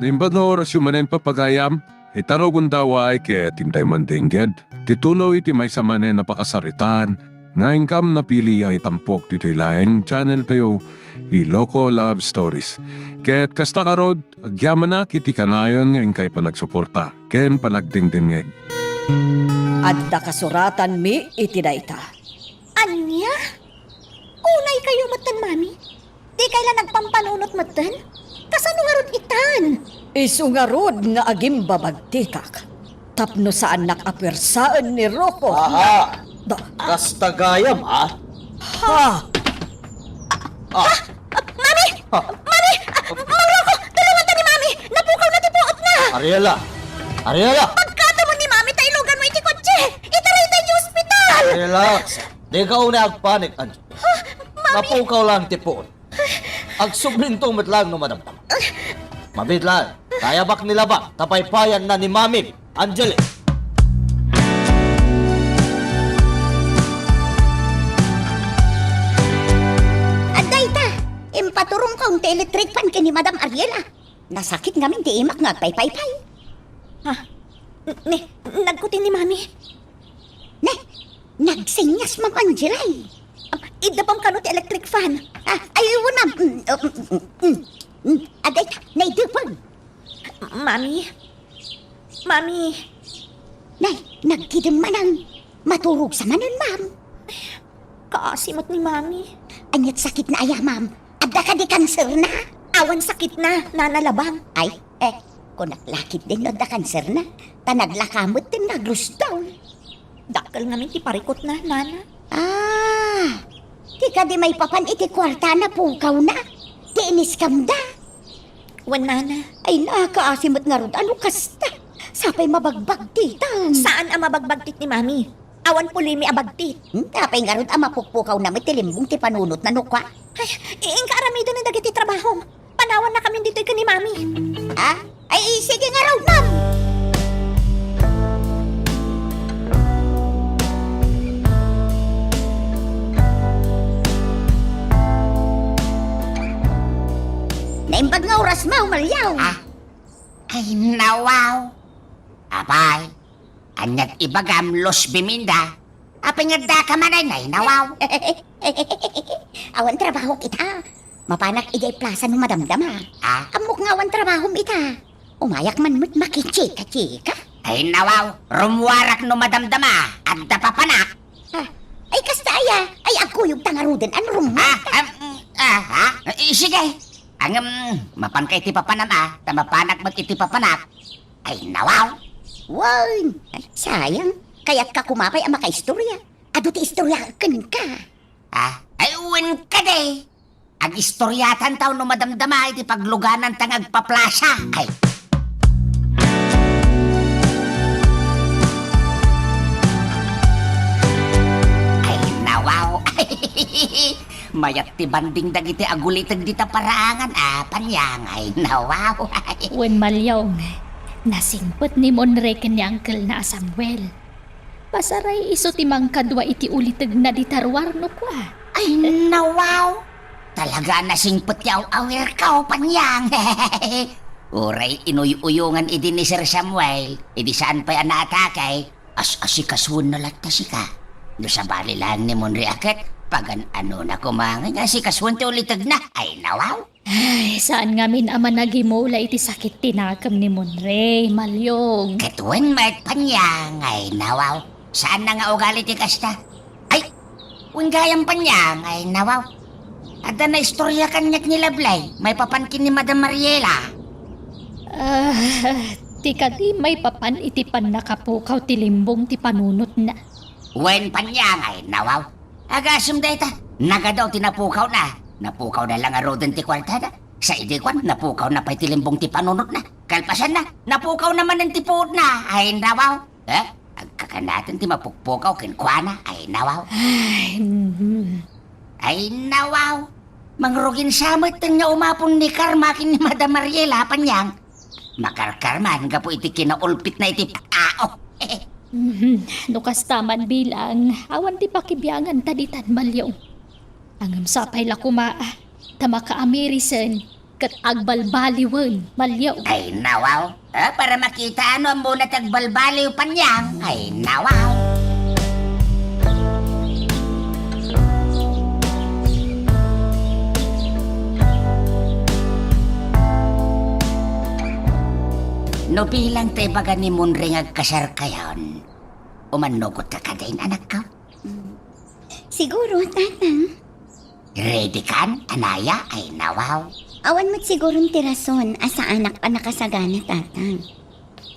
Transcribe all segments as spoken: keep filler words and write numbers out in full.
Naimbag nga orasyo manen, papagayam, ita rugonda, uray ket intay man dengged ti tuloy ti maysa manen a pakasaritaan nga inkam napili a itampok ditoy laeng channel tayo, Iloko Love Stories. Ket kasta ngarud, agyamanak iti kanayon nga inkay panagsuporta ken panagdengdengngeg. Adda kasuratanmi iti dayta. Ania? Unay kayo metten, Mami? Di kay la nagpampanunot metten? Kasano ngarud itan? Isu ngarud nga agimbabagtitak tapno saannak a puersaen ni Rocco. Aha! Da- Kasta gayam, ha? Ha? Ah. Mami! Ha? Mami! Mang Rocco, tulongan ta ni Mami! Napukaw na ti puot na! Ariela! Ariela! Pagkatamon ni Mami ta ilugan mo iti kotse! Itaray ta iti ospital! Relax. Di ka una agpanik, Angel. Mami! Napukaw lang ti puot. Agsublinto met lang no madamdama. Mabiit lang, kayabak ni labang, ta paypayan na ni Mami, Angeli. Adda ita, impaturongko ti electric fan ken ni Madam Ariela. Nasakit ngamin ti imak nga agpaypaypay. Ha? N-, ni, nagkuti ni Mami? Ne, nagsenyas, Ma'am Angela, eh. Ah, idepam kano ti electric fan. Ah, ay, wen, ma'am. Mm, mm, mm, mm, mm. Adda ita, naidepam. Mami? Mami? Nay, nagkidem manen. Maturog sa manen, ma'am. Kaasi met ni Mami. Aniat sakitna aya, ma'am? Adda kadi kanserna? Awan sakitna, Nana Labang. Ay, eh, kunak la ketdin no adda kanserna, ta naglaka metten nga agrusdaw. Dakkel ngamin ti parikutna, Nana. Ah, ti kadi maipapan iti kuartana, pukawna? Ti iniskamda? Wen, Nana. Ay, nakaasi met ngarud a no kasta. Sapay mabagbagtitan. Saan a mabagbagtit ni Mami? Awan pulimi a bagtit. Hmm, apay ngarud a mapukpukawna met ti limbong ti panunotna no kua? Ay, i-, inka aramiden dagiti trabahom. Panawanna kami ditoy ken ni Mami. Ha? Ay, sige ngarud, ma'am. Naimbag nga oras, ma'am, umalyaw. Ah? Ay, nawaw. Apay, aniat ibagam, Luz Biminda? Apay nga addaka manen, ay, nawaw? Awan trabahok ita. Mapanak idiay plasa no madamdama. Ah? Ammok nga awan trabahom ita. Umayak man met makichika-chika. Ay, nawaw, rummuarak no madamdama. Adda papanak. Ah, ay, kasta aya? Ay, agkuyogta ngaruden a no rummuar. Ah, um, ah, ha? Eh, sige. Ngem, mapanka iti papanam, a, ta mapanak met iti papanak. Ay, nawaw. Wen, ay, sayang. Kayatka koma pay a makaistorya. Adu ti istorya kenka. Ah, ay, wen kadi. Agistoriatan taw no madamdama iti paglugananta nga agpaplasa. Ay. Ay, nawaw. Mayat ti banding dagiti aguliteg dita paraangan, a, Panyang. Ay, nawaw. Wen, Malyong, nasingpet ni Monre ken ni angkelna a Samuel. Pasaray isu ti mangkadua iti ulitegna dita ruar no kua. Ay, nawaw! Talaga a nasingpet ti aw-awirko, Panyang. Uray inuy-uyongan idi ni Sir Samuel, idi saan pay a naatake, as-asikasuenna latta sika. No sabali laeng ni Monre a ket, pagan-anona koma nga asikasuen ti ulitegna. Ay, nawaw! Ay, saan ngamin a managimula iti sakit ti nakem ni Monre, Malyong. Ket wen met, Panyang, ay, nawaw. Saanna nga ugali ti kasta. Ay, wen gayam, Panyang, ay, nawaw. Adda naistorya kaniak ni Lablay, maipapan ken ni Madam Mariela. Ah, ti kadi maipapan iti pannakapukaw ti limbong ti panunotna. Wen, Panyang, ay, nawaw. Agasem dayta, nagadu ti napukawna. Napukawna la ngaruden ti kuartada. Sa idi kuan, napukawna pay ti limbong ti panunotna. Kalpasanna, napukawna manen ti puotna. Ay, nawaw. Eh? Agkakanaten ti mapukpukaw kenkuana. Ay, nawaw. Ay, mhm. Ay, nawaw. Mangrugin sa met nga umapon ni Karma ken ni Madam Mariela, Panyang. Makarkarman gapu iti kinaulpitna iti tao. Mhm. No kasta man bilang, awan ti pakibianganta ditan, Malyong. Ngem sapay la koma, ta makaamirisen, ket agbalbaliwen, Maliw. Ay, nawaw. Ah, para makita no ammona ti agbalbaliw, Panyang. Ay, nawaw. No bilang ta ibaga ni Monre nga agkasarkayon, umannugotka kadin, anakko? Siguro, Tatang. Ready kan, anaya? Ay, nawaw. Awan met siguron ti rason a saanak a nakasagana, Tatang.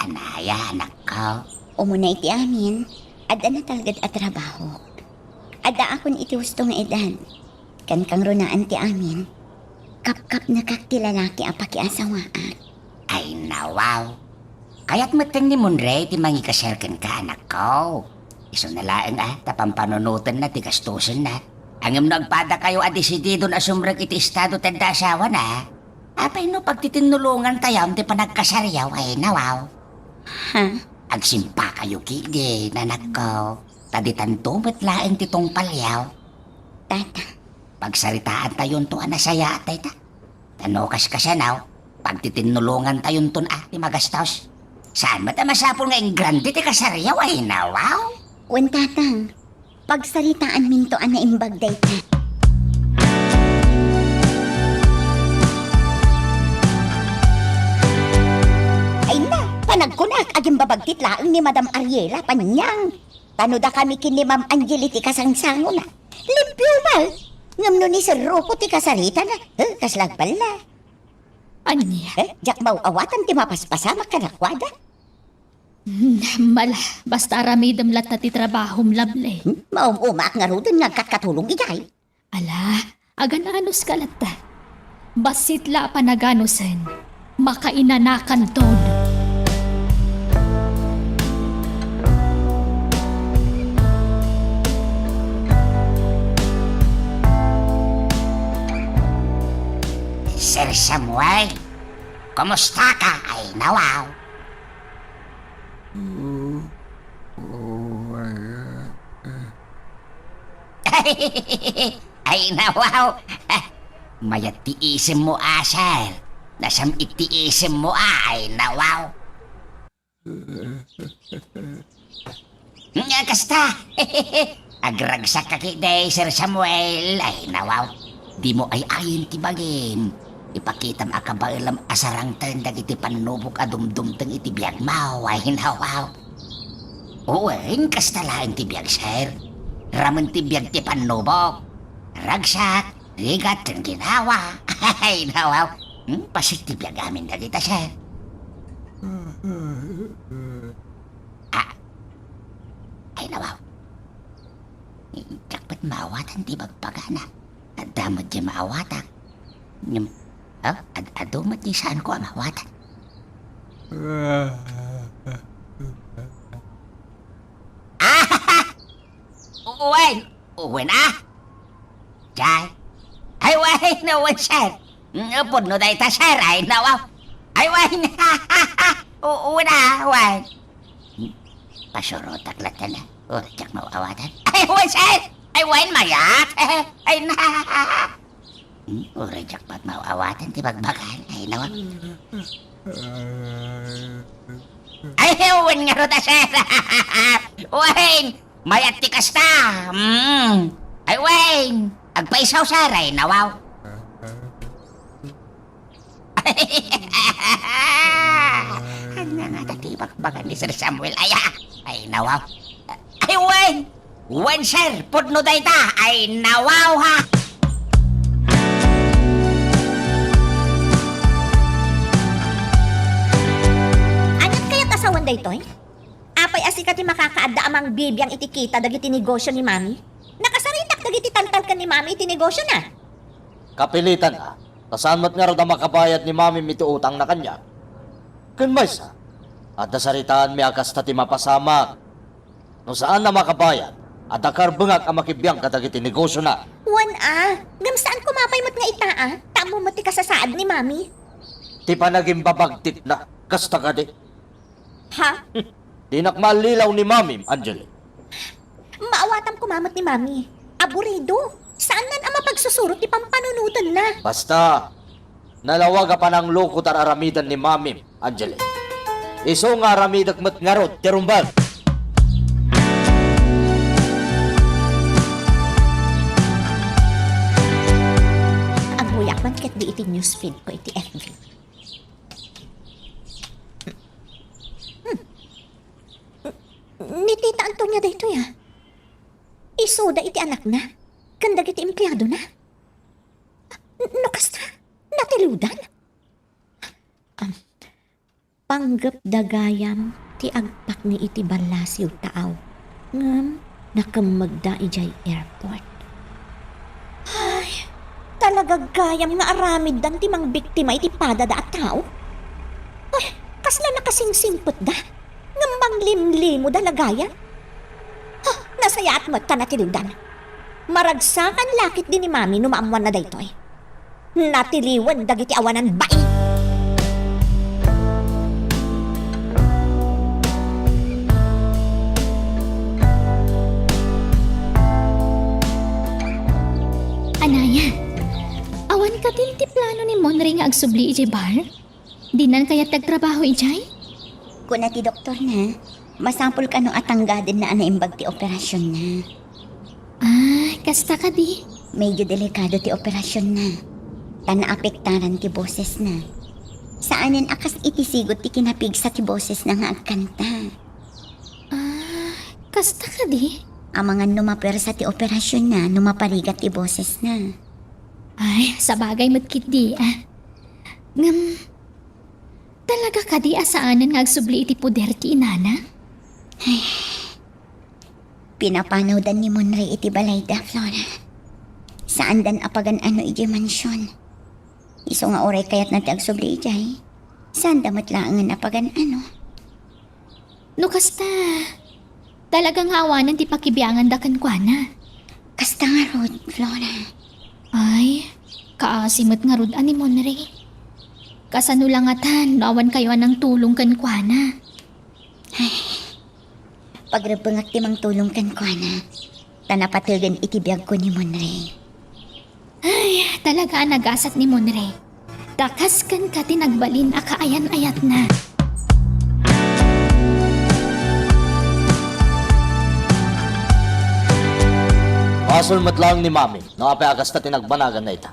Anaya, anakko? Umuna iti amin, adda natalged a trabaho. Addaakon iti husto nga edad. Ken kangrunaan ti amin, kapkapnekak ti lalaki a pakiasawaak. Ay, nawaw. Kayat metten ni Monre ti mangikasar kenka, anakko. Isuna laeng a ta pampanunotenna ti gastosenna. Ngem no agpadakayo a desididon a sumrek iti estado ti adda asawana, apay no pagtitinnulongantayam ti panagkasaryo, ay, nawaw. Ha? Agsimpakayo ketdin, anakko, ta ditanto met laeng ti tungpalyo. Tata. Pagsaritaantayonto a nasayaat dayta. Ta no kaskasano, pagtitinnulongantayonton a ti magastos. Saan met a masapul nga ingrande ti kasaryo, ay, nawaw? Wen, Tatang, pagsaritaanminto a naimbag dayta. Ay na, panagkunak, agimbabagtit laeng ni Madam Ariela, Panyang. Ta no dakami ken ni Ma'am Angeli ti kasangsangona, limpio met. Ngem no ni Sir Rufo ti kasaritana, eh, kasla agballa. Ania? Eh, diak maaw-awatan ti mapaspasamak kadakuada. Hmm, mala, basta aramidem latta ti trabahom, Lovely. Hmm? Maum-umaak ngaruden nga agkatkatulong idiay. Ala, agan-anuska latta. Bassit la a panaganusen, makainanakanton. Sir Samuel, kumustaka? Ay, nawaw. Ay, nawaw. Mayat ti isemmo a, sir. Nasam-it ti isemmo a, ay, nawaw. Nga kasta. Agragsakka ketdi, Sir Samuel. Ay, nawaw. Dimo ay-ayen ti bagim. Ipakitam a kabaelam a sarangten dagiti pannubok a dumdumteng iti biagmo. Ay, nawaw. Wen, kasta laeng ti biag, sir. Ramen ti biag ti pannubok. Ragsak, rigat, ken ginawa. Ay, nawaw. Hmm, bassit ti biag amin dagita, sir. Ah. Ay, nawaw. Diak met maawatan ti bagbagana. Adda met diay maawatak. Ngem, ah, ad-, adu met diay saanko a maawatan. Ah! Wen, wen, ah! Jay? Ay, wen, wen, sir. Mm, pudno dayta, sir. Ay, nawaw. Ay, wen. Wen, ah, wen. Pasurotak latta na. Uray diak maaw-awatan. Ay, wen, sir! Ay, wen, mayat! Ay, na! Hmm, uray diak met maaw-awatan ti bagbagan. Ay, nawaw. Ay, wen ngarud a, sir! Wen! Mayat ti kasta! Hmm. Ay, wen! Agpaisaw, sir! Ay, nawaw. Ania ngata ti ibagbaga ni Sir Samuel aya? Ay, nawaw. Ay, wen! Wen, sir! Pudno dayta! Ay, nawaw, ha! Aniat kayat a sawen daytoy? Apay a sika ti makakaadda a mangbibiang iti kita dagiti negosio ni Mami? Nakasaritak dagiti taltalken ni Mami iti negosiona. Kapilitan a, ta saan met ngarud a makabayad ni Mamim iti utangna kaniak. Ken maysa, adda saritaanmi a kasta ti mapasamak. No saan a makabayad, adda karbengak a makibiang kadagiti negosiona. Wen a, ngem saan koma pay met nga ita a, ta ammo met ti kasasaad ni Mami. Ti panagimbabagtitna, kasta kadi? Ha? Dinak maallilaw ni Mamim, Angeli. Maawatam koma met ni Mami. Aburido. Saannan a mapagsusuro ti pampanunotenna. Basta, Nalawag a panangloko ti ar-aramiden ni Mamim, Angeli. Isu nga aramidek met ngarud ti rumbeng. Agguyak man ketdi iti newsfeed ko iti F B. Hmm. Ni Tita Antonia daytoy, a. Isuda iti anakna ken dagiti empleadona. No kasta, natiliwdan. Am, panggepda gayam ti agpakni iti ballasiw taaw, ngem nakemmegda idiay airport. Ay, talaga gayam nga aramiddan ti mangbiktima iti padada a tao? Ay, kasla nakasingsingpetda? Ngem manglimlimoda la gayam? Huh, nasayaat met ta natiliwdan. Maragsakan la ketdi ni Mami no maammuanna daytoy. Natiliwen dagiti awanan bai. Anaya, awan kadin ti plano ni Monre nga agsubli idiay bar? Dinan kayat ti agtrabaho idiay? Kuna ti doktorna, masapul kano a tanggadenna a naimbag ti operasionna. Ah, kasta kadi? Medyo delikado ti operasionna. Ta naapektaran ti bosesna. Saanen a kas iti sigud ti kinapigsa ti bosesna nga agkanta. Ah, kasta kadi? Amangan no mapuersa ti operasionna no maparigat ti bosesna. Ay, sabagay met ketdi, a. Ngem, talaga kadi a saanen nga agsubli iti poder ti inana? Ay, pinapanawdan ni Monre iti balayda, Flora. Saandan a pagan-ano idiay mansion. Isu nga uray kayatna ti agsubli idiay, saanda met laengen a pagan-ano. No kasta, talaga nga awanen ti pakibianganda kenkuana. Kasta ngarud, Flora. Ay, kaasi met ngarud a ni Monre. Kasano la ngatan no awankayo a nangtulong kenkuana? Ay, pagrebbengak ti mangtulong kenkuana, ta napategen iti biagko ni Monre. Ay, talaga a nagasat ni Monre. Ta kas kenka ti nagbalin a kaayan-ayatna. Basol met laeng ni Mami no apay a kasta ti nagbanagan dayta.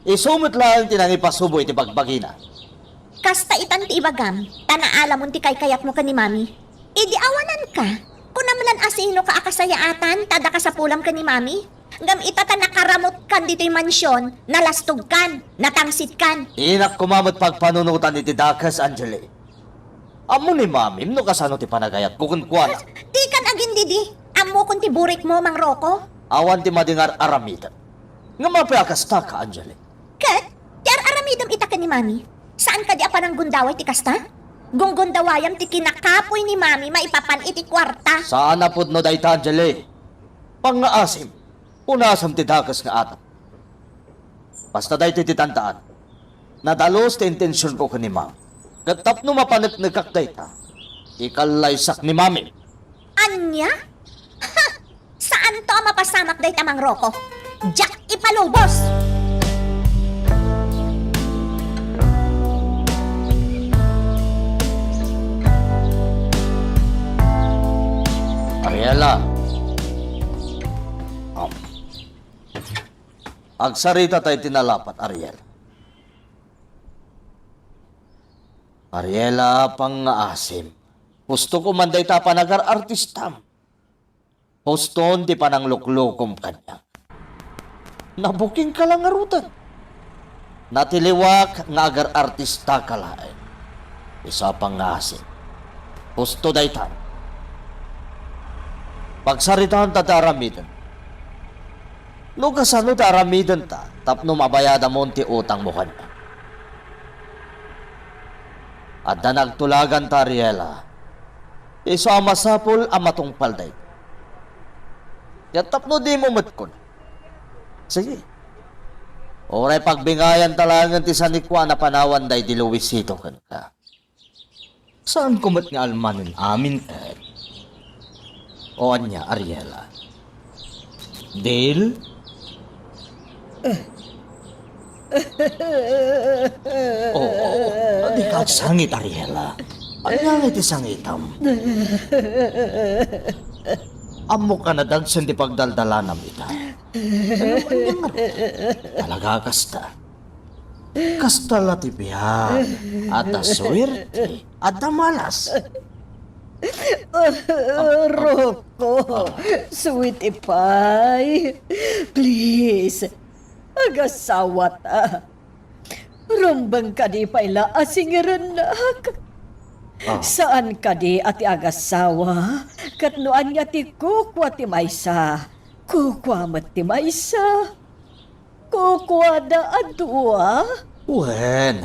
Isu met laeng ti nangipasubo iti bagbagina. Kasta itan ti ibagam, ta naalamon ti kaykayatmo ken ni Mami. Idi awananka, kunam lan a sinoka a kasayaatan ta adda kasapulam ken ni Mami? Ngem ita ta nakaramutkan ditoy mansion, nalastogkan, natangsitkan. Dinak koma met pagpanunotan iti dakes, Angeli. Ammo ni Mamim no kasano ti panagayatko kenkuana. Dikan agindidi. Ammokon ti burikmo, Mang Rocco. Awan ti madi nga ar-aramidem. Ngem apay a kastaka, Angeli? Ket ti ar-aramidem ita ken ni Mami, saan kadi a pananggundaway ti kasta? Gunggundawayam ti kinakapuy ni Mami maipapan iti kuarta. Saan a pudno dayta, Angeli. Pangngaasim, unasem ti dakes nga atap. Basta daytoy ti tantaan. Nadalus ti intensionko ken ni Mami. Ket tapno mapaneknekak dayta, ikallaysak ni Mami. Ania? Ha! Saanto a mapasamak dayta, Mang Rocco. Diak ipalubos! Ariela. Um. Agsarita tayo ti nalapat, Ariela. Ariela, pangngaasim. Hustoko man dayta a panagar-artistam. Huston ti panangluklukom kaniak. Nabukingka la ngaruden. Natiliwak nga agar-artistaka laeng. Isu a pangngaasim. Husto dayta. Pagsaritaanta ti aramiden. No kasano ti aramidenta tapno mabayadamon ti utangmo kaniak. Adda nagtulaganta, Ariela. Isu a masapul a matungpal dayta. Ket tapno dimo met kuna. Sige. Uray pagbingayanta laengen ti sanikuan a panawan daydi Luisito kenka. Saanko met nga almanen amin, eh. O ania, Ariela? Deal? Eh. Oo, dika agsangit, Ariela. Ania ngay ti sangitam? Ammok a nadagsen ti pagdaldalanam ita. Ngem ania ngarud? Talaga a kasta. Kasta la ti biag. Adda suerte. Adda malas. Rocco, sweetie pie, please, agasawata. Rumbeng kadi pay la a singirennak. Ah. Saan kadi a ti agasawa, ket no ania ti kukua ti maysa, kukua met ti maysa. Kukuada a dua? Wen,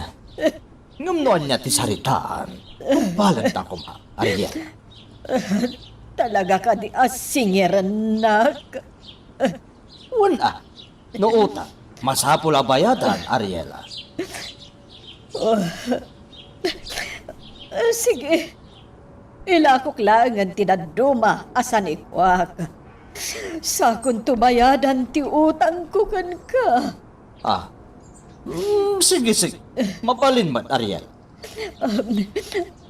ngem no ania ti saritaan, tungpalenta koma, Ariel. Talaga kadi a singirennak? Wen a, no utang, masapul a bayadan, Ariela. Ah, sige. Ilakok laengen ti dadduma a sanikuak. Sakonto bayadan ti utangko kenka. Ah. Mm, sige, sige. Mabalin man, Ariel. Um,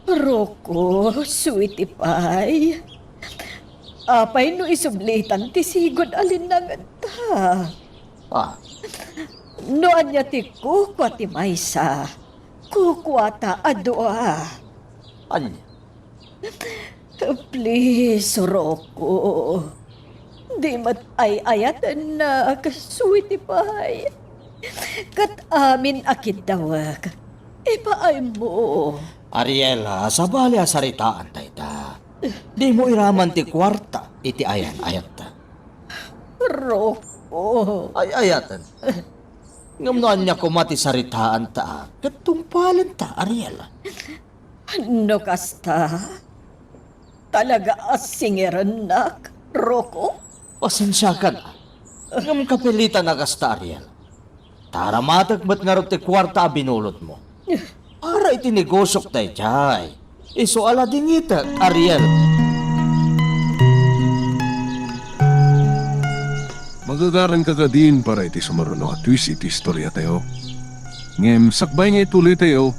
Rocco, sweetie pie. Apay no isublitan ti sigud a linnangenta? Ah. No ania ti kukua ti maysa, kukuata a dua. Ania? Please, Rocco. Di met ay-ayatennak, sweetie pie. Ket amin a kiddawek, ipaaymo. Ariela, sabali a saritaan dayta. Dimo iraman ti kuarta iti ayan-ayatta. Rocco. Ay-ayaten. Ngem no ania koma ti saritaanta, ket tungpalenta, Ariel. No kasta, talaga a singirennak, Rocco? Pasensiakan a. Ngem kapilitan a kasta, Ariel. Ta aramatek met ngarud ti kuarta a binulodmo. Para iti negosiok daydiay. Isu a ladingitek, Ariel. Magagaranka kadin para iti sumaruno a twist iti istoriatayo. Ngem sakbay nga ituloytayo,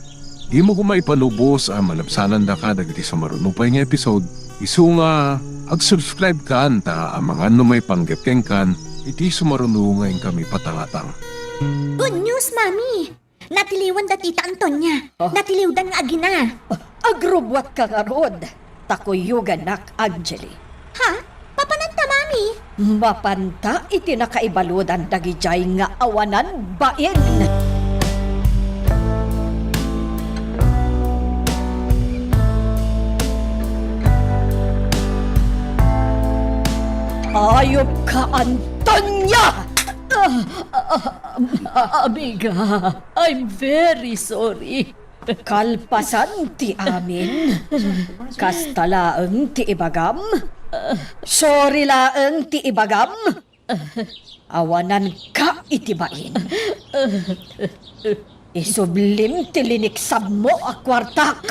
dimo koma ipalubos a malabsanandaka dagiti sumaruno pay nga episode. Isu nga ag-subscribe kan ta amangan no maipanggep kenkan iti sumaruno nga inkami patangatang. Good news, Mami! Natiliwan da Tita Antonia. Ah. Natiliwdan nga agina. Agrubbuatka ngarud, ta kuyogannak, Angeli. Ha? Mapananta, Mami? Mapanta iti nakaibaludan dagidiay nga awanan bain. Ayupka, Antonia! Ah, ah, ah, amiga, I'm very sorry. Kalpasan ti amin, kasta laeng ti ibagam? Sorry laeng ti ibagam? Awananka iti bain. Isublim ti liniksabmo a kuartak.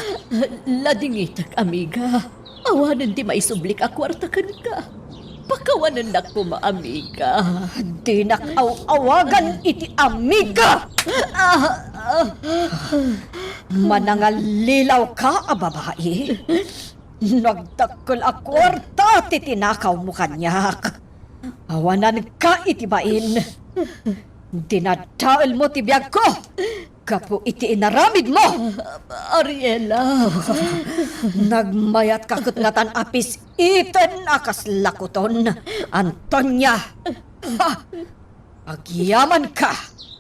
Ladingitek, amiga. Awanen ti maisublik a kuarta kenka. Pakawanennak koma, amiga. Dinak aw-awagan iti amiga. Manangallilaw ka a babai. Nagdakkel a kuarta ti tinakawmo kaniak. Awananka iti bain. Dinadaelmo ti biagko gapu iti inaramidmo. Ariela. Nagmayatka ket natan a pis-iten a kas lakuton, Antonia. Ha! Agyamanka,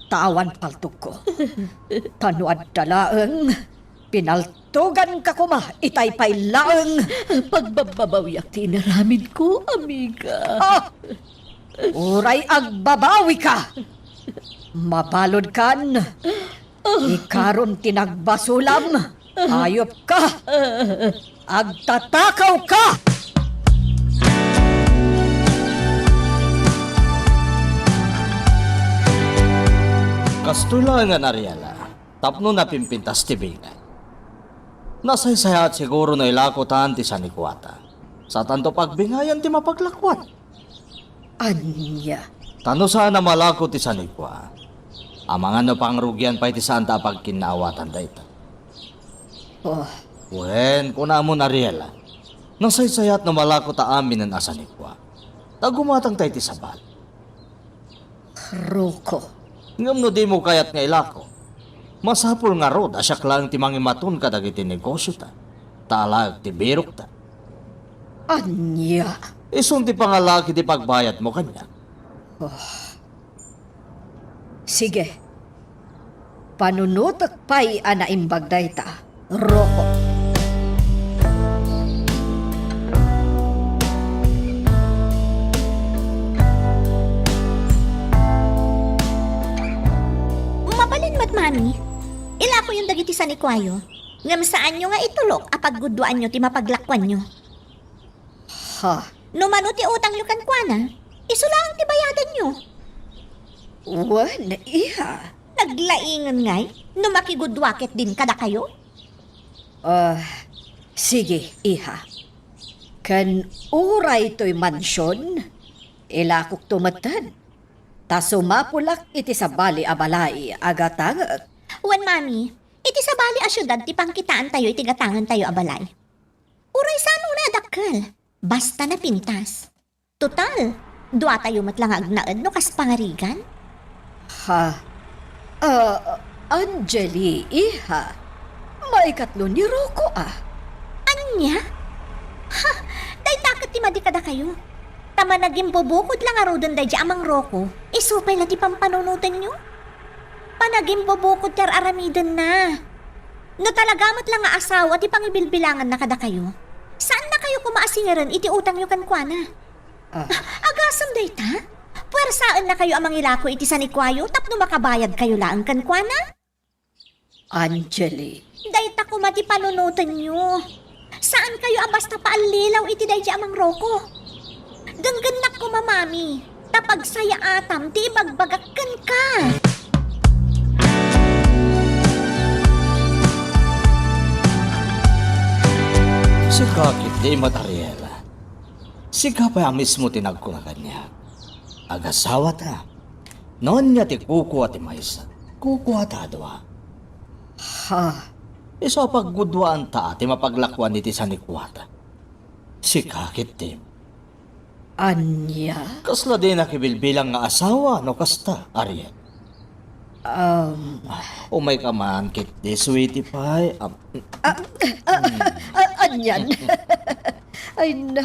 ta awan paltogko. Ta no adda laeng, pinaltoganka koma itay pay laeng. Pagbabbabawiak ti inaramidko, amiga. Ah! Uray agbabawika, mabaludkan. Ikarom ti nagbasulam. Ayupka! Agtatakawka! Kastoy laengen, Ariela, tapno napimpintas ti bingay. Nasaysayaat siguro no ilakotan ti sanikuata. Satanto pagbingayan ti mapaglakuan. Ania? Ta no saan a malako ti sanikua, Amangan no pangrugian pay ti saanta a pagkinnaawatan dayta. Oh. Wen, kunamon, Ariela, nasaysayat no malako ta aminen a sanikua. Ta gumatangta iti sabali. Roko. Ngem no dimo kayat nga ilako, masapul ngarud a siak laeng ti mangimaton kadagiti negosiota, ta alaek ti birokta. Ania? Isun ti pangalaak iti pagbayadmo kaniak. Oh. Sige. Panunotek pay a naimbag dayta, Roko. Mabalin met, Mami. Ilakoyon dagiti sanikuayo. Ngem saanyo nga itulok a pagguduaanyo ti mapaglakuanyo. Ha? No mano ti utangyo kenkuana, isu laeng ti bayadanyo. Wen, iha. Naglaingen ngay no makigudua ketdin kadakayo? Ah, sige, iha. Ken uray toy mansion, ilakokto metten. Ta sumapulak iti sabali a balay a gatangek. Wen, Mami, iti sabali a siudad ti pangkitaantayo iti gatangentayo a balay. Uray sano nga dakkel, basta napintas. Total, duatayo met la nga agnaed no kas pangarigan. Ha? Ah, Angeli, iha. Maikatlo ni Rocco, ah. Ania? Ha? Dayta ket ti madi kadakayo. Ta managimbubukod la ngaruden daydi a Mang Rocco, isu pay la ti pampanunotenyo? Panagimbubukod ti ar-aramidenna. No talaga met la nga asawa ti pangibilbilanganna kadakayo, saannakayo koma a singeren iti utangyo kenkuana. Ah. Ah, agasem dayta? Puersaan nakayo a mangilako iti sanikuayo tapno makabayad kayo laeng kenkuana? Angeli. Dayta koma ti panunotenyo. Saan kayo a basta paallilaw iti daydi a Mang Rocco. Denggennak koma, Mami, ta pagsayaatam ti ibagbagak kenka. Sika ketdi, Mat Ariela. Sika pay a mismo ti nagkuna kaniak, agasawata. No ania ti kukua ti maysa, kukuata a dua. Ha? Isu a pagguduaanta ti mapaglakuan iti sanikuata. Sika ketdi. Ania? Kasla dinak ibilbilang nga asawa no kasta, Ariel? Um. Umayka man ketdi, sweetie pie. Um, ah, ah, ah, anian? Ay na,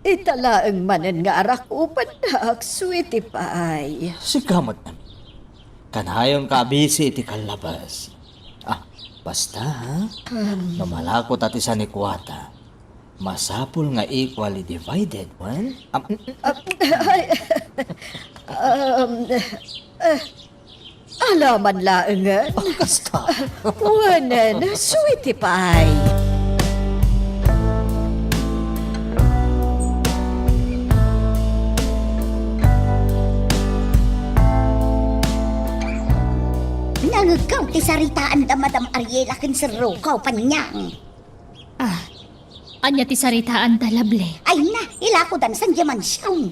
ita laeng manen nga arakupennak, sweetie pie. Sika met, kanayonka a busy iti kallabas. Ah, basta, ha? Um. No malako ta ti sanikuata, masapul nga equally divided, wen? Am-, ah, ay, um, eh, alaman laengen. Oh, kasta. Wenen, sweetie pie. Nangegko ti saritaanda, Madam Ariela ken Sir Rocco, Panyang. Ah, ania ti saritaanda, Lovely? Ay na, ilakodansan diay mansion.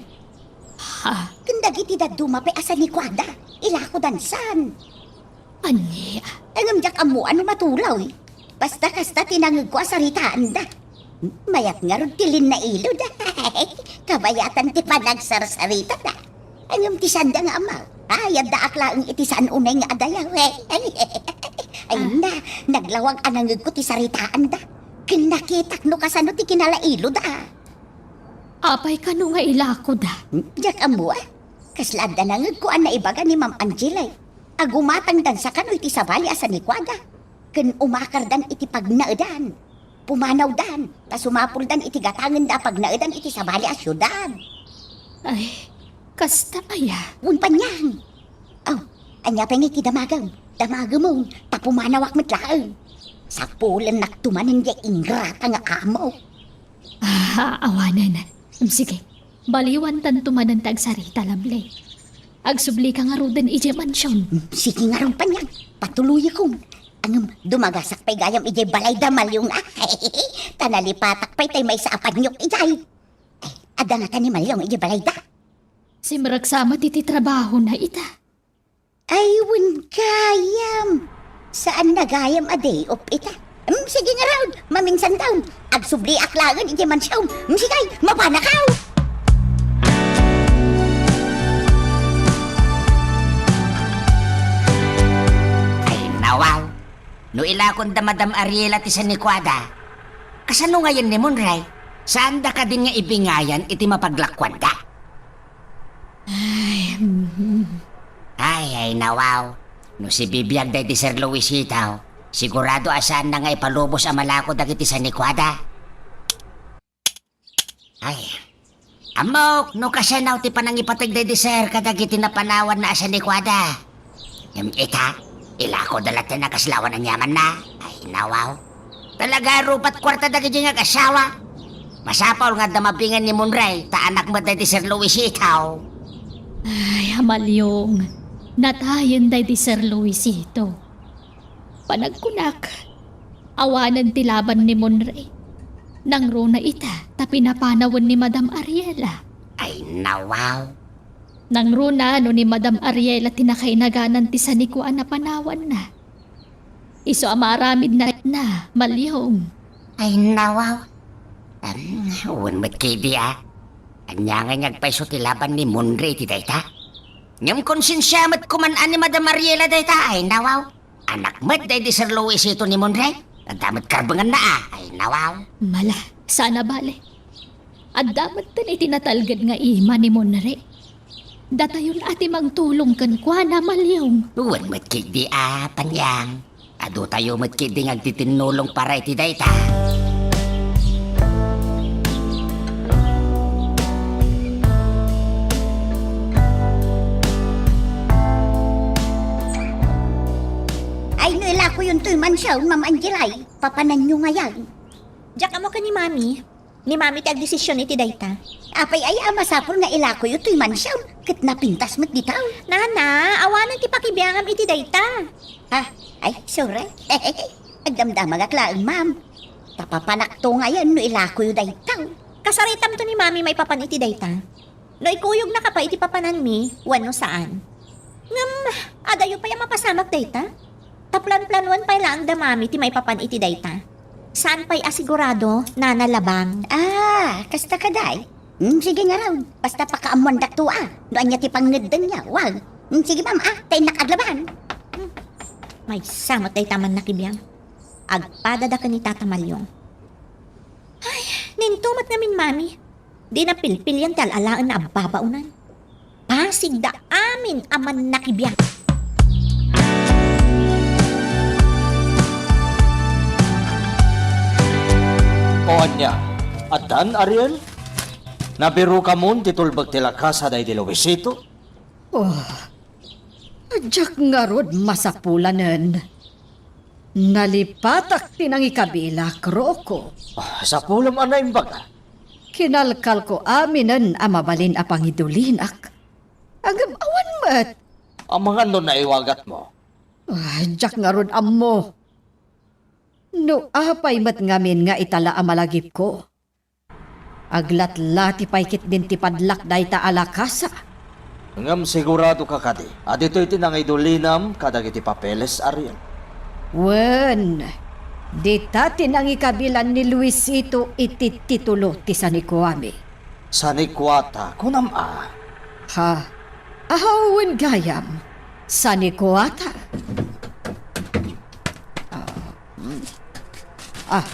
Ha? Ken dagiti dadduma pay a sanikuada, ilakodansan. Ania? Ngem diak ammo no matuloy. Basta kasta ti nangegko a saritaanda. Mayat ngarud ti linnailod. Kabayatan ti panagsarsaritada. Ngem ti saanda nga ammo, ay, addaak laeng iti saan unay nga adayaw. Ay na, naglawag a nangegko ti saritaanda. Ken nakitak no kasano ti kinalailoda. Apay kano nga ilakoda? Diak ammo, ah. Kasla adda nangegko a naibaga ni Ma'am Angela, eh. Agumatangdansa kano iti sabali a sanikuada. Ken umakardan iti pagnaedan. Pumanawdan, ta sumapuldan iti gatangenda a pagnaedan iti sabali a siudad. Ay, kasta aya? Wen, Panyang. Aw, ania pay ngay ti damagem? Damagem, ta pumanawak met laeng. Sapulennakto manen diay ingrata nga amo. Ah, awanen. Em, sige. Baliwantanto manen ti agsarita, Lovely. Agsublika ngaruden idiay mansion. Hmm, sige ngarud, Panyang. Patuloyakon. Ngem, dumagasak pay gayam idiay balay da Maliong, ah. Ta nalipatak pay tay maysa a paniok idiay. Ay, adda ngata ni Maliong idiay balay da? Simreksa met iti trabahona ita. Ay, Gayam. Saan na gayam a day off ita. Hmm, sige ngarud, maminsan taon. Agsubliak laeng iti mansion. Hmm, sige, mapanakaw. Ay, nawaw. No ilakon da Madam Ariela ti sanikuada, kasano ngayen ni Monray? Saanda kadin nga ibingayan iti mapaglakuanda? Ay, mm. Ay, ay, nawaw. No sibibiag daydi Sir Luisito, sigurado a saanna nga ipalubos a malako dagiti sanikuada. Ay, ammok, no kasano ti panangipateg daydi Sir kadagiti napanawanna a sanikuada. Ngem ita, ilakoda latta a kas awan aniamanna. Ay, nawaw. Talaga, rupat kuarta dagiti nga asawa. Masapul nga adda mabingan ni Monray, ta anak met daydi Sir Luisito. Ay, Amalyong, natayen daydi Sir Luisito. Panagkunak, awanen ti laban ni Monray. Nangruna ita, ta pinapanawen ni Madam Ariela. Ay, nawaw. Nangruna no ni Madam Ariela ti nakainaganan ti sanikua a napanawanna. Isu a maaramidna, Malyong. Ay, nawaw. Em, wen met kadi a. Ania ngay nga agpayso ti laban ni Monray iti dayta? Ngem konsensia met koman a ni Madam Ariela dayta. Ay, nawaw. Anak met daydi Sir Luisito ni Monray. Adda met karbenganna a. Ay, nawaw. Mala, saan a bale. Adda metten iti natalged nga ima ni Monray. Datayon a ti mangtulong kenkuana, Malyong. Wen met kadi a, Panyang. Adutayo met kadi nga agtitinnulong para iti dayta. Ay, no ilakoyon toy mansion, Ma'am Angela, ay, papananyo ngayan. Diak ammo ken ni Mami. Ni Mami ti agdesision iti dayta. Apay aya a masapul nga ilakoyo toy mansion ket napintas met dita? Nana, awanen ti pakibiangam iti dayta. Ha? Ay, sorry. Agdamdamagak laeng, ma'am. Ta papanakto ngayen no ilakoyo dayta. Kasaritamto ni Mami maipapan iti dayta. No ikuyogna ka pay iti papananmi, wenno saan. Ngem, adayo pay a mapasamak dayta? Ta planplanuan pay laeng da Mami ti maipapan iti dayta. Saan pay a sigurado, Nana Labang. Ah, kasta kadi. Hmm, sige ngarud. Basta pakaammoandakto a no ania ti pangngeddengyo. Wag. Hmm, sige, ma'am, ah, ta innak aglaban. Hmm. Maysa met dayta a mannakibiang. Agpadada ken ni Tata Malyong. Ay, ninto met ngamin, Mami. Dina pilpilian ti al-alaenna a babaonan. Pasigda amin a mannakibiang. O ania, addan, Ariel? Nabirukamon ti tulbek ti lakasa daydi Luisito? Oh, diak ngarud masapulanen. Nalipatak ti nangikabilak, Rocco. Ah, sapulem a naimbaga. Kinalkalko aminen a mabalin a pangidulinak. Ngem awan met. Amangan no naiwagatmo. Ah, diak ngarud ammo. No apay met ngamin nga ita la a malagipko. Aglatlati pay ketdin ti padlak dayta a lakasa. Ngem siguradoka kadi a ditoy ti nangidulinam kadagiti papeles, Ariel? Wen, dita ti nangikabilan ni Luisito iti titulo ti sanikuami. Sanikuata, kunam a? Ha? Ahaw, wen gayam. Sanikuata. Ah, mm. Ah,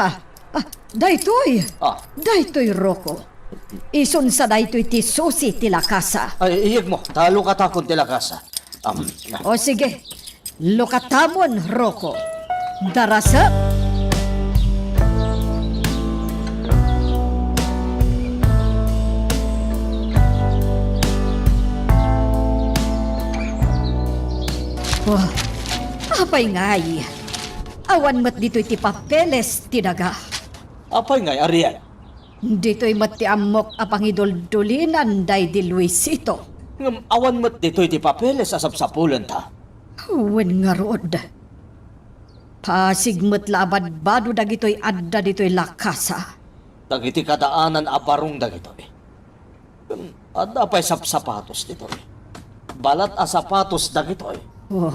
ha, ah, daytoy. Ah. Daytoy, Rocco. Isunsa daytoy ti susi ti lakasa. Ay, iyegmo, ta lukatakon ti lakasa. Am, ah. O, sige. Lukatamon, Rocco. Darasep. Oh, apay ngay? Awan met ditoy ti papeles ti daga. Apay ngay, Ariel? Ditoy met ti ammok a pangiduldulinan daydi Luisito. Ngem awan met ditoy ti papeles a sapsapulenta. Wen ngarud. Pasig met la a badbado dagitoy adda ditoy lakasa. Dagiti kadaanan a barong dagitoy. Adda pay sapsapatos ditoy. balat a sapatos dagitoy. Oh,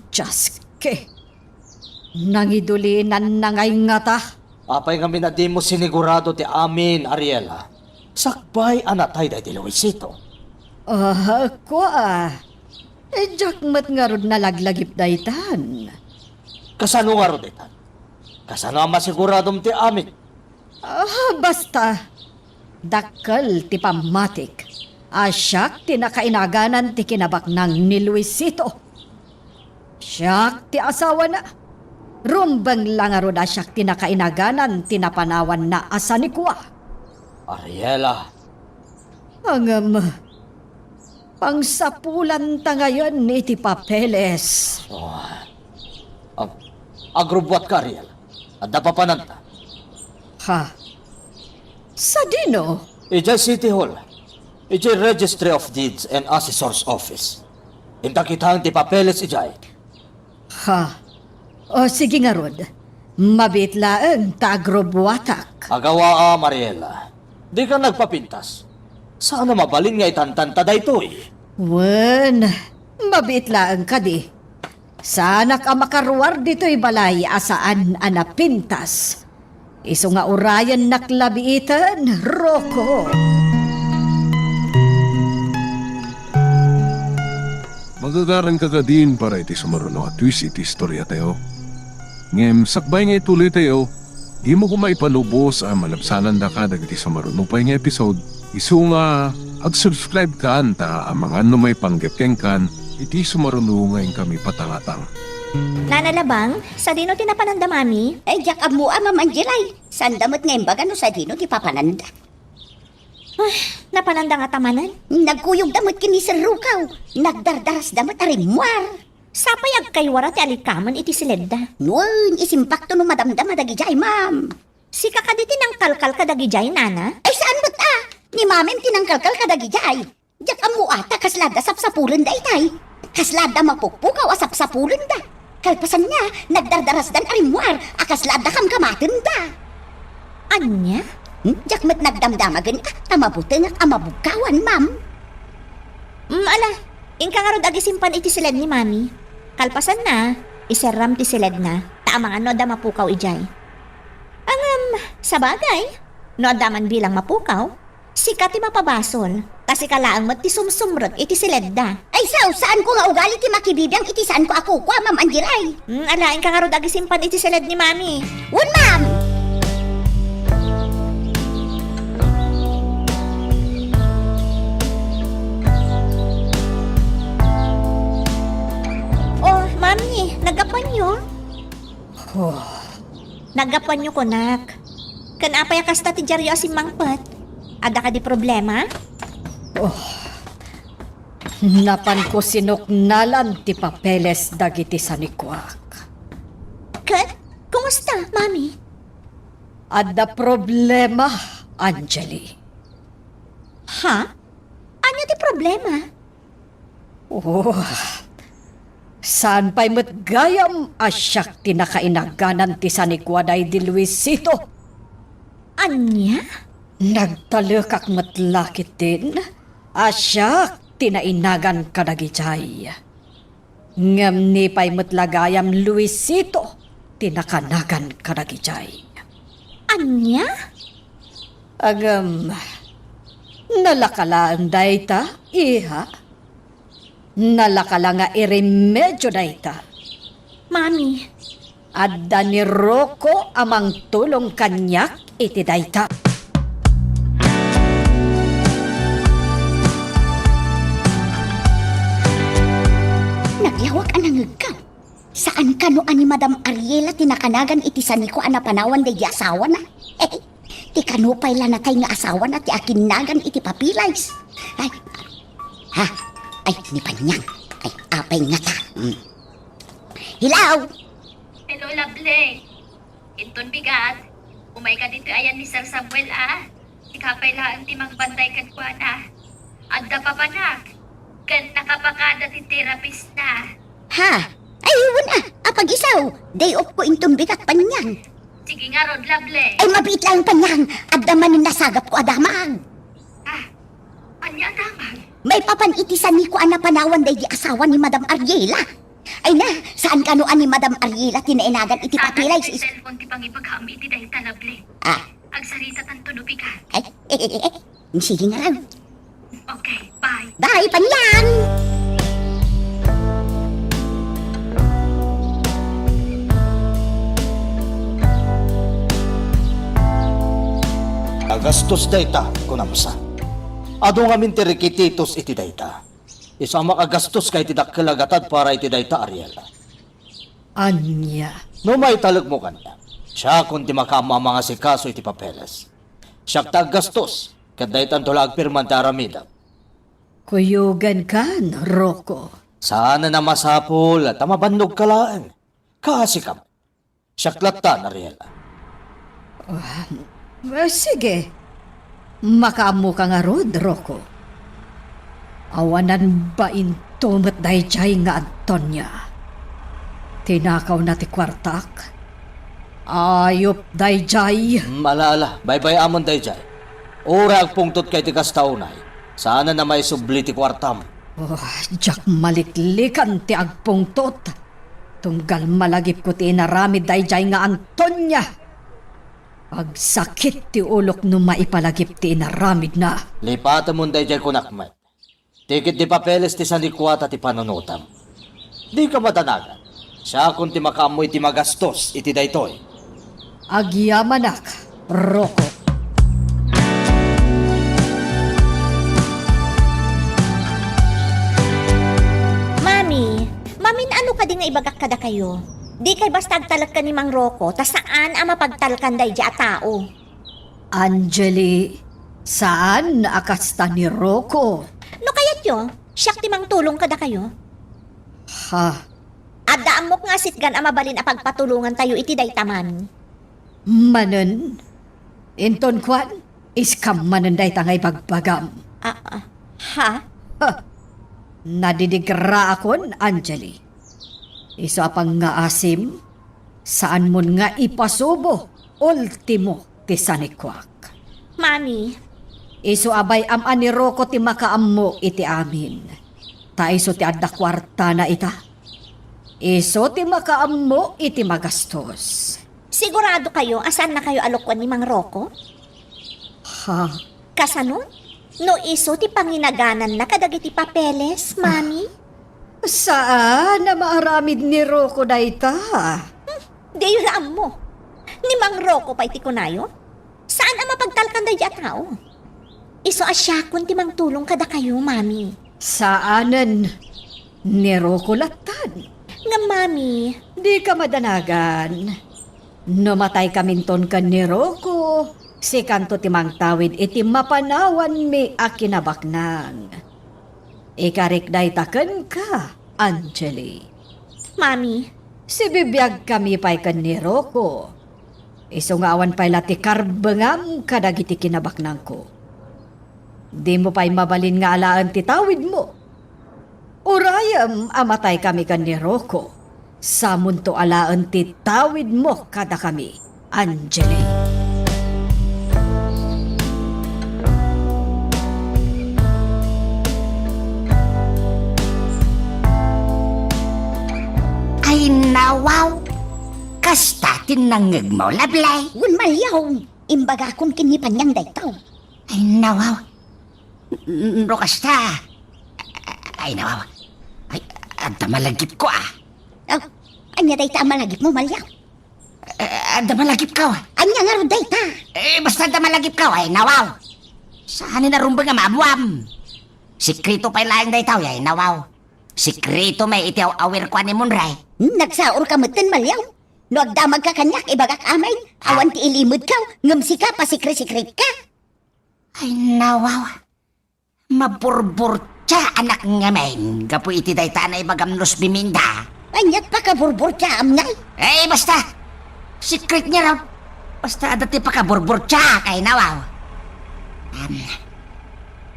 Dios ke. Nangidulinanna ngay ngata. Apay ngamin a dimo sinigurado ti amin, Ariela? Sakbay a natay daydi Luisito. Ah, kua. Eh, diak met ngarud nalaglagip daytan. Kasano ngarud ditan? Kasano a masiguradom ti amin? Ah, basta, dakkel ti pammatik a siak ti nakainaganan ti kinabaknang ni Luisito. Siak ti asawana. Rumbeng la ngarud a siak ti nakainaganan ti napanawanna a sanikua. Ariela. Ngem, pangsapulanta ngayen iti papeles. Oh. Ag-, agrubbuatka, Ariela. Adda papananta. Ha? Sadino? Idiay City Hall. Idiay Registry of Deeds and Assessor's Office. Inta kitaen ti papeles idiay. Ha? O, sige ngarud. Mabiit laeng ta agrubbuatak. Agawaam, Ariela. Dika nagpapintas. Saan a mabalin nga itantanta daytoy? Wen, mabiit laeng kadi. Saanak a makaruar ditoy balay a saan a napintas. Isu nga urayennak la biiten, Rocco. Magagaranka kadin para iti sumaruno a twist iti istoriatayo. Ngem sakbay nga ituloytayo, dimo koma ipalubos a malabsanandaka dagiti sumaruno pay nga episode. Isu nga ag-subscribe kan ta amangan no maipanggep kenkan iti sumaruno nga inkami patangatang. Nana Labang, sadino ti napananda, Mami? Ay, diak ammo a, Ma'am Angel, ay. Saanda met nga imbaga no sadino ti papananda. Ah, napananda ngata manen? Nagkuyogda met ken ni Sir Rukaw. Nagdardarasda met a rimmuar. Sapay agkaywara ti alikamen iti siledda. Wen, isimpakto no madamdama dagidiay, ma'am. Sika kadi ti nangkalkal kadagidiay, nana? Ay, saan met a? Ni mamim ti nangkalkal kadagidiay. Diak ammo a ta kasla adda sapsapulen daytay. Kasla adda mapukpukaw a sapsapulen da. Kalpasanna, nagdardarasdan a rimmuar a kasla adda kamkamaten da. Ania? Hmm? Diak met nagdamdama ken a ta mabutengak a mabugkawan, ma'am. Mm, ala, inka ngarud agisimpan iti siled ni Mami. Kalpasanna, iserram ti siledna, ta amangan no adda mapukaw idiay. Ngem, sabagay, no adda man bilang mapukaw, sika ti mapabasol, ta sika laeng met ti sumsumrek iti siledda. Ay, sao, saanko nga ugali ti makibibiang iti saanko a kukua, Ma'am Angel, ay. Hmm, ala, inka ngarud agisimpan iti siled ni Mami. Wen, ma'am! Oh, Mami, naggapuanyo? Oh. Naggapuanyo, kunak. Ken apay a kasta ti diaryo a simmangpet? Adda kadi problema? Oh. Napanko sinuknalan ti papeles dagiti sanikuak. Ket, kumusta, Mami? Adda problema, Angeli. Ha? Ania ti problema? Oh, saan pay met gayam a siak ti nakainaganan ti sanikua daydi Luisito? Ania? Nagtalekak met la ketdin a siak ti nainagan kadagidiay. Ngem ni pay met la gayam Luisito ti nakanagan kadagidiay. Ania? Ngem, nalaka laeng dayta, iha? Nalaka la nga iremedio dayta. Mami. Adda ni Rocco a mangtulong kaniak iti dayta. Nagyawak a nangegkam. Saan kano a ni Madam Ariela ti nakanagan iti saniko a napanawan daydi asawana? Ti kano pay la natay nga asawana ti akinnagan iti papeles? Ay, ha? Ay, ni Panyang. Ay, apay ngata. Mm. Hello? Hello, Lovely. Inton bigat, umayka ditoy ayan ni Sir Samuel, a. Sika pay laeng ti mangbantay kenkuana. Adda papanak, ken nakapakada ti therapist na. Ha? Ay, wen a, apag-isaw. Day off ko inton bigat, Panyang. Sige ngarud, Lovely. Ay, mabiit laeng, Panyang. Adda manen nasagapko a damag. Ha? Ania a damag? Maipapan iti sanikuan a panawan daydi asawa ni Madam Ariela. Ay na, saan kano a ni Madam Ariela ti nainagan iti papeles? Saan ti cellphone ti pangibagam iti dayta, Lovely? Ah. Agsarita tanto no pigan. Ay, sige nga lang. Okay, bye. Bye, Panyang! Agastos dayta, kunam sa. Adu ngamin ti rikititos iti dayta. Isu a makagastos ka iti dakkel a gatad para iti dayta, Ariela. Ania? No maitalekmo kaniak, siakon ti makaammo a mangasikaso iti papeles. Siak ti aggastos, ket daytanto la agpirman ti aramidem. Kuyogankan, Rocco. Saanen a masapul ta mabannogka laeng. Kaasikam. Siak lattan, Ariela. Ah, eh, sige. Makaammoka ngarud, Rocco. Awanan bainto met daydiay nga Antonia. Tinakawna ti kuartak. Ayup daydiay. Mm, ala, ala. Baybay-amon daydiay. Uray agpungtotka iti kasta unay, saanen a maisubli ti kuartam. Oh, diak maliklikan ti agpungtot. Tunggal malagipko ti inaramid daydiay nga Antonia. Agsakit ti ulok no maipalagip ti inaramidna. Lipatemon daydiay kunak met. Ti ketdi papeles ti sanikuata ti panunotam. Dika madanagan. Siakon ti makaammo iti magastos iti daytoy. Agyamanak, Rocco. Mami, mamin-ano kadi nga ibagak kadakayo? Dikay basta agtalek ken ni Mang Rocco, ta saan a mapagtalkan daydi a tao. Angeli, saan a kasta ni Rocco? No kayatyo, siak ti mangtulong kadakayo. Ha? Adda ammok nga asitgan a mabalin a pagpatulongantayo iti dayta, Mami. Manen? Inton kuan, iskam manen dayta nga ibagbagam. Ah, ah, ha? Ha. Nadidigraakon, Angeli. Isu a pangngaasim, saanmon nga ipasubo, ultimo ti sanikuak. Mami. Isu a bay-am a ni Rocco ti makaammo iti amin. Ta isu ti adda kuartana ita. Isu ti makaammo iti magastos. Sigurado kayo a saan na kayo a lokoen ni Mang Rocco? Ha? Kasano? No isu ti panginagananna kadagiti papeles, Mami? Saan a maaramid ni Rocco dayta. Hmm, diyo la ammo. Ni Mang Rocco pay ti kunayo? Saan a mapagtalkan daydi a tao? Isu a siakon ti mangtulong kadakayo, Mami. Saanen. Ni Rocco lattan. Ngem, Mami. Dika madanagan. No mataykaminton ken ni Rocco, sikanto ti mangtawid iti mapanawanmi a kinabaknang. Ikarik dayta kenka, Angeli. Mami. Sibibiagkami pay ken ni Rocco. Isu nga awan pay la ti karbengam kadagiti kinabaknangko. Dimo pay mabalin nga alaen ti tawidmo. Urayem a mataykami ken ni Rocco, samonto alaen ti tawidmo kadakami, Angeli. Ay, nawaw! Kasta ti nangngegmo, Lovely? Wen, Maliaw, imbagakon ken ni Panyang daytoy. Ay, nawaw. N-, no kasta. Ay, nawaw. Ay, adda malagipko, ah. Oh, ania dayta a malagipmo, Maliaw? Eh, adda malagipko. Ania ngarud dayta? Eh, basta adda malagipko, ay, nawaw. Saan ni narumbeng a maamuam? Sikreto pay laeng dayta, ay, nawaw. Sikreto met iti aw-awirko a ni Monray. Hmm, nagsaurka metten, Maliaw. No agdamagka kaniak, ibagak amin. Awan ti ilimedko, ngem sika, pasikre-sikretka. Ay, nawaw. Maburburtia, anak, ngamin gapu iti dayta a naibagam Luz Biminda. Aniat pakaburburtiaam, ngay? Eh, basta. Secret ngarud. Basta adda ti pakaburburtia, ay, nawaw. Um,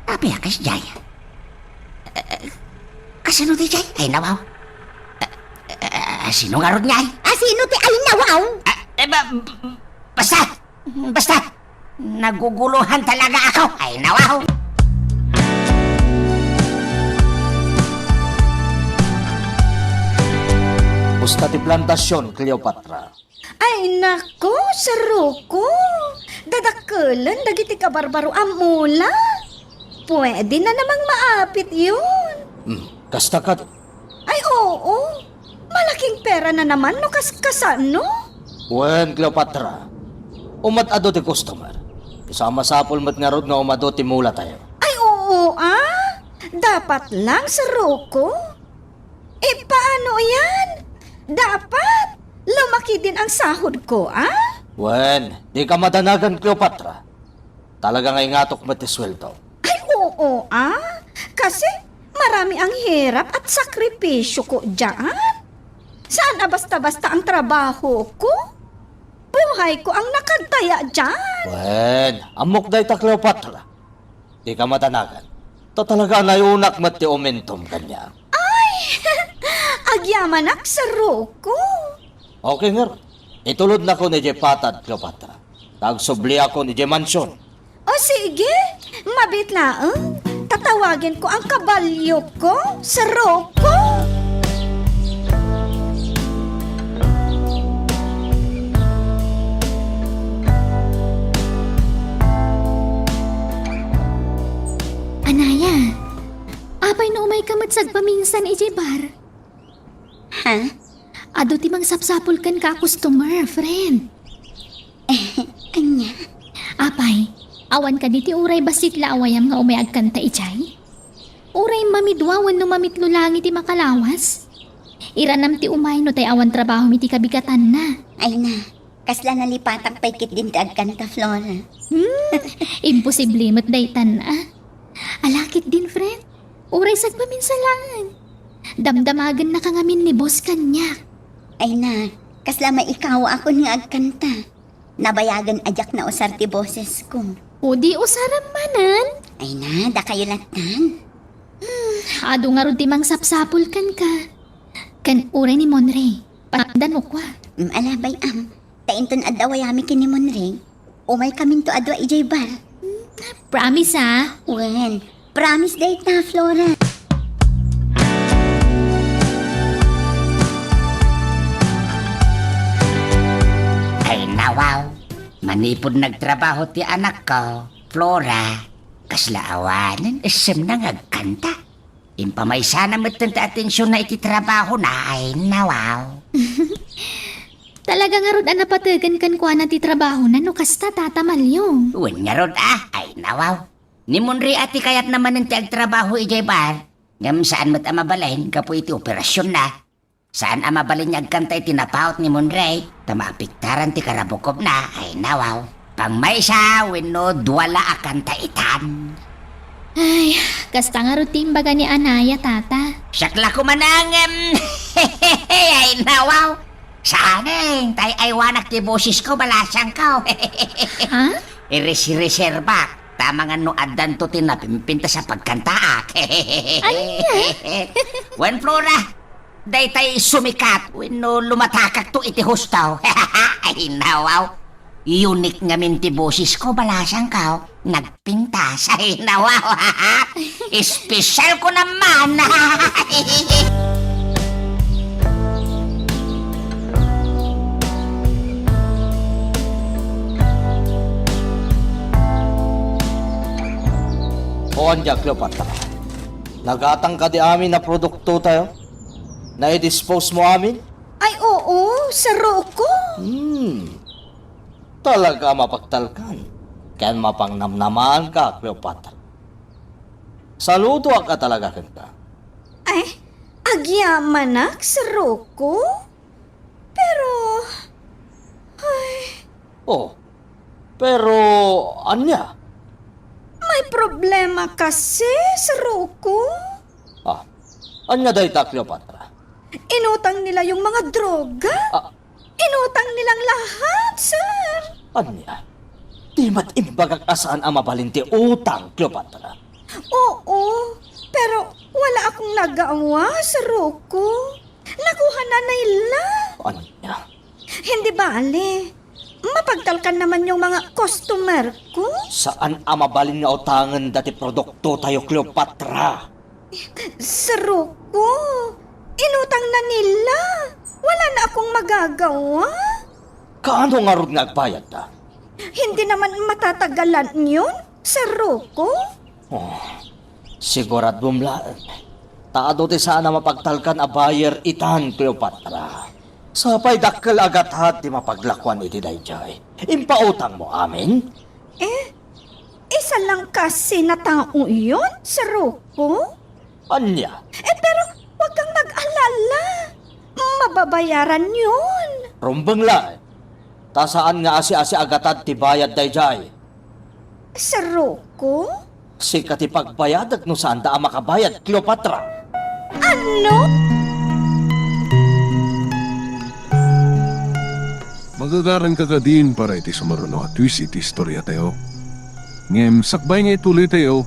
apay a kasdiay? Eh, kasano ti jay? Ay, nawaw. Eh, eh, sino ngarud ngay? Ah, sino ti ay, nawaw? Ah, eh, ba-, basta. Basta, nagugulohan talaga ako. Ay, nawaw. Kasta ti plantasion, Cleopatra. Ay, nako, Sir Rocco! Dadakkelen dagiti kabarbaro a mula! Pwede na namang maapit yun! Hmm, kasta kadi? Ay, oo! Malaking pera na naman no kas-, kasano? Wen, Cleopatra, umat-adu ti customer. Isu a masapul met ngarud nga umadu ti mula tayo. Ay, oo, ah! Dapat lang, Sir Rocco! E, paano yan? Dapat lumaki din ang sahod ko, ah? Wen, di ka madanagan, Cleopatra. Talaga nga ingatok met ti sueldo. Ay, oo, ah? Kasi marami ang hirap at sakripisyo ko diyan. Saan a basta-basta ang trabaho ko? Buhay ko ang nakadaya diyan. Wen, ammok dayta, Cleopatra. Di ka madanagan. Ta talaga, nayunak met ti umintom kaniak. Ay! Agyamanak, Sir Rocco. Okay ngarud. Itulodnakon idiay patad, Cleopatra. Ta agsubliakon idiay mansion. O sige, mabiit laeng. Tatawagen ko ang kabalio ko, Sir Rocco. Anaya, apay no umayka met sagpaminsan idiay bar? Ha? Adu ti mangsapsapul kenka a customer, friend. Ania? Apay, awan kadi ti uray bassit la a wayam nga umay agkanta idiay? Uray mamidua wenno mamitlo laeng iti makalawas? Iranam ti umay no tay awan trabahom iti kabigatanna. Ay na, kasla nalipatak pay ketdin ti agkanta, Flora. Hmm, imposible met daytan, ah. Ala ketdin, friend. Uray sagpaminsan laeng. Damdamagennaka ngamin ni boss kaniak. Ay na, kasla maikawaakon nga agkanta. Nabayagen a diak nausar ti bosesko. O di usaram manen? Ay na, dakayo lattan. Hmm, adu ngarud ti mangsapsapul kenka. Ken uray ni Monray, panadanmo kua. Mm, ala bay-am. Ta inton adda wayami ken ni Monray, umaykaminto a dua idiay bar. Promise, ah? Wen, promise dayta, Flora. Ay, nawaw. Manipud nagtrabaho ti anakko, Flora, kasla awanen issemna nga agkanta. Impamaysana metten ti atensionna iti trabahona, ay, nawaw. Talaga ngarud a napategen kenkuana ti trabahona no kasta, Tata Malyong. Wen ngarud, ah, ay, nawaw. Ni Monray a ti kayatna manen ti agtrabaho idiay bar, ngem saan met a mabalin gapu iti operasionna. Saan a mabalin nga agkanta iti napaut ni Monray, ta maapektaran ti karabukobna, ay, nawaw. Pangmaysa wenno dua la a kanta itan. Ay, kasta ngarud ti imbaga ni Anaya, Tata. Siak la koma ngem, ay, nawaw. Saanen, tay aywanak ti bosesko, balasangko. Ha? Iris-reserbak, ta amangan no addanto ti napimpintas a pagkantaak. Ania? Wen, Flora, daytay sumikat wenno lumatakakto iti husto. Ay, nawaw. Unique ngamin ti bosesko, balasangko. Nagpintas. Ay, nawaw. Espesyal ko naman. O ania, Cleopatra? Nagatang kadi amin a produktotayo? Naidispose mo amin? Ay, oo, Sir Rocco. Hmm. Talaga a mapagtalkan ken mapangnamnamaanka, Cleopatra. Saludoak a talaga kenka. Ay, agyamanak, Sir Rocco? Pero, ay. Oh, pero ania? May problema kasi, Sir Rocco. Ah, ania dayta, Cleopatra? Inutang nila yung mga droga. Ah. Inutang nilang lahat, sir. Ania? Di met imbagak a saan a mabalin ti utang, Cleopatra? Oo, pero wala akong nagawa, Sir Rocco. Nakuha na nila. Ania? Hindi bale. Mapagtalkan naman yung mga customer ko. Saan a mabalin nga utangen dati produktotayo, Cleopatra? Sir Rocco, inutang na nila. Wala akong magagawa? Kaano ngarud nga agbayadda? Hindi naman matatagalan yun, Sir Rocco? Oh, siguraduem laeng. Ta adu ti saan a mapagtalkan a buyer itan, Cleopatra. Sapay dakkel a gatad ti mapaglakuan iti daydiay. Impautangmo amin? Eh, isa lang kasi na tao yun, Sir Rocco? Ania? Eh, pero huwag kang mag-alala. Mababayaran yun. Rumbeng laeng. Ta saan nga asi-asi a gatad ti bayad daydiay. Sir Rocco? Sika ti pagbayadak no saanda a makabayad, Cleopatra. Ano? Magagaranka kadin para iti sumaruno a twist iti istoriatayo. Ngem sakbay nga ituloytayo,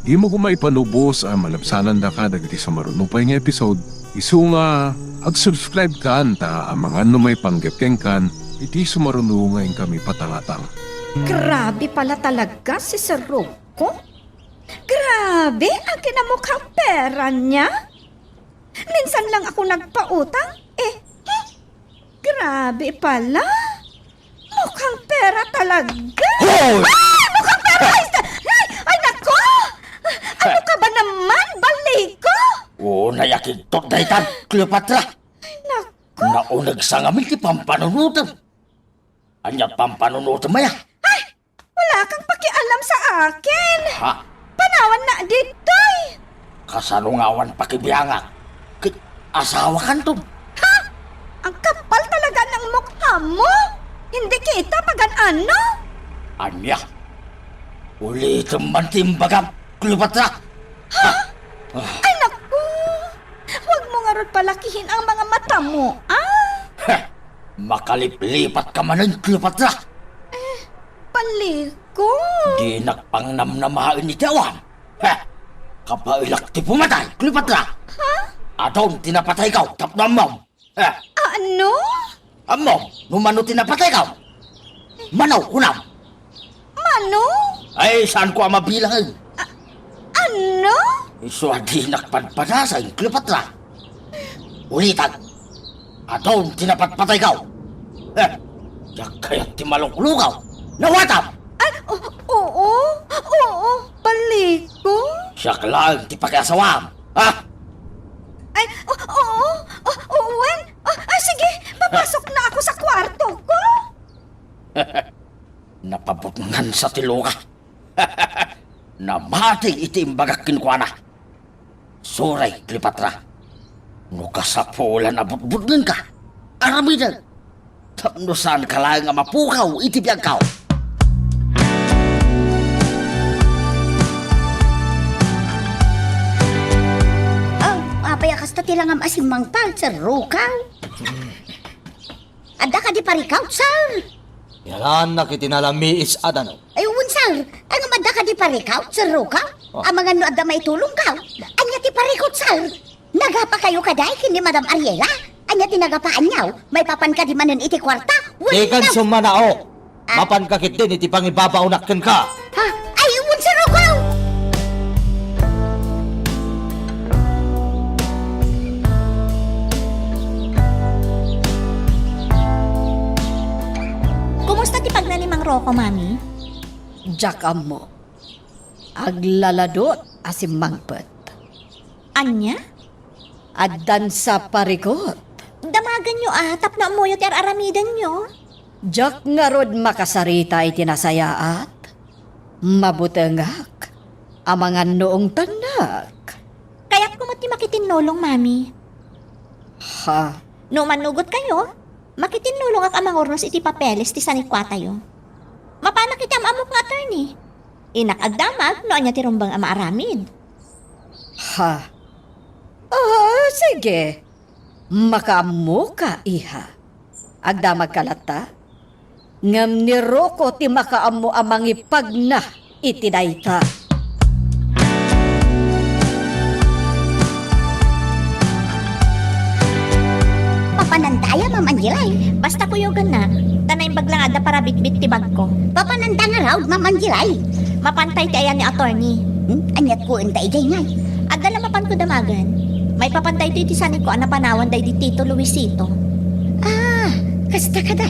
dimo koma ipanubos a malabsanandaka dagiti sumaruno pay nga episode, isu nga ag-subscribekan ta amangan no maipanggep kenkan iti sumaruno nga inkami patangatang. Grabe pala talaga si Sir Rocco. Grabe, ang kinamukhang pera niya. Minsan lang ako nagpautang, eh, hmm, grabe pala. Mukhang pera talaga. Hoy! Ay, mukhang pera! Ay, ay, ay, nako! Ano ka ba naman, Baliko? O, nayakigtot daytan, Cleopatra. Ay, nako! Nauneg sa ngamin ti pampanunutem. Ania pampanunutem aya? Ay, wala kang pakialam sa akin. Ha? Panawan na ditoy. Kasano nga awan pakibiangak? Ket asawakanton. Ha? Ang kapal talaga ng mukha mo. Hindi kita pagan-ano. Ania? Ulitem man ti imbagam, Cleopatra. Ha? Ah. Ay, naku! Huwag mo ngarud palakihin ang mga mata mo, ah? Heh! Makaliplipat ka manen, Cleopatra! Eh, Baliko. Dinak pangnamnamaen iti awan. Heh! Kabaelak ti pumatay, Cleopatra! Ha? Adun ti napataykaw tapno ammom. Eh. Ano? Ammom, no mano ti napataykaw? Mano, kunam? Mano? Ay, saanko a mabilang. A-, ano? Isu a dinak padpadasen, Cleopatra. Ulitan. Adun ti napatpataykaw. Eh, diak kayat ti maluklukaw. Nawatam! Ay, o-, oo, oo, Baliko. Siak laeng ti pakiasawam. Ha? Ay, o-, oo, o-, o-, wen? Ah, ah, sige, papasok na ako sa kwarto ko. Napabutngansa ti loka. Namati iti imbagak kenkuana. Sorry, Cleopatra. No kasapulan a butbutngenka, aramidek. Tapno saanka laeng a mapukaw iti biagko. Oh, apay a kasta ti langam a simmangpal, Sir Rocco? Adda kadi parikaw, sir? Yalannak iti nalamiis a danum. Ay, wen, sir. Ngem adda kadi parikaw, Sir Rocco? Oh. Amangan no adda maitulongkaw. Ania ti parikut, sir? Nagapakayo kadi ken ni Madam Ariela? Ania ti nagapaanyo? Maipapan kadi manen iti kuarta? Wen, dikan no summanao. Ah. Mapanka ketdin iti pangibabaonak kenka. Ha? Ay, wen, Sir Rocco! Kumusta ti pagna ni Mang Rocco, Mami? Diak ammo. Aglaladot a simmangpet. Ania? Addansa parikut. Damagenyo, a, tapno ammoyo ti ar-aramidenyo. Diak ngarud makasarita iti nasayaat. Mabutengak. Amangan no ungtengnak. Kayatko met ti makitinnulong, Mami. Ha? No mannugotkayo, makitinnulongak a mangurnos iti papeles ti sanikuatayo. Mapanak iti am-ammok nga attorney. Innak agdamag no ania ti rumbeng a maaramid. Ha? Ah, sige. Makaammoka, iha. Agdamagka latta? Ngem ni Rocco ti makaammo a mangipagna iti dayta. Papananta aya, Ma'am Angelay? Basta kuyogennak, ta naimbag la nga adda parabitbit ti bagko. Papananta ngarud, Ma'am Angelay? Mapantay ti ayan ni attorney. Hmm? Aniat ko enta idiay ngay? Adda la mapanko damagen. Maipapan daytoy ti saniko a napanawan daydi Tito Luisito. Kasta kadi,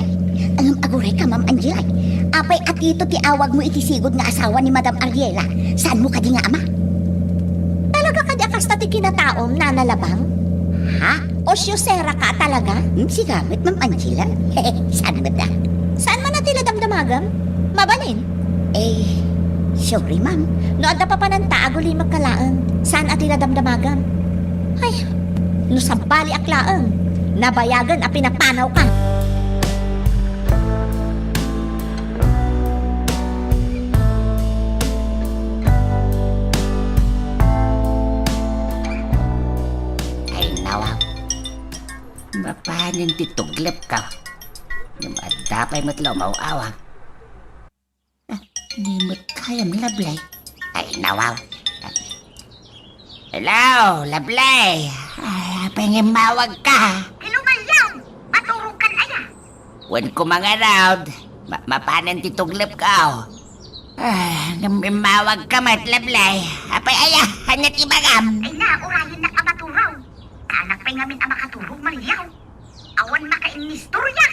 ngem aguray ka, Ma'am Angela. Apay a Tito ti awagmo iti sigud nga asawa ni Madam Ariela? Saanmo kadi nga ama? Talaga kadi a kasta ti kinataom, Nana Labang? Ha? Osyosera ka talaga? Hmm, sigamet, Ma'am Angela. Saan met a? Saan man a ti damdamagam? Mabalin? Eh, sorry, ma'am. No adda papananta, agulimek ka laeng. Saan a ti damdamagam? Ay, no sabaliak laeng, nabayagen a pinapanaw ka. Ay, nawa. Mapanen ti tuglep ka. Ngem adda pay met la umaw-awag. Ah, di met kayam, Lablay. Ay, nawaw. Hello, Lablay. Ay, apay nga immawag ka? Hello, Malyong. Maturog kan aya? Wen ko mangarod. Ma-, mapanen ti tuglep ko. Ah, ngem immawag ka met, Lablay. Apay aya, ania ti ibagam? Ay na, urayennak a maturog. Saanak pay ngamin a makaturog, Malyong. Awan makainnistorya.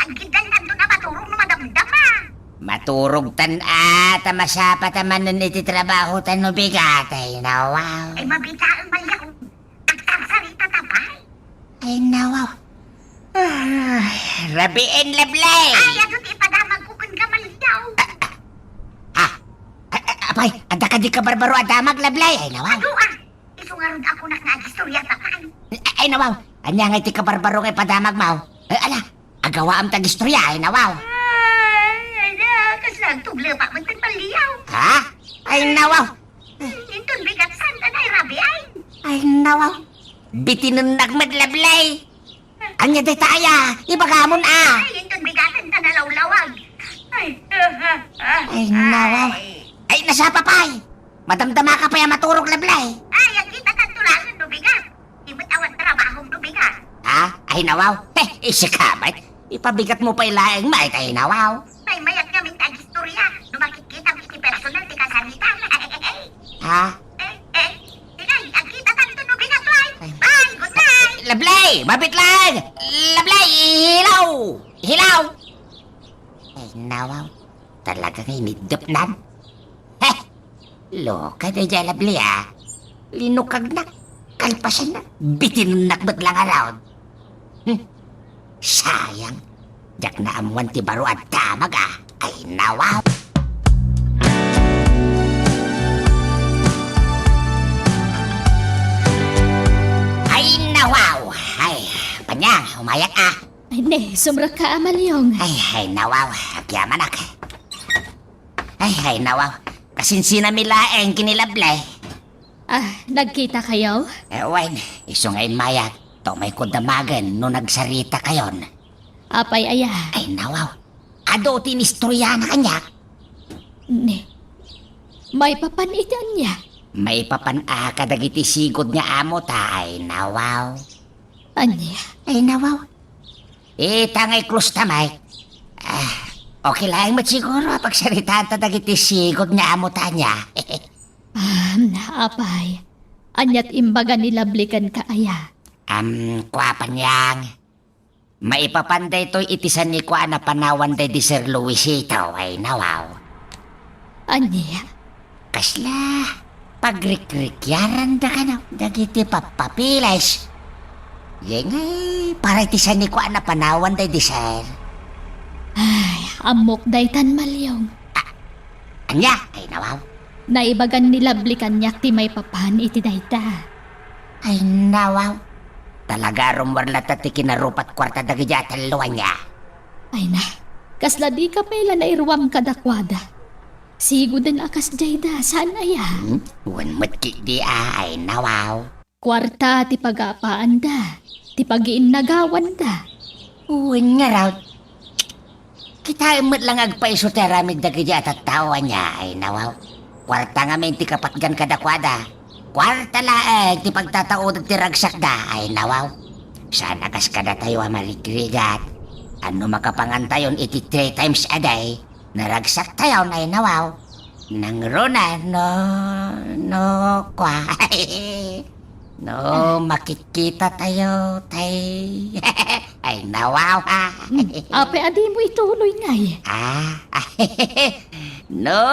Agiddan tanto a maturog no madamdama. Maturogtan a, ta masapa ta manen iti trabaho ta no bigat, ay nawaw. Ay, mabitaen, Malyong. Agsarsarita ta pay. Ay nawaw. Ay, rabiin, Lablay. Ay, adu ti ipadamag ko ken ka, Malyong. Ah, ah, ah, apay, adda kadi kabarbaro a damag, Lablay? Ay nawaw. Adu, ah. Isu ngarud a kunak nga agistorya ta pay. Ay, nawaw. Ania ngay ti kabarbaro nga ipadamag mo? Eh, ala, agawaam ti agistorya, ay nawaw. Ay, ay na, kasla agtuglepak met ken Malyong. Ha? Ay, nawaw. Inton bigat saan ta nairabi, ay. Ay, nawaw. Bitinennak met, Lablay. Ania dayta aya? Ibagamon a. Ay, inton bigaten ta nalawlawag. Ay, ah, ah, ah, Ay, nawaw. Ay. Ay, nasapa pay. Madamdama ka pay a maturog, Lablay. Ay, agkita tanto laeng no bigat. Di met awan trabahom no bigat. Ha? Ay, nawaw. Heh, isika met. Ipabigat mo pay laeng met, ay nawaw. Ay, mayat ngamin ta agistorya. No makitkitam iti personal ti kasaritam. Ha? Eh, eh, sige, agkita tanto no bigat, ay. Ay. Bye, good night. Lablay, mabit lang. Lablay, hilaw. Hilaw. Ay, nawaw. Talaga nga iniddepnan. Heh! Loka daydiay a Lablay, a. Linukagnak. Kalpasanna. Bitinennak met la ngarud. Hmm. Sayang. Diak naammuan ti baro a damag, a. Ay, nawaw. Ay, nawaw. Ay, Panyang, umayak, a. Ay, ne, sumrekka a, Malyong. Ay, ay, nawaw. Agyamanak. Ay, ay, nawaw. Kasinsinami laeng ken ni Lablay. Ah, nagkitakayo? Eh, wen, isu nga immayak. Ta umayko damagen no nagsaritakayon. Apay aya? Ay, nawaw. Adu ti inistoryanak kaniak. Ne. Maipapan iti ania? Maipapan a kadagiti sigud nga amota, ay nawaw. Ania? Ay, nawaw. Ita nga i-close ta, Mike. Ah, okay laeng met siguro a pagsaritaanta dagiti sigud nga amota ania. Ah, apay. Ania ti imbaga ni Lablay kenka aya? Am, kua, Panyang. Maipapan daytoy iti sanikua a napanawan daydi Sir Luisito, ay nawaw. Ania? Kasla, pagrikrikyaranda kano dagiti pappapiles. Yengay, para iti sanikua a napanawan daydi Sir. Ay, ammok daytan, Malyong. Ah, ania? Ay, nawaw. Naibagan ni Lablay kaniak ti maipapan iti dayta. Ay, nawaw. Talaga, rummuar latta ti kinarupat kuarta dagiti a tallo ania. Ay na, kasla dika pay la nairuam kadakuada. Siguden a kasdiayda, saan aya? Hmm? Wen met ketdi a, ay nawaw. Kuarta ti pagapaanda, ti pagiinnagawanda. Wen ngarud. Kitaem met la nga agpaiso ti aramid dagiti a tattao ania, ay nawaw. Kuarta ngamin ti kapatgan kadakuada. Kuarta laeng ti pagtataoden ti ragsakda, ay nawaw. Saan a kas kadatayo a marigrigat. Ano makapangantayon iti three times a day? Naragsaktayon, ay nawaw. Nangruna, no, no, kua. No, makikitatayo, tay. Ay, Nawawa. Hmm, apay a dimo ituloy ngay? Ah, no,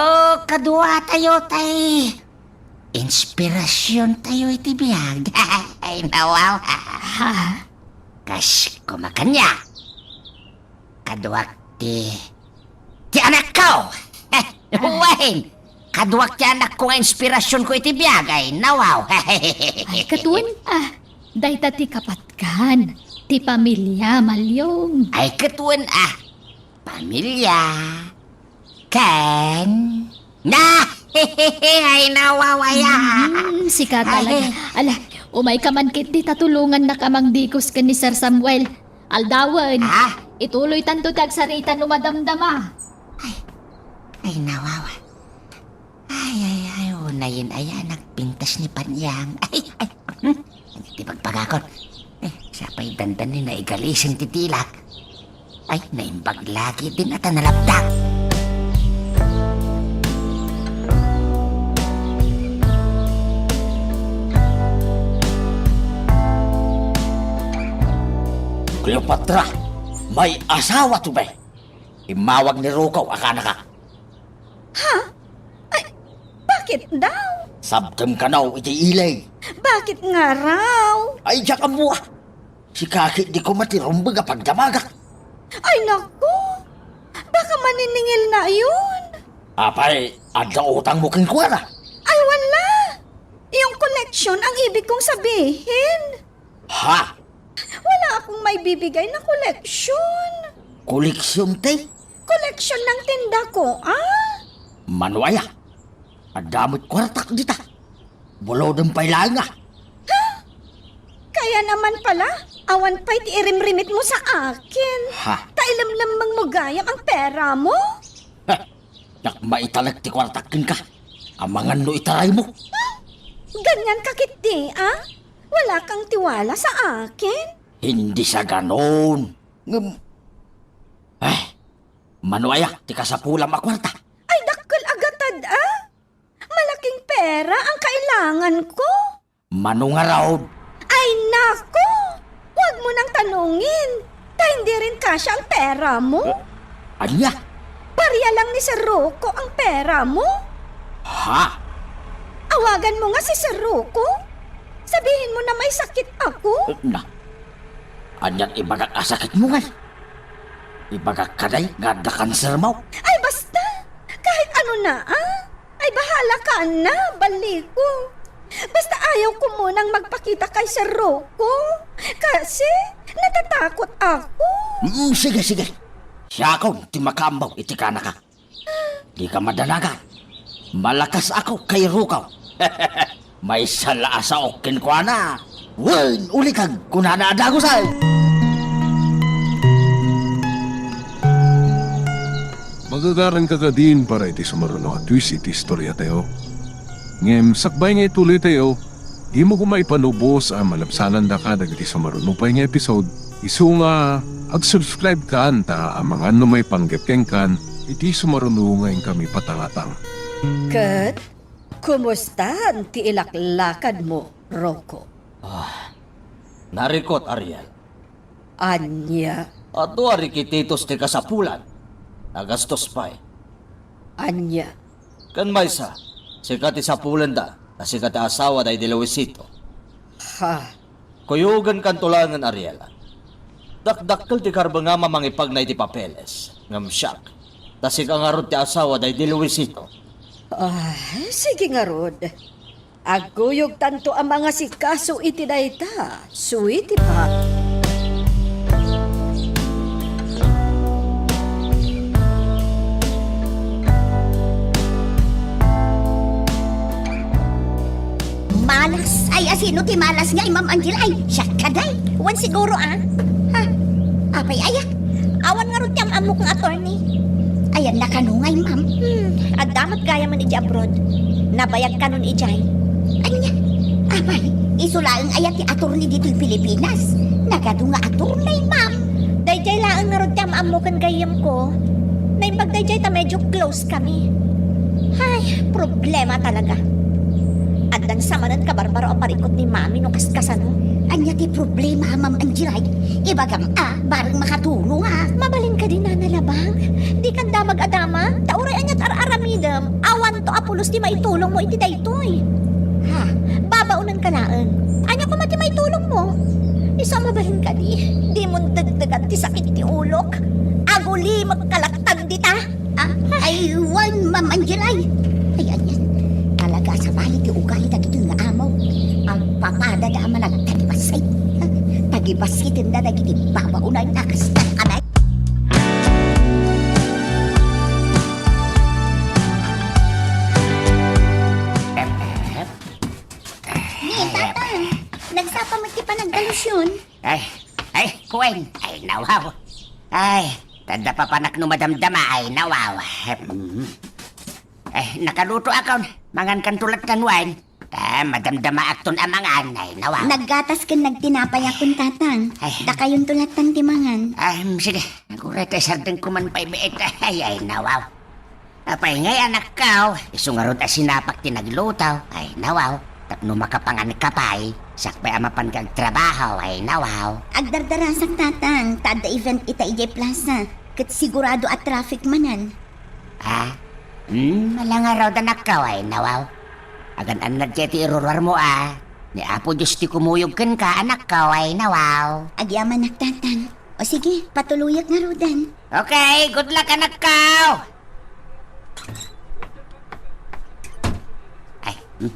kadua tayo tay inspirasyon tayo iti biag. Ay, nawawa. Ha? Kas kumakanya. Kaduak ti, ti anakko. Wen, kaduak ti anakko nga inspirasyon ko iti biag, ay, nawaw. Ay, katuen, ah, dayta ti kapatkan, ti pamilia, Malyong. Ay, katuen, ah, pamilia, ken, na, ay, nawawaya. Mm, sika talaga. Ay. Ala, umay ka man ket dita tulongannak a mangdikos ken ni Sir Samuel. Aldawen, ah? Ituloy tanto ti agsarita no madamdama. Ay, ay, nawawa. Ay, ay, ay, unayen aya nagpintas ni Panyang. Ay, ay, hmm? Di bagbaga kon. Eh, siya pa'y dandan ni naigalising ti dilak. Ay, naimbag lagi din at nalaptak. Cleopatra, may asawa to, be. Immawag ni Rukaw a kanaka. Ha? Ay, bakit daw? Sabtem kano iti ili. Bakit nga raw? Ay, diak ammo, ah. Sika ket di koma ti rumbeng a pagdamagak. Ay, naku! Baka maniningil na yun. Apay, adda utang mo kenkuana? Ay, wala. Yung koleksyon ang ibig kong sabihin. Ha? Wala akong maibibigay na koleksyon. Koleksyon, te? Koleksyon ng tinda ko, ah? Mano aya? Adda met kuartak dita. Buloden pay laeng, ah. Ha? Kaya naman pala, awan pay ti irimrimit mo sa akin. Ha? Ta ilemlemmeng mo gayam ang pera mo? Ha? Nak maitalek ti kuartak kenka. Amangan no itaray mo. Hmm? Ganyan ka ketdi, ah? Wala kang tiwala sa akin? Hindi sa ganon. Ngem, eh, mano aya ti kasapulam a kuarta? Ay, dakkel a gatad, ah. Malaking pera ang kailangan ko. Mano ngarud? Ay, nako! Huwag mo nang tanungin. Ta hindi rin kasya ang pera mo. Eh, ania? Paria lang ni Sir Rocco ang pera mo. Ha? Awagan mo nga si Sir Rocco. Sabihin mo na may sakit ako. Eh, na. Anian ibagak a sakit mo ngay? Ibagak kadi nga adda kanser mo? Ay, basta! Kahit ano na, ah! Ay, bahala ka na, baliko. Basta ayaw ko munang magpakita kay Sir Rocco. Kasi, natatakot ako. Mm, sige, sige. Siakon ti makaammo iti kanaka. Dika madanagan. Malakas ako kay Rocco. Maysa la a saok kenkuana. Wen, ulikag, kunana a dagusay. Magagaran ka kadin para iti sumaruno a twist iti istoriatayo. Ngem sakbay nga ituloytayo, dimo koma ipanubos a malabsanandaka dagiti sumaruno pay nga episode. Isu nga, ag-subscribe kan ta amangan no maipanggep kenkan iti sumaruno nga inkami patangatang. Ket, kumustan ti ilaklakadmo, Rocco? Ah, narikot, Ariel. Ania? Adu a rikititos ti kasapulan. Nagastos pay. Ania? Ken maysa, sika ti sapulenda, ta sika ti asawa daydi Luisito. Ha? Kuyogenkanto laengen, Ariela. Dakdakkel ti karbengam a mangipagna iti papeles, ngem siak, ta sika ngarud ti asawa daydi Luisito. Ah, sige ngarud. Agkuyogtanto a mangasikaso iti dayta, sweetie pie. Malas? Ay, asino ti malas nga, Ma'am Angel? Ay, siak kadi. Wen siguro, ah. Ha? Apay aya? Awan ngarud ti am-ammok nga attorney. Ayan na kano ngay, ma'am. Hmm, adda met gayamen idiay abroad. Nabayag kanon idiay. Ania? Apay, isu laeng aya ti attorney ditoy Pilipinas? Nagadu nga attorney, ma'am. Daydiay laeng ngarud ti am-ammo ken gayyemko. Naimbag daydiay ta medyo close kami. Ay, problema talaga. Addan sa manen kabarbaro a parikut ni Mami no kaskasano. Ania ti problema, Ma'am Angelay? Ibagam a, bareng makatulong a. Mabalin kadi, Nana Labang? Dikan damag a damag? Ta uray aniat ar-aramidem, awanto a pulos ti maitulongmo iti daytoy. Ha? Babaonenka laeng. Ania koma ti maitulongmo? Isu a mabalin kadi, dimon degdegan ti sakit ti ulok. Agulimekka latta dita. Ah, ay, wen, Ma'am Angelay. Ay, anian. Talaga a sabali ti ugali dagitoy nga amo. Agpapadada a managtagibassit. Ah, tagibassit dagiti babaonan a kasta kami. Ni, Tatang, nagsapa met ti panagdalusyon. Ay, ay, kuen. Ay, nawaw. Ay, tadda papanak no madamdama. Ay, nawaw. Hmm. Ay, nakaluto akon. Mangankanto latta wen. Ah, madamdamaakton a mangan. Ay, nawaw. Naggatas ken nagtinapay akon, Tatang. Ay. Dakayonto lattan ti mangan. Ah, hmm, sige. Aguray ta isardengko man pay biit. Ay, ay, nawaw. Apay ngay, anakko? Isu ngarud a sinapak ti nagluto. Ay, nawaw. Tapno makapanganka pay, siak pay a mapanka agtrabaho. Ay, nawaw. Agdardarasak, Tatang, ta adda event ita idiay plaza. Ket sigurado a traffic manen. Ah? Hmm, ala ngarud, anakko. Ay, nawaw. Agan-annad kay ti iruruarmo a. Ni Apo Dios ti kumuyog kenka, anakko. Ay, nawaw. Agyamanak, Tatang. O sige, patuloyak ngaruden. Okay, good luck, anakko! Ay, hmm.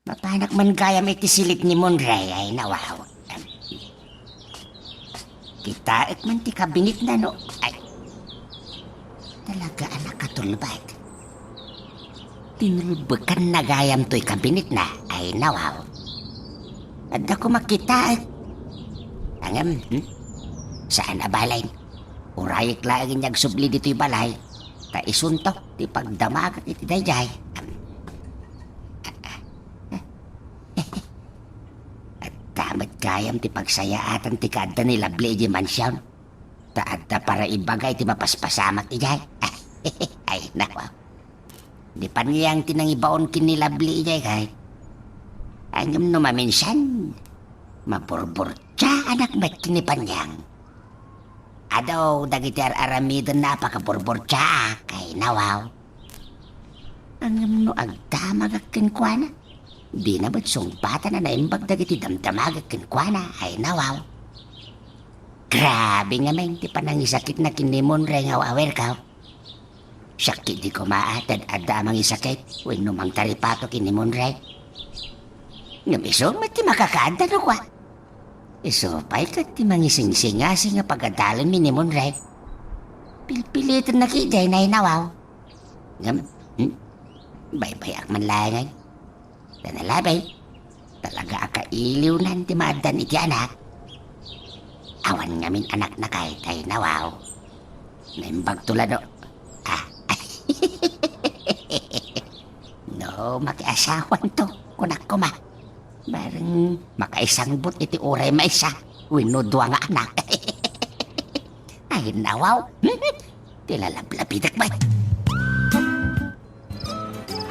Mapanak man gayam iti silip ni Monray, ay, nawaw. Kitaek man ti kabinetna, no? Ay, talaga a nakatulbad. Tinulbekanna gayam toy kabinetna, ay, nawaw. Adda koma kitaek. Ngem, hmm? Saan a bale. Urayek laeng nga agsubli ditoy balay, ta isunto ti pagdamagek iti daydiay. Adda met gayam ti pagsayaatan ti kaadda ni Lovely idiay mansion, ta adda para ibaga iti mapaspasamak idiay. Ay, nawaw. Ni Panyang ti nangibaon ken ni Lovely idiay, kay. Ngem no maminsan, maburburtiaanak met ken ni Panyang. Adu dagiti ar-aramidenna a pakaburburtiaak, ay, nawaw. Ngem no agdamagak kenkuana, dina met sungbatan a naimbag dagiti damdamagek kenkuana, ay, nawaw. Grabe ngamin ti panangisakitna ken ni Monray nga aw-awirko. Siak ketdi koma a ti ad-adda a mangisakit wenno mangtaripato ken ni Monray. Ngem isu met ti makakaadda no kua. Isu pay ket ti mangisingsingasing a pagadalenmi ni Monray. Pilpilitenna ketdi, ay, nawaw. Ngem, hmm? Baybayak man laengen. Ta ni Lovely, talaga a kailiwnan ti maaddan iti anak. Awan ngamin anakna, kay, ay, nawaw. Naimbagto la no. Ah. No makiasawanto, kunak koma. Bareng makaisangbuto iti uray maysa wenno dua nga anak. Ay, nawaw. Ti lalablabidak met.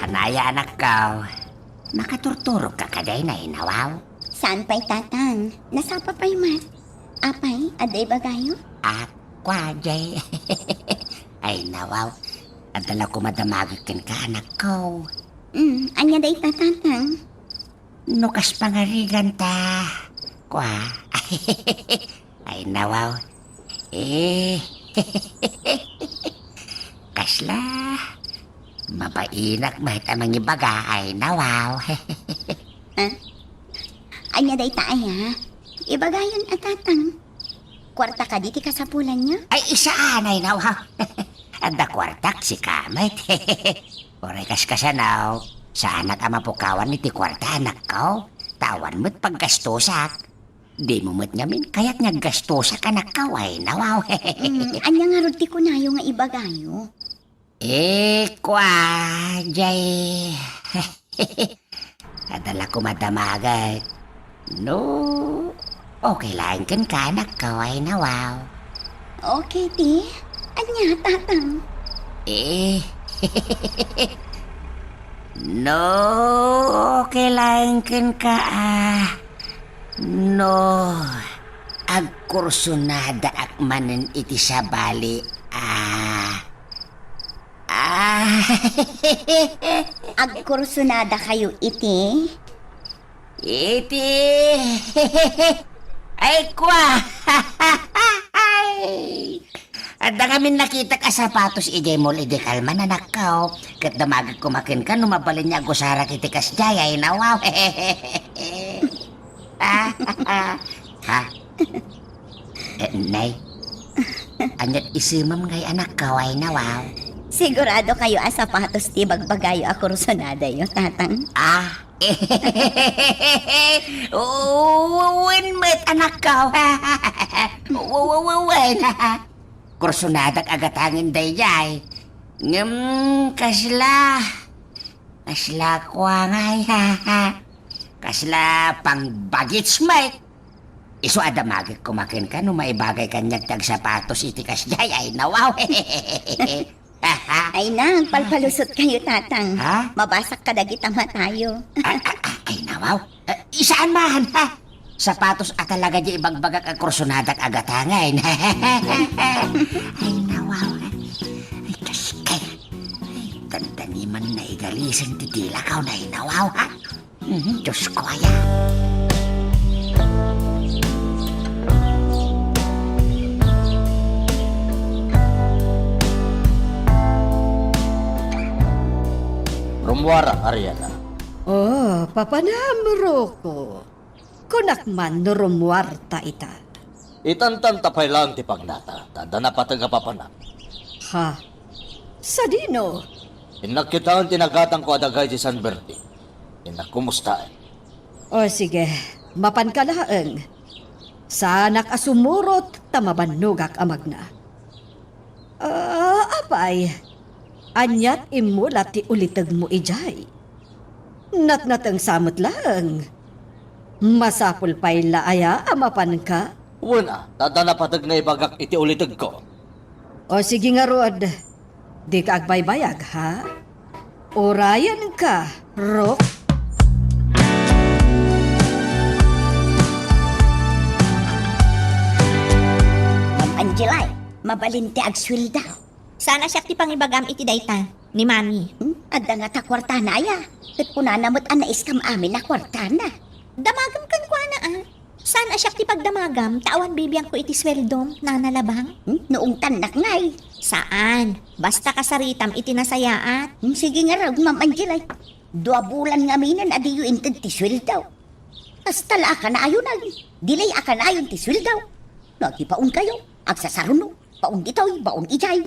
Anaya, anakko? Makaturturogka kadi, ay, nawaw? Saan pay, Tatang. Nasapa pay met. Apay, adda ibagayo? Ako, jay. Ay, nawaw. Adda la koma damagek kenka, anakko. Mm, ania dayta, Tatang? No kas pangarigan ta, kua. Ay, nawaw. Eh. Kasla mabainak met a mangibaga, ay, nawaw. Ah? Ania dayta aya? Ibagayon a, Tatang. Kuarta kadi ti kasapulanyo? Ay, saan, ay, nawaw. Adda kuartak, sika met. Uray kas kasano, saanak a mapukawan iti kuarta, anakko. Ta awan met paggastosak. Dimo met ngamin kayat nga aggastosak, anakko, ay, nawaw. Mm, ania ngarud ti kunayo nga ibagayo? Eh, kua, jay. Adda la koma damagek. No, okay laeng kenka, anakko, ay, nawaw. Okay ti? Ania, Tatang? Eh. No, okay laeng kenka, ah. No, agkursunadaak manen iti sabali, ah, ah, Agkursunadakayo iti? Iti, ay, kua. Adda ngamin nakitak a sapatos idiay mall idi kalman, anakko. Ket damagek koma kenka no mabalin nga agusarak iti kasdiay, ay, nawaw. Ah, ha? Eh, nay, ania't isimem ngay, anakko, ay, nawaw? Siguradokayo a sapatos ti ibagbagayo a kursunadayo, tatang? Ah, wen met, anakko. Wen. Kursunadak a gatangen daydiay. Ngem kasla, kasla kua ngay, kasla pangbagets met. Isu a damagek koma kenka no maibagay kaniak ti agsapatos iti kasdiay, ay, nawaw. Ay, nagpalpalusotkayo, tatang. Ha? Mabasak kadagiti matayo. Ah, ah, ah, ay, nawaw. Ah, saan man, ha? Sapatos a talaga di ibagbagak a kursunadak a gatangen. Ay, nawaw. Ay, Diyos ko. Ay, dandani man naigalisen ti dilakaw, ay, nawaw, ha? Mhm, Diyos ko, aya. Rummuarak, Ariela. Oh, papanam, Rocco. Kunak man no rummuarta ita. Itantanta pay laeng ti pagnata, ta adda napateg a papanam. Ha? Sadino? Innak kitaen ti nagatangko a daga idiay San Bertin. Innak kumustaen. O sige, mapanka laeng. Saanak a sumurot ta mabannogak a magna. Ah, apay, ania't immula ti ulitegmo idiay? Natnatengsa met laeng. Masapul pay la aya a mapanka? Wen a, ta adda napateg nga ibagak iti ulitegko. O sige ngarud, dika agbaybayag, ha? Urayenka, Rok. Ma'am Angela, mabalin ti agsuelda. Saan a siak ti pangibagam iti dayta, ni Mami. Hmm? Adda ngata kuartana aya? Ket kunana met a naiskam amin a kuartana. Damagem kenkuana, a. Saan a siak ti pagdamagam ta awan bibiangko iti sueldom, Nana Labang? Hmm? No ungtannak ngay. Saan. Basta kasaritam iti nasayaat. Hmm, sige ngarud, Ma'am Angela. Dua bulan ngaminen a diyo inted ti sueldo. Kasta la a kanayon, ay. Dilay a kanayon ti sueldo. No agibaonkayo, agsasaruno. Baon ditoy, baon idiay.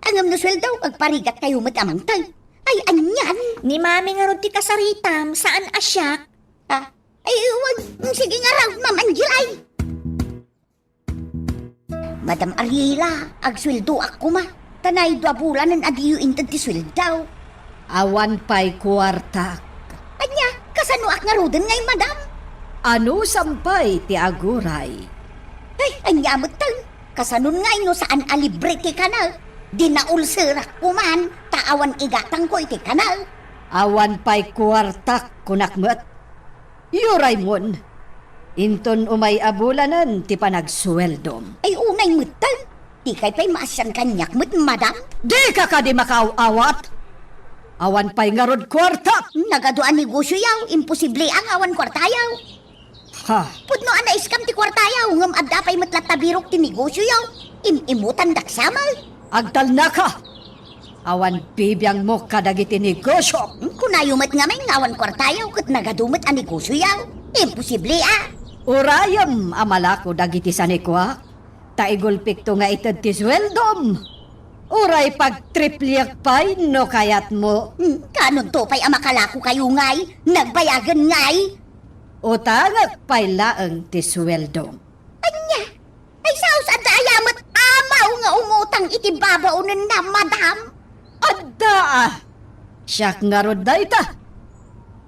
Ngem no sueldo, agparigatkayo met a mangted. Ay, anian? Ni Mami ngarud ti kasaritam, saan a siak. Ah, ay, wen, sige ngarud, Ma'am Angela, ay. Madam Ariela, agsueldoak koma. Ta nay dua bulanen a diyo inted ti sueldo. Awan pay kuartak. Ania, kasanoak ngaruden ngay, madam? Anusam pay ti aguray? Ay, ania metten? Kasanon ngay no saan a libre ti kana? Di naulserak koman, ta awan igatangko iti kana. Awan pay kuartak, kunak met. Uraymon, inton umay a bulanen ti panagsueldom. Ay, unay metten. Dikay pay maasian kaniak met, madam? Dika kadi makaaw-awat? Awan pay ngarud kuartak! Nagadu a negosioyaw, imposible a nga awan kuartayaw. Ha? Pudno a naiskam ti kuartayaw, ngem adda pay met latta birok ti negosioyaw. Im-imutandak sa met. Agtalnaka! Awan bibiangmo kadagiti negosio. Hmm, kunayo met ngamin nga awan kuartayaw ket nagadu met a negosioyaw. Imposible a. Urayem a malako dagiti sanikuak, ta igulpikto nga ited ti sueldom. Uray pagtripliek pay no kayatmo. Hmm, kaanonto pay a makalakokayo ngay, nagbayagen ngay? Utangek pay laeng ti sueldom. Ania? Ay, sao sa adda aya met amaw nga umutang iti babaonenna, madam? Adda, a. Siak ngarud dayta.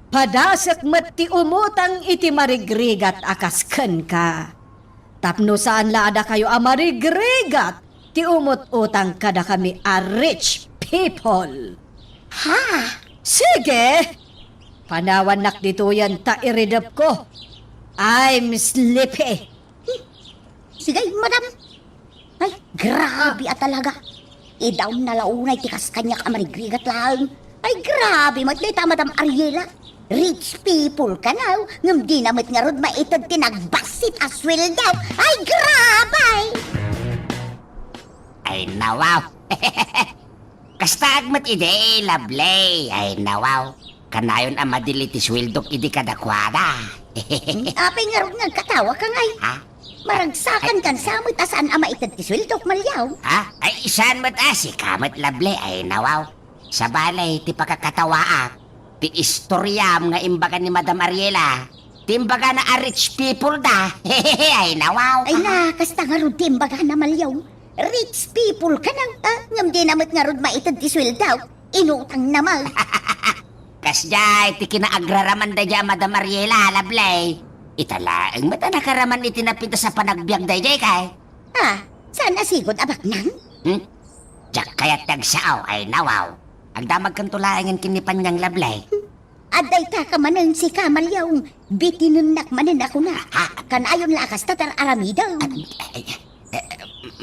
Padasek met ti umutang iti marigrigat a kas kenka. Tapno saan la a dakayo a marigrigat ti umut-utang kadakami a rich people. Ha? Sige! Panawannak ditoyen ta iridepko. I'm sleepy. Sige, madam. Ay, grabe a talaga. Idaonna la unay ti kas kaniak a marigrigat laeng. Ay, grabe met dayta, Madam Ariela. Rich people kano, ngem dina met ngarud maited ti nagbassit a sueldo. Ay, grabe! Ay, nawaw. Kastaak met idi, Lovely. Ay, nawaw. Kanayon a madili ti sueldok idi kadakuada. Apay ngarud nga agkatawaka ngay? Ha? Maragsakan kan sa met a saan a maited ti sueldok, Maliaw? Ha? Ay, saan met a, sika met, Lovely. Ay, nawaw. Sabali, ti pakakatawaak, ti istoriam nga imbaga ni Madam Ariela, ti imbagana a rich people da. Ay, nawaw. Ay na, kasta ngarud ti imbagana, Maliaw. Rich people kano, ah, ngem dina met ngarud maited ti sueldo. Inutangna met. Kasdiay ti kinaagraramanda daydiay a Madam Ariela, Lovely. Ita laeng met a nakaraman iti napintas a panagbiag daydiay kay. Ah, saan a sigud a baknang? Hmm? Diak kayat ti agsao, ay nawaw. Agdamagkanto laengen ken ni Paniang, Lovely. Adda ita ka manen, sika, Maliaw. Bitinennak manen a kuna. Ha? Kanayon la a kasta ti ar-aramidem. Ay, ay, eh,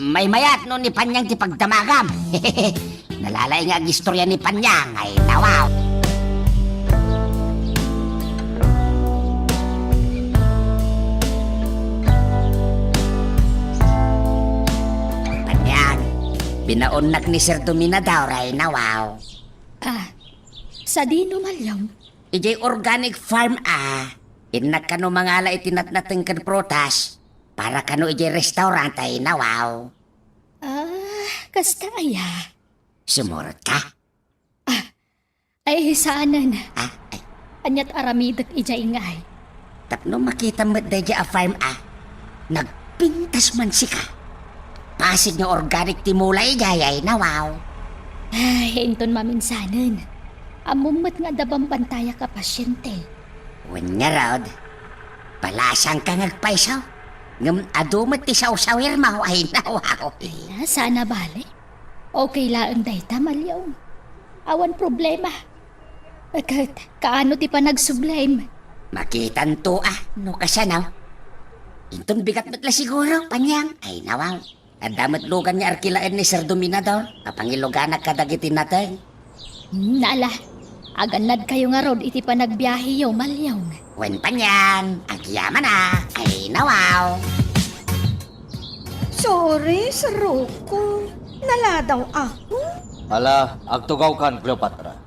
maymayat no ni Paniang ti pagdamagam. Nalalaing nga agistoria ni Paniang, ay nawaw. Paniang, binaonnak ni Sir Dominador, ay nawaw. Ah, sadino, Maliaw? Idiay organic farm a. Innak kano mangala iti natnateng ken prutas para kano idiay restaurant, ay nawaw. Ah, kasta aya? Sumurot ka? Ah, ay, saanen. Ah, ay. Aniat aramidek idiay ngay? Tapno makitam met daydiay a farm a nagpintas man sika. Pasig nga organic ti mula idiay, ay nawaw. Ay, inton maminsanen. Ammom met nga adda bambantayak a pasyente. Wen ngarud, palasangka nga agpayso. Ngem adu met ti sawsawirmo, ay nawaw. Ala, saan a bale. Okay laeng dayta, Maliaw. Awan problema. Ket, kaano ti panagsublem? Makitanto a, no kasano. Inton bigat met la siguro, Paniang. Ay, nawaw. Adda met lugan nga arkilaen ni Sir Dominador a pangiluganak kadagiti nateng. Hmm, ala, agannadkayo ngarud iti panagbiaheyo, Maliaw. Wen, Paniang, agyamanak. Ay, nawaw. Sorry, Sir Rocco. Naladaw ako. Ala, agtugawkan, Cleopatra.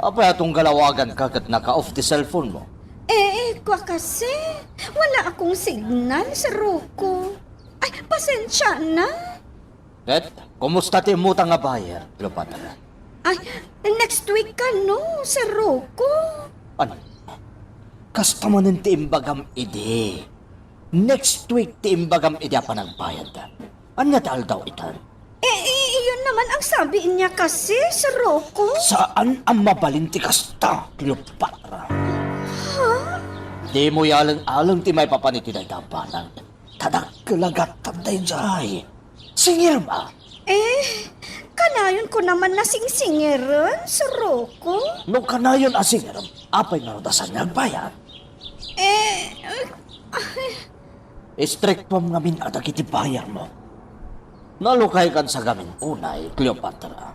Apay a tunggal awaganka ket naka-off ti cellphone mo? Eh, eh, kua kasi, wala akong signal, Sir Rocco. Ay, pasensya na. Ket, kumusta ti immota nga buyer, Cleopatra? Ay, next week kano, Sir Rocco. Ano? Kasta manen ti imbagam idi. Next week ti imbagam idi a panagbayad. Ania ti aldaw itan? Eh, eh, iyon naman ang sabi niya kasi, Sir Rocco. Saan a mabalin ti kasta, Cleopatra? Ha? Dimo yaleng-aleng ti maipapan iti dayta a banag. Ta dakkel a gattan daydiay. Singirem a? Eh, kanayon ko naman a singsingiren, Sir Rocco. No kanayon a singirem, apay ngarud a saan nga agbayad? Eh, eh, ah, Istriktuam ngamin a dagiti bayarmo. Nalukaykan sa gamin unay, Cleopatra.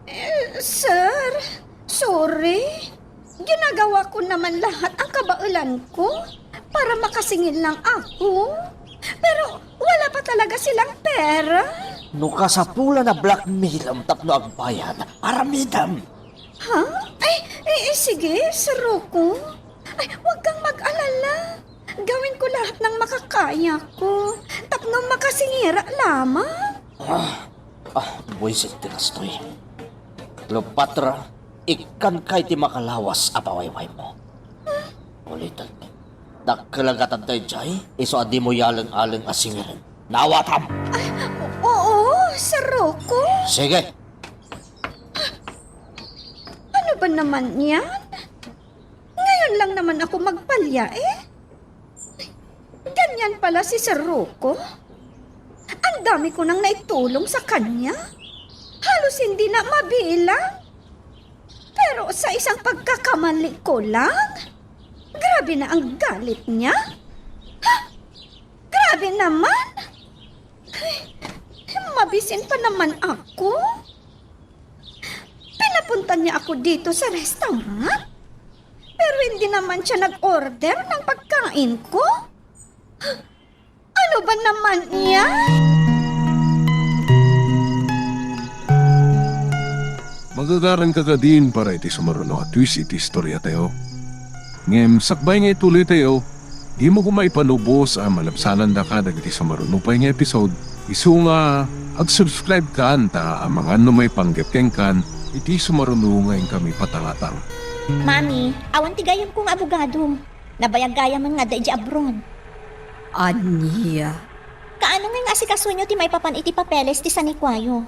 Eh, sir, sorry. Ginagawa ko naman lahat ang kabaelan ko para makasingil lang ako. Pero wala pa talaga silang pera. No kasapulan a blackmail-am tapno agbayad, aramidam. Ha? Ay, eh, eh, sige, Sir Rocco. Ay, huwag kang mag-alala. Gawin ko lahat ng makakaya ko. Tapno makasingil lamang. Ah, ah, buisit ti kastoy. Cleopatra, ikkanka iti makalawas a pawaywaymo. Ulitek, dakkel a gattan daydiay, isu a dimo yaleng-aleng a singiren. Naawatam! Ay, oo, Sir Rocco. Sige. Ano ba naman yan? Ngayon lang naman ako magpalya, eh. Ganyan pala si Sir Rocco. Ang dami ko nang naitulong sa kanya. Halos hindi na mabilang. Pero sa isang pagkakamali ko lang, grabe na ang galit niya. Ha? Grabe naman! Ay, mabisin pa naman ako. Pinapunta niya ako dito sa restaurant. Pero hindi naman siya nag-order ng pagkain ko. Ano ba naman yan? Magagaran ka kadin para iti sumaruno a twist iti istorya tayo. Ngem sakbay nga ituloy tayo, dimo koma ipanubos a malabsanandaka dagiti sumaruno pay nga episode. Isu nga ag-subscribe kan ta amangan no maipanggep kenkan iti sumaruno nga inkami patangatang. Mami, awan ti gayamko nga abogado. Nabayag gayamon nga adda idiay abroad. Ania? Kaano nga nga asikasoenyo ti maipapan iti papeles ti sanikuayo?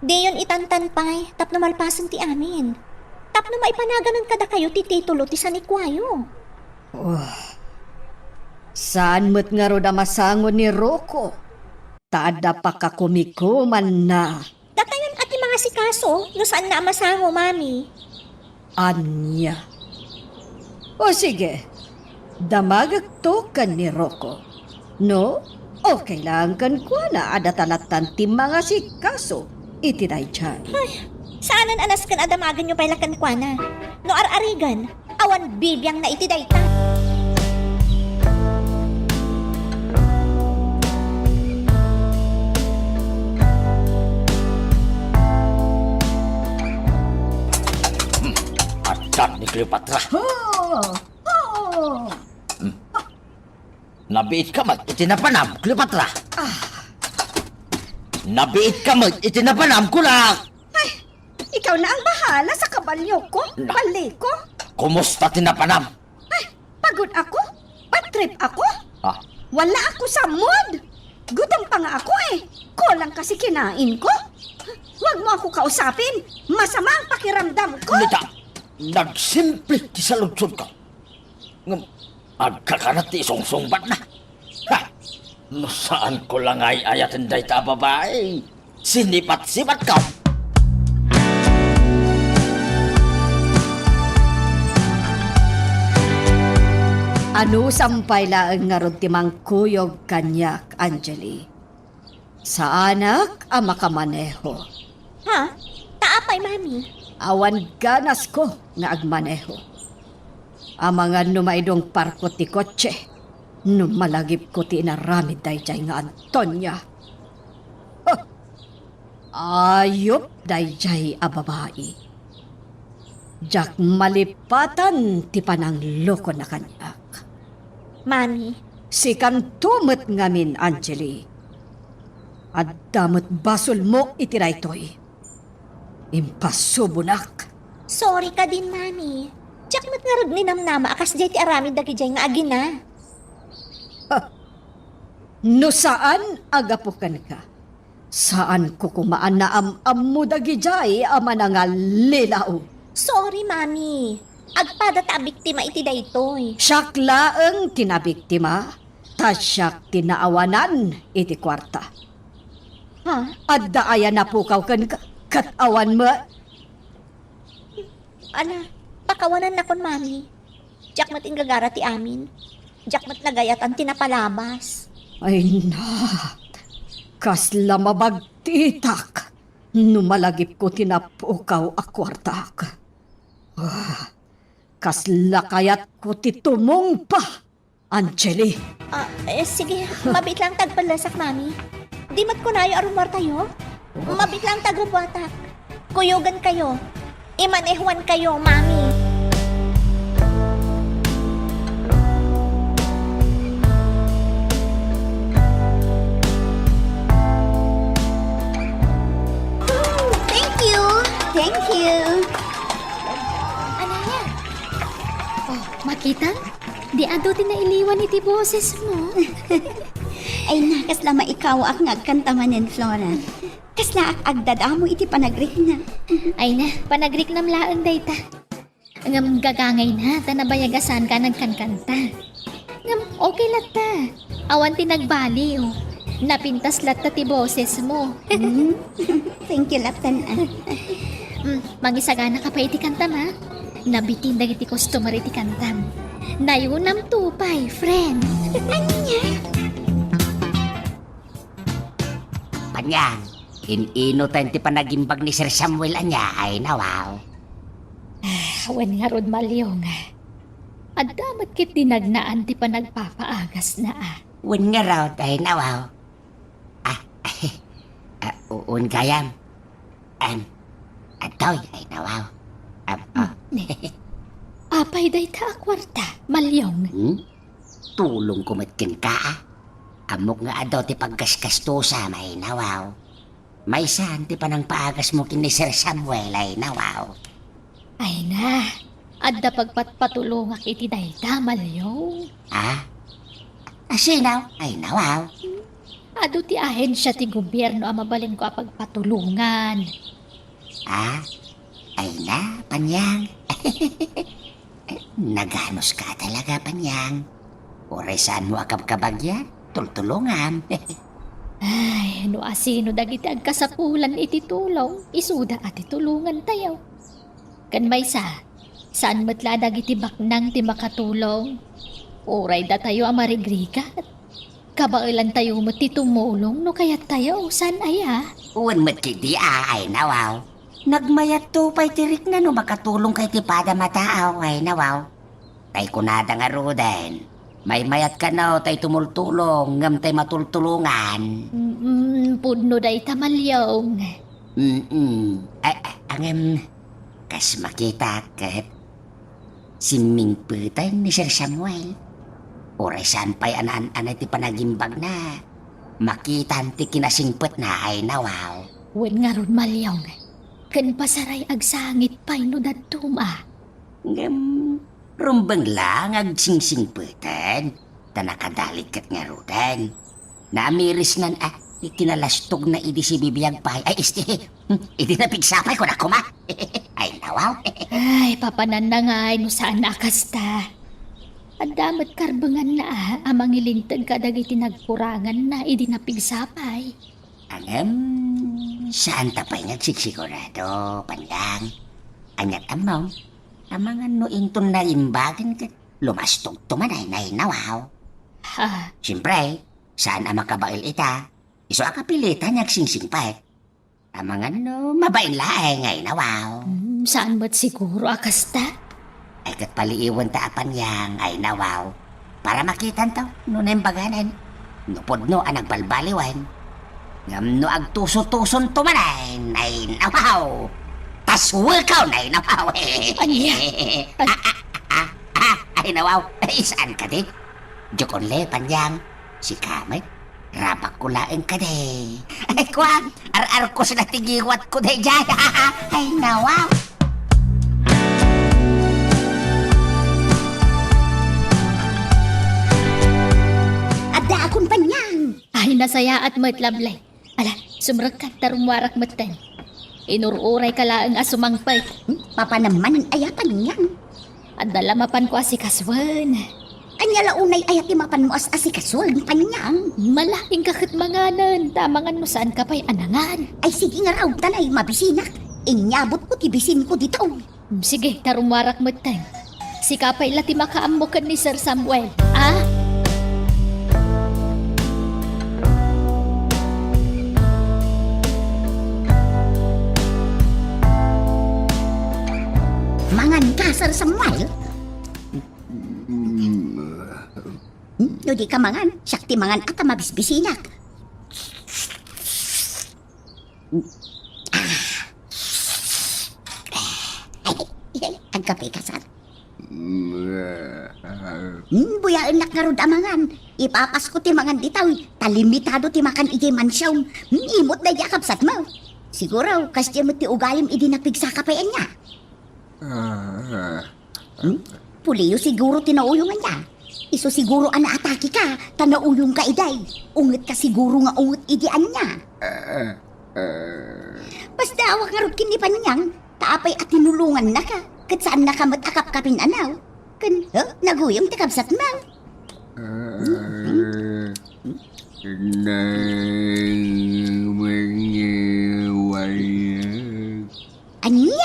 Diyon itantan pay tapno malpasen ti amin. Tapno maipanaganan kadakayo ti titulo ti sanikuayo. Oh. Saan met ngarud a masango ni Rocco? Ta adda pakakumikumanna. Datayon a ti mangasikaso no saanna a masango, Mami. Ania? O sige, damagekto ken ni Rocco. No, okay lang kenkuana a data lattan ti mangasikaso iti daydiay. Ay, saanen a nasken a damagenyo pay la kenkuana. No ar-arigan, awan bibiangna iti dayta. Hmm, adda ni Cleopatra. Oh! Oh! Hmm. Nabiit ka met iti napanam, Cleopatra. Ah. Nabiit ka met iti napanam, kunak. Ay, ikaw na ang bahala sa kabalyo ko, Na- bali ko. Kumusta ti napanam? Ay, pagod ako? Bad trip ako? Ah. Wala ako sa mood. Gutom pa nga ako eh. Kulang kasi kinain ko. Huwag mo ako kausapin. Masama ang pakiramdam ko. Nita, nagsimple ti saludsod ko. Ngem, agkakanat ti isungsungbatna. Ha! No saan ko la nga ay-ayaten dayta a babai, sinibat-sibat ka! Anusam pay laeng ngarud ti mangkuyog kaniak, Angeli. Saanak a makamaneho. Ha? Ta apay, Mami? Awan ganasko nga agmaneho. Amangan no maidungparko ti kotse, no malagipko ti inaramid daydiay nga Antonia. Huh! Ayup daydiay a babai. Diak malipatan ti pananglokona kaniak. Mami. Sikanto met ngamin, Angeli. Adda met basolmo iti daytoy. Impasubonak. Sorry kadin, Mami. Diak met ngarud ninamnama a kasdiay ti aramid dagidiay nga agina. Ha! No saan a gapu kenka, saanko koma a naam-ammo dagidiay a manangallilaw. Sorry, Mami. Agpada ta abiktima iti daytoy. Siak laeng ti nabiktima, ta siak ti naawanan iti kuarta. Ha? Adda aya napukaw kenka, ket awan met? Ala, pakawanannakon, Mami. Diak met inggagara ti amin. Diak met nagayatan ti napalabas. Ay na, kasla mabagtitak no malagipko ti napukaw a kuartak. Ah, kasla kayatko ti tumungpa, Angeli. Ah, eh, sige. Mabiit lang tagpallasak, Mami. Di met kunayo a rumuartayo? Mabiit lang tagrubuatak. Kuyogan kayo. Imanehuan kayo, Mami. Thank you. Thank you. Anaya? Oh, makita? Di adu ti nailiwan iti boses mo. Ay na, kasla maikawaak nga agkanta manen, Flora. Kasla ak agdadamo iti panagrikna. Ay na, panagriknam laeng dayta. Ngem gagangayna ta nabayag a saanka nagkankanta. Ngem okay latta. Awan ti nagbaliw. Napintas latta ti boses mo. Hmm? Thank you, Latan. Mm, mangisagana ka pay iti kantam, ha? Nabitin dagiti customer iti kantam. Nayunam to pay, friend. Ania? Panyang, in-ino tayo ti panagimbag ni Sir Samuel ania, ay nawaw? Ah, wen ngarud, Malyong. Adda met ket dinagnaan ti panagpapaagasna, ah. Wen ngarud, ay nawaw? Ah, ah, u-, un gayam. Em, adtoy, ay nawaw. Em, ah. Hmm, ne. Apay dayta a kuarta, Malyong? Hmm? Tulongko met kenka, a. Ammok nga adu ti paggaskastosam, ay nawaw. Maysan ti panangpaagasmo ken ni Sir Samuel, ay nawaw. Ay na, adda pagpatpatulongak iti dayta, Malyong. Ah? A, sino? Ay nawaw. Adu ti ahensia ti gobierno a mabalinko a pagpatulongan. Ah? Ay na, Panyang. Naganuska talaga, Panyang. Uray saanmo a kabkabagyan, tultulongam. Ay, no asino dagiti agkasapulan iti tulong, isuda a ti tulongantayo. Ken maysa, saan met la dagiti baknang ti makatulong. Uray datayo a marigrigat. Kabaelantayo met ti tumulong no kayattayo, saan aya? Wen met ketdi a, ay nawaw. Nagmayatto pay ti rikna no makatulongka iti padam a tao, ay nawaw. Tay kunada ngaruden, maymayat kano tay tumultulong ngem tay matultulongan. Mm, pudno dayta, Malyong. Mm-mm. A-, a-, ngem, kas makitak ket simmingpeten ni Sir Samuel. Uray saan pay a naan-anay ti panagimbagna, makitan ti kinasingpetna, ay nawaw. Wen ngarud, Malyong, ken pasaray agsangit pay no dadduma. Ngem, rumbeng la nga agsingsingpeten, ta nakadalit ket ngaruden. Naamirisnan a, iti nalastogna idi sibibiag pay. Ay, isti, idi napigsa pay, kunak koma. Ay, nawaw. Ay, papananna ngay no saan a kasta. Adda met karbenganna a, a mangilinteg kadagiti nagkuranganna idi napigsa pay. Ngem, saanta pay nga agsigsigurado, Panyang. Aniat ammom, amangan no inton naimbagen ket lumastogto man ay nainawaw. Ha? Siempre, saan a makabael ita. Isu a kapilitan nga agsingsingpet. Amangan no mabain laeng nga inawaw. Hmm, saan met siguro a kasta? Ay, ket paliiwenta a Panyang ay nawaw para makitanto no naimbaganen, no pudno a nagbalbaliwen. Ngem no agtuso-tusonto manen ay nawaw, taswekaw nay nawaw. Ania? Ah, ah, ah, ah, ay nawaw. Ay, saan kadi? Joke only, Panyang. Sika met. Rabakko laeng kadi. Ay, kua, ar-arkos na ti giwatko daydiay. Ay, nawaw. Addaakon, Panyang. Ay, nasayaat met, Lovely. Ala, sumrekka ta rummuarak metten. Inur-urayka laeng a sumangpet. Hmm? Mapanam manen aya, Panyang? Adda la mapanko a sikasuen. Ania la unay aya ti mapanmo as-asikasuen, Panyang? Malaingka ket manganen, ta amangan no saanka pay a nangan. Ay, sige ngarud, ta nay, mabisinak. Inyabutko ti bisinko ditoy. Hmm, sige, ta rummuarak metten. Sika pay la ti makaammo ken ni Sir Samuel, a? Manganka, Sir Samuel? Hmm, no dika mangan, siak ti mangan a ta mabisbisinak. Ah. Ay, ay, agkapeka, Sir. Hmm, buyaennak ngarud a mangan. Ipapasko ti mangan ditoy, ta limitado ti makan idiay mansion. Hmm, imot daydi a kabsatmo. Siguro, kasdiay met ti ugalim idi napigsaka pay ania. Ah. Hmm? Puliyo siguro ti nauyonganna. Isu siguro a naatakeka, ta nauyongka idiay. Ungetka siguro nga unget idi ania. Ah, ah. Pasdaawak ngarud ken ni Panyang, ta apay a tinulongannaka, ket saannaka met a kapkapin a naw. Ken, ha? Naguyong ti kabsatmo. Ah, hmm? Nay, mangaway. Ania?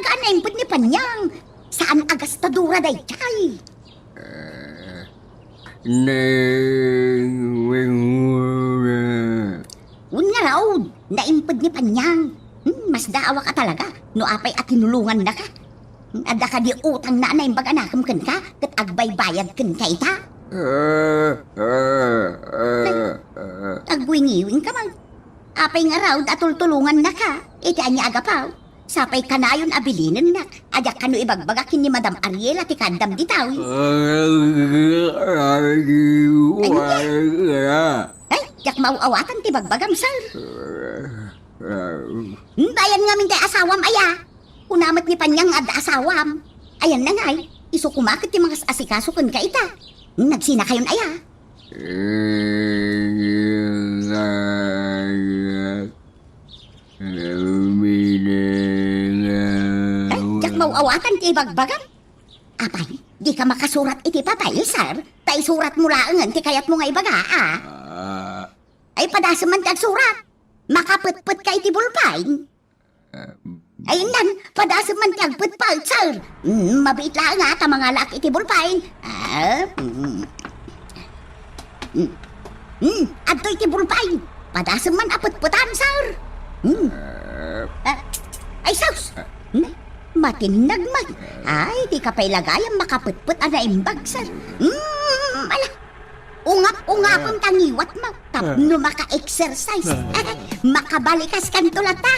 Kaan naimped ni Panyang? Saan a gastadora daydiay? Ah, nangwengweng. Wen ngarud, naimped ni Panyang. Hmm, masdaawak a talaga no apay a tinulongannaka. Hmm, adda kadi utangna a naimbag a nakem kenka, ket agbaybayad kenka ita? Ah, ah, ah, ah. Agwingiwingka man. Apay ngarud a tultulongannaka iti ania a gapu? Sapay kanayon a bilinennak a diak kano ibagbaga ken ni Madam Ariela ti kaaddam ditoy. Ania? Ay, diak maaw-awatan ti bagbagam, sir. Hmm, ayan ngamin ti asawam, aya? Kuna met ni Panyang nga adda asawam. Ayanna ngay, isu koma ket ti mangas-asikaso kenka ita. Nagsinakayon, aya? Ay, diak maaw-awatan ti ibagbagam. Apay, dika makasurat iti papel, sir? Ta isuratmo laengen ti kayatmo nga ibaga, a? Ah. Ay, padasem man ti agsurat. Makapetpetka iti bulpen. Ah. Ay, innan, padasem man ti agpetpet, sir. Mm, mabiit laeng, a, ta mangalaak iti bulpen. Ah, mm. Mm. Mm, adtoy ti bulpen. Padasem man a petpetan, sir. Mm. Ah. Ah, ay, sus! Mm, matinnag man. Ay, dika pay la gayam makapetpet a naimbag, sir. Mm, ala. Ungap-ungapem ta ngiwatmo tapno maka-exercise. Makabalikas kanto latta.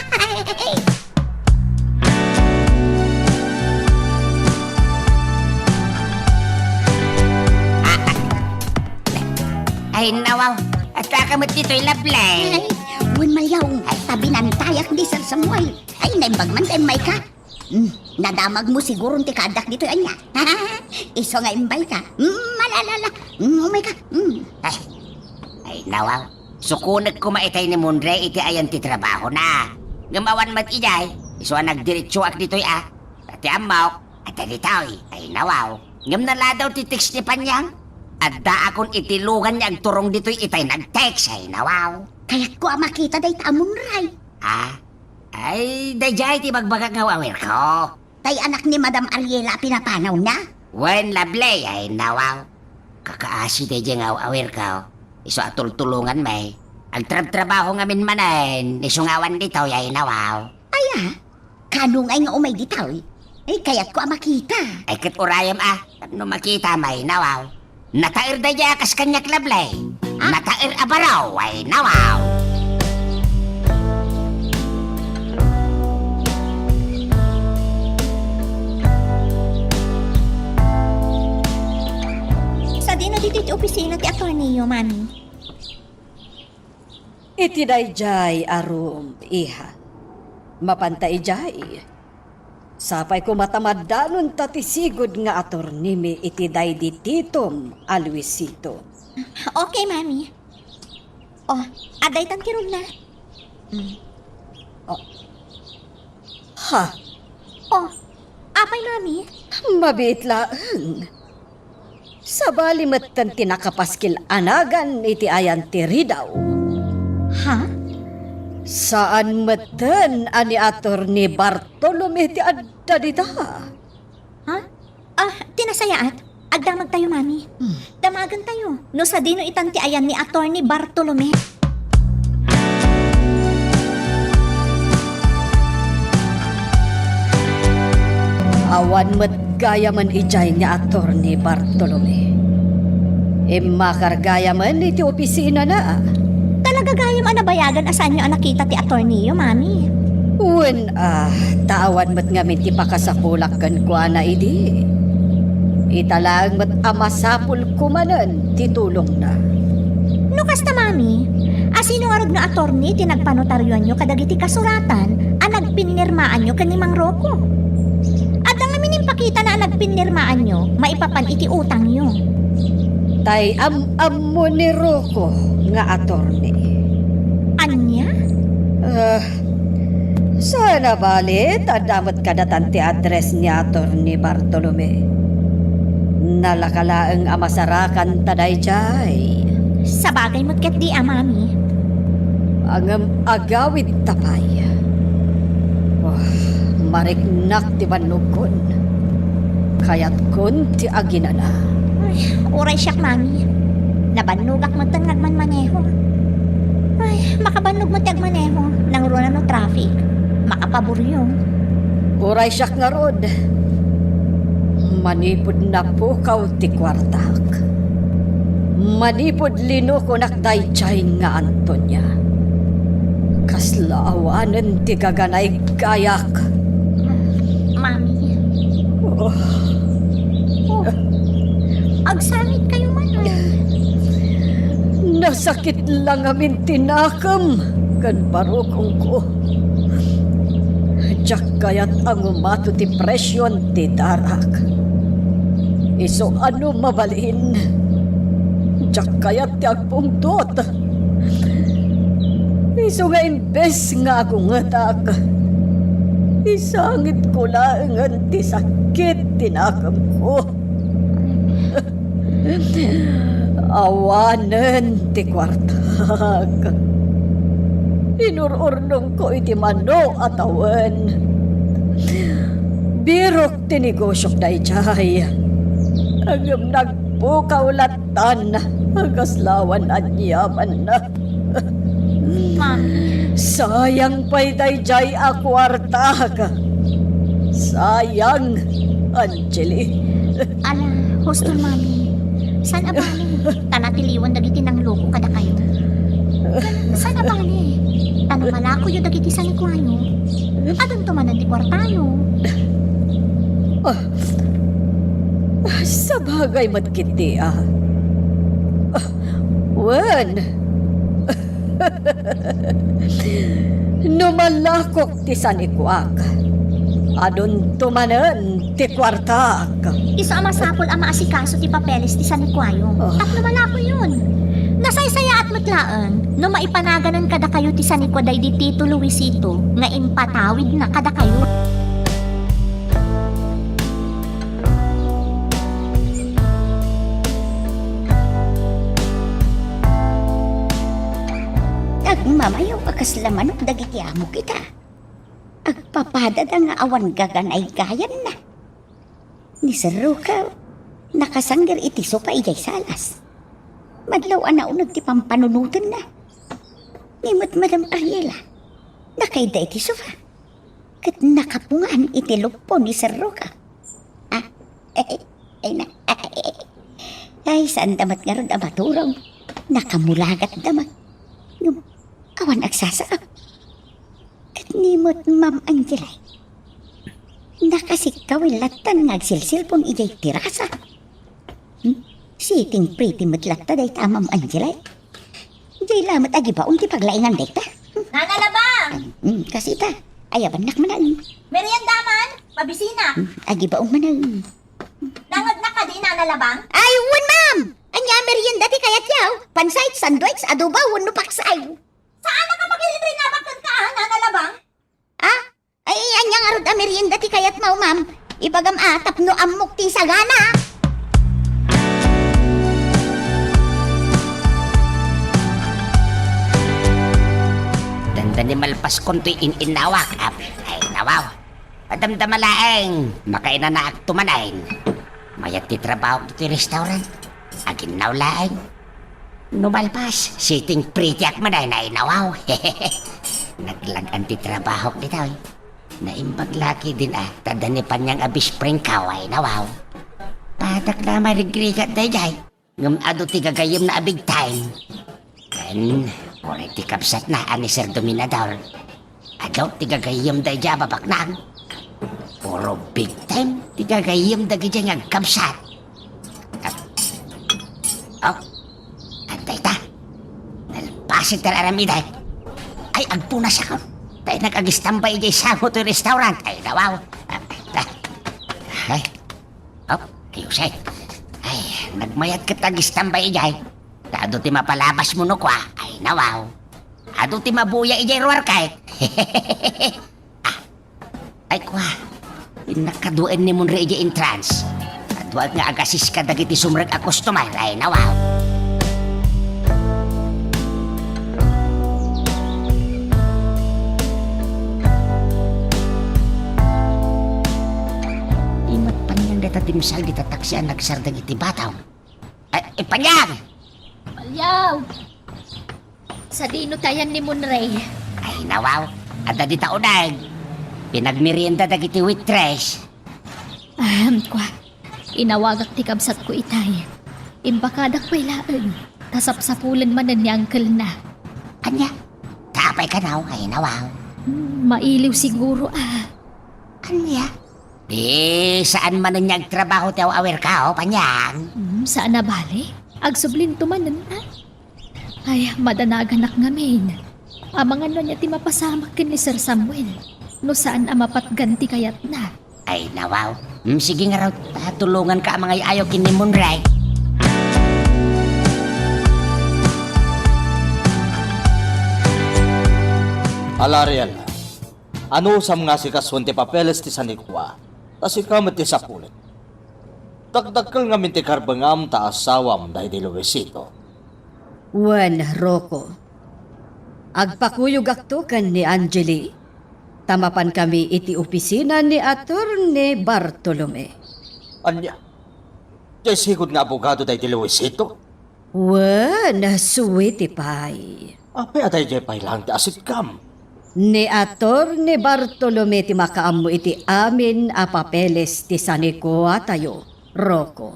Ay, nawaw. At ka met ditoy, Lovely. Ay, wen, mayaw. Ay, ta binantayak ni Sir Samuel. Ay, naimbag man ti immayka. Hmm, nadamagmo siguron ti kaaddak ditoy, ania? Isu nga imbayka. Hmm, ala, ala, ala. Hmm, umayka. Hmm. Ay, ay, nawaw. Sukonek koma itay ni Monre iti ayan ti trabahona. Ngem awan met idiay, isu a nagdiretsoak ditoy, a. Ta ti ammok, adda ditoy. Ay, nawaw. Ngem naladaw ti text ni Panyang. Addaakon iti lugan nga agturong ditoy itay nag-text. Ay, nawaw. Kayatko a makita dayta a Monre. A? Ay, daydiay ti bagbagak nga aw-awirko. Tay anak ni Madam Ariela a pinapanawna? Wen, Lovely, ay, nawaw. Kakaasi daydiay nga aw-awirko. Isu a tultulonganmi. Agtrabtrabaho ngamin manen, isu nga awan ditoy, ay, nawaw. Aya? Kano ngay nga umay ditoy? Ay, kayatko a makita. Ay, ket urayem, a. Tapno makitam, ay, nawaw. Nataer daydiay a kas kaniak, Lovely. Ah? Nataer a baro, ay, nawaw. Sadino ditoy ti opisina ti atorniyo, Mami? Iti daydiay a room, iha. Mapanta idiay. Sapay koma ta maddanonta ti sigud nga atornimi iti daydi titom a Luisito. Okay, Mami. Oh, adda itan ti room na. Mm. Oh. Ha? Oh, apay, Mami? Mabiit laeng. Sabali metten ti nakapaskil a nagan iti ayan ti ridaw. Ha? Saan metten a ni Attorney Bartolome ti adda dita. Ha? Ah, ti nasayaat, agdamagtayo, Mami. Hmm. Damagentayo. No sadino itan ti ayan ni Attorney Bartolome? Awan met gayamen idiay nga Attorney Bartolome. Immakar gayamen iti opisinana. Talaga gayam a nabayagan a saanyo a nakita ti atorniyo, Mami? Wen, a, ta awan met ngamin ti pakasapulak kenkuana idi. Ita laeng met a masapul koma manen ti tulongna. No kasta, Mami, asino ngarud nga atorni ti nagpanotarioanyo kadagiti kasuratan a nagpinnirmaanyo ken ni Mang Rocco? Adda ngamin impakitana a nagpinnirmaanyo maipapan iti utangyo. Tay am-ammo ni Rocco nga atorni. Ania? Ah, saan a bali ta adda met kadatan ti address ni Attorney Bartolome. Nalaka laeng a masarakanta daydiay. Sabagay met ketdi a, Mami. Ngem agawidta pay. Wah, Ariknak ti bannogkon. Kayatkon ti aginana. Ay, uray siak, Mami. Nabannogak metten nga agmanmaneho. Ay, makabannog met ti agmaneho. Nangruna no traffic. Makapaburyo. Uray siak ngarud. Manipud napukaw ti kuartak. Manipud linukonak daydiay nga Antonia. Kasla awanen ti gaganay gayak. Mami. Oh. Oh. Agsangit kayo man, ay. Nasakit lang amin ti nakem ken barukongko. Diak kayat a ngumato ti presion ti darak. Isu a no mabalin, diak kayat ti agpungtot. Isu nga imbes nga agungetak, isangitko laengen ti sakit ti nakemko. Awanen ti kuartak. Inur-urnongko iti mano a tawen. Birok ti negosiok daydiay. Ngem nagpukaw lattan a kasla awan aniamanna. Ma'am. Sayang pay daydiay a kuartak. Sayang, Angeli. Ala, husto, Mami. Saan a bale? Ta natiliwan dagiti nangloko kadakayo. Saan a bale? Ta no malakoyo dagiti sanikuayo, adunto manen ti kuartayo. Ah, sabagay met ketdi, ah. Ah, wen. No malakok ti sanikuak, adunto manen ti kuartak. Isu a masapul a maasikaso ti papeles ti sanikuayo. Oh. Tapno malakoyon. Nasaysayaat met laeng no maipanaganen kadakayo ti sanikua daydi Tito Luisito nga impatawidna kadakayo. Nagmamayo a kasla manok dagiti amo kita. Agpapadada nga awan gaganaygayanna. Ni Sir Roca, nakasangir iti sofa idiay salas. Madlaw a nauneg ti pampanunotenna. Ni met Madam Ariela, nakaidda iti sofa. Ket nakapungan iti luppo ni Sir Roca. Ah, ay, ay, na, ay, ay, saanda met ngarud a maturog. Nakamulagatda met. Ngem, awan agsasaak. Ket ni met Ma'am Angela, nakasikkaw lattan nga agsilsilpon idiay terasa. Hmm? Sitting pretty met latta dayta a Ma'am Angela. Diay lamet agibaon ti paglaingan dayta. Hmm. Nana Labang! Hmm, kasita. Ayabannak manen. Merienda man, mabisinak. Hmm, agibaon manen. Nangegnak kadi, Nana Labang? Ay, wen, ma'am! Ania a merienda ti kayatyo? Pancit, sandwich, adobo, wenno paksay? Saan a ka makirinrinabak kenka, a, Nana Labang? Ah? Ay, ania ngarud a merienda ti kayatmo, ma'am? Ibagam a, tapno ammok ti sagana. Dandani malpaskon toy in-innawak. Ap-, ay, nawaw. Adamdama laeng, makainanaakto manen. Mayat ti trabahok iti restaurant. Aginnaw laeng. No malpas, sitting pretty ak manen, ay nawaw. Naglag-an ti trabahok ditoy. Naimbag la ketdin a, ta adda ni Panyang a best friend ko, ay nawaw. Padak la marigrigat daydiay. Ngem adu ti gagayyemna a big time. Ken, uray ti kabsatna a ni Sir Dominador. Adu ti gagayyem daydiay a babaknang. Puro big time ti gagayyem dagiti nga agkabsat. Oh, adda ita. Nalpasen ti aramidek. Ay, agpunas ako. Tay nag-agistambay idiay sango toy restaurant. Ay, nawaw. Ay, oh, ayusen. Ay, nagmayat ket agistambay idiay. Ta adu ti mapalabasmo no kua. Ay, nawaw. Adu ti mabuya idiay ruar kay. Ah, ay, kua. Innak kaduaen ni Monre idiay entrance. Kaduak nga agassis kadagiti sumrek a customer. Ay, nawaw. Nadimsal dita taksi a nagsardeng iti batong. Ay, Panyang! Paliaw! Sadino ti ayan ni Monray? Ay, nawaw. Adda dita uneg. Pinagmerienda dagiti waitress. Ahem, kua. Inawagak ti kabsatko itay. Imbakadak pay laeng. Ta sapsapulen manen ni uncle-na. Ania? Ta apay kano? Ay, nawaw. Hmm, mailiw siguro, ah. Ania? Di, saan manen nga agtrabaho ti aw-awirka, o, Panyang? Hmm, saan a bale? Agsublinto manen, ah. Ay, madanaganak ngamin. Amangan no ania ti mapasamak ken ni Sir Samuel. No saan a mapatgan ti kayatna. Ay, nawaw. Hmm, sige ngarud, tulonganka a mangay-ayo ken ni Monray. Ala, Ariel, anusam nga asikasuon ti papeles ti sanikua, ta sika met ti sapulen. Dakdakkel ngamin ti karbengam ta asawam daydi Luisito. Wen, Rocco. Agpakuyogakto ken ni Angeli, ta mapankami iti opisina ni Attorney Bartolome. Ania? Diay sigud nga abogado daydi Luisito? Wen, sweetie pie. Apay a daydiay pay laeng ti asitkam? Ni Attorney Bartolome ti makaammo iti amin a papeles ti sanikuatayo, Rocco.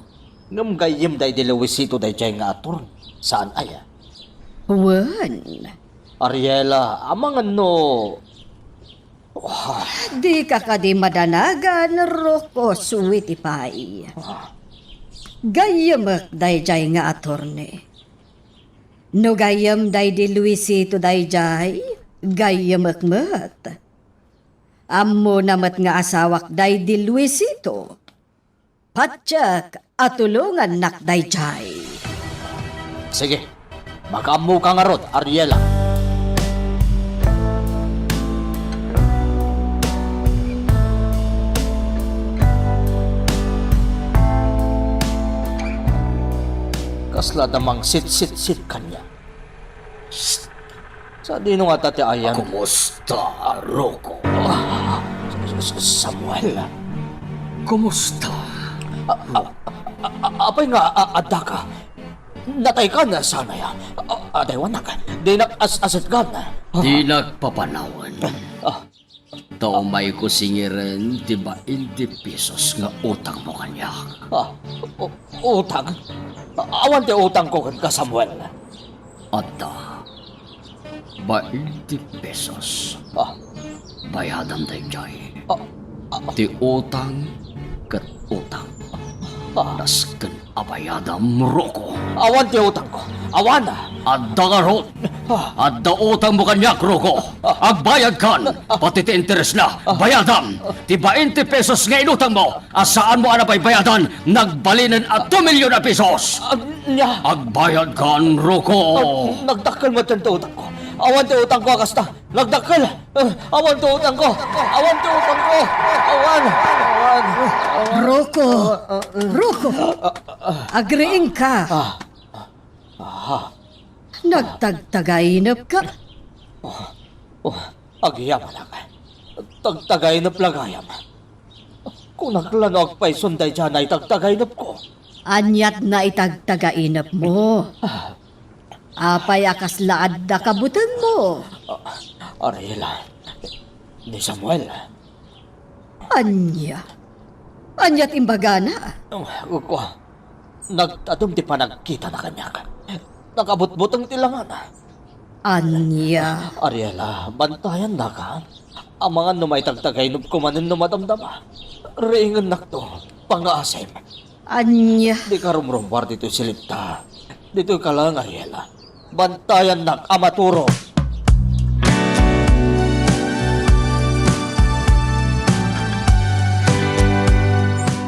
Ngem gayyem daydi Luisito daydiay nga attorney, saan aya? Wen. Ariela, amangan no... Ah. Dika kadi madanagan, Rocco, sweetie pie. Ah. Gayyemek daydiay nga attorney. No gayyem daydi Luisito daydiay, gayyemek met. Ammona met nga asawak daydi Luisito. Patiek a tulongannak daydiay. Sige, makaammoka ngarud, Ariela. Kasla da mangsit-sit-sit kaniak. Psst! Sadino ngata ti ayan? Kumusta, Rocco? Ah, S-, S-, Samuel? Kumusta? A-, a-, a-, a-, apay nga a-, addaka? Nataykan, saan aya? A-, adaywanak. Dinak as-, asetgan. Dinak papanawen. Ah. Ta umayko singiren ti bainte pesos nga utangmo kaniak. Ah, u-, utang? Awan ti utangko kenka, Samuel. Adda. Bainte pesos. Ah. Bayadam daydiay. Ah, ah. Ti utang ket utang. Ah. Nasken a bayadam, Rocco. Awan ti utangko. Awan. Adda ngarud. Ah. Adda utangmo kaniak, Rocco. Ah. Agbayadkan. Ah. Pati ti interesna. Ah. Bayadam. Ti bainte pesos nga inutangmo a saanmo a nabaybayadan, nagbalinen a two million a pesos. Ah, nia? Agbayadkan, Rocco. Ah, nagdakkel met ti utangko. Awan ti utangko a kasta. Nagdakkel! Ah, awan ti utangko! Awan ti utangko! Awan! Awan! Rocco! Ah, ah, ah. Rocco! Ah, ah. Agriingka! Ah, ah, ah. Nagtagtagainepka? Oh, oh, agyamanak. Tagtagainep la gayam. Kunak la no agpayson daydiay a naitagtagainepko. Aniat naitagtagainepmo? Ah. Apay a kasla adda kabutengmo? Ah, Ariela, ni Samuel. Ania? Aniat imbagana? Kua, nagtadem ti panagkitana kaniak. Nakabutbuteng ti langana. Ania? Ariela, bantayannaka. Amangan no maitagtagainepko manen no madamdama. Riingennakto, pangngaasim. Ania? Dika rumrummuar ditoy silipta. Ditoyka laeng, Ariela. Bantayannak a maturog.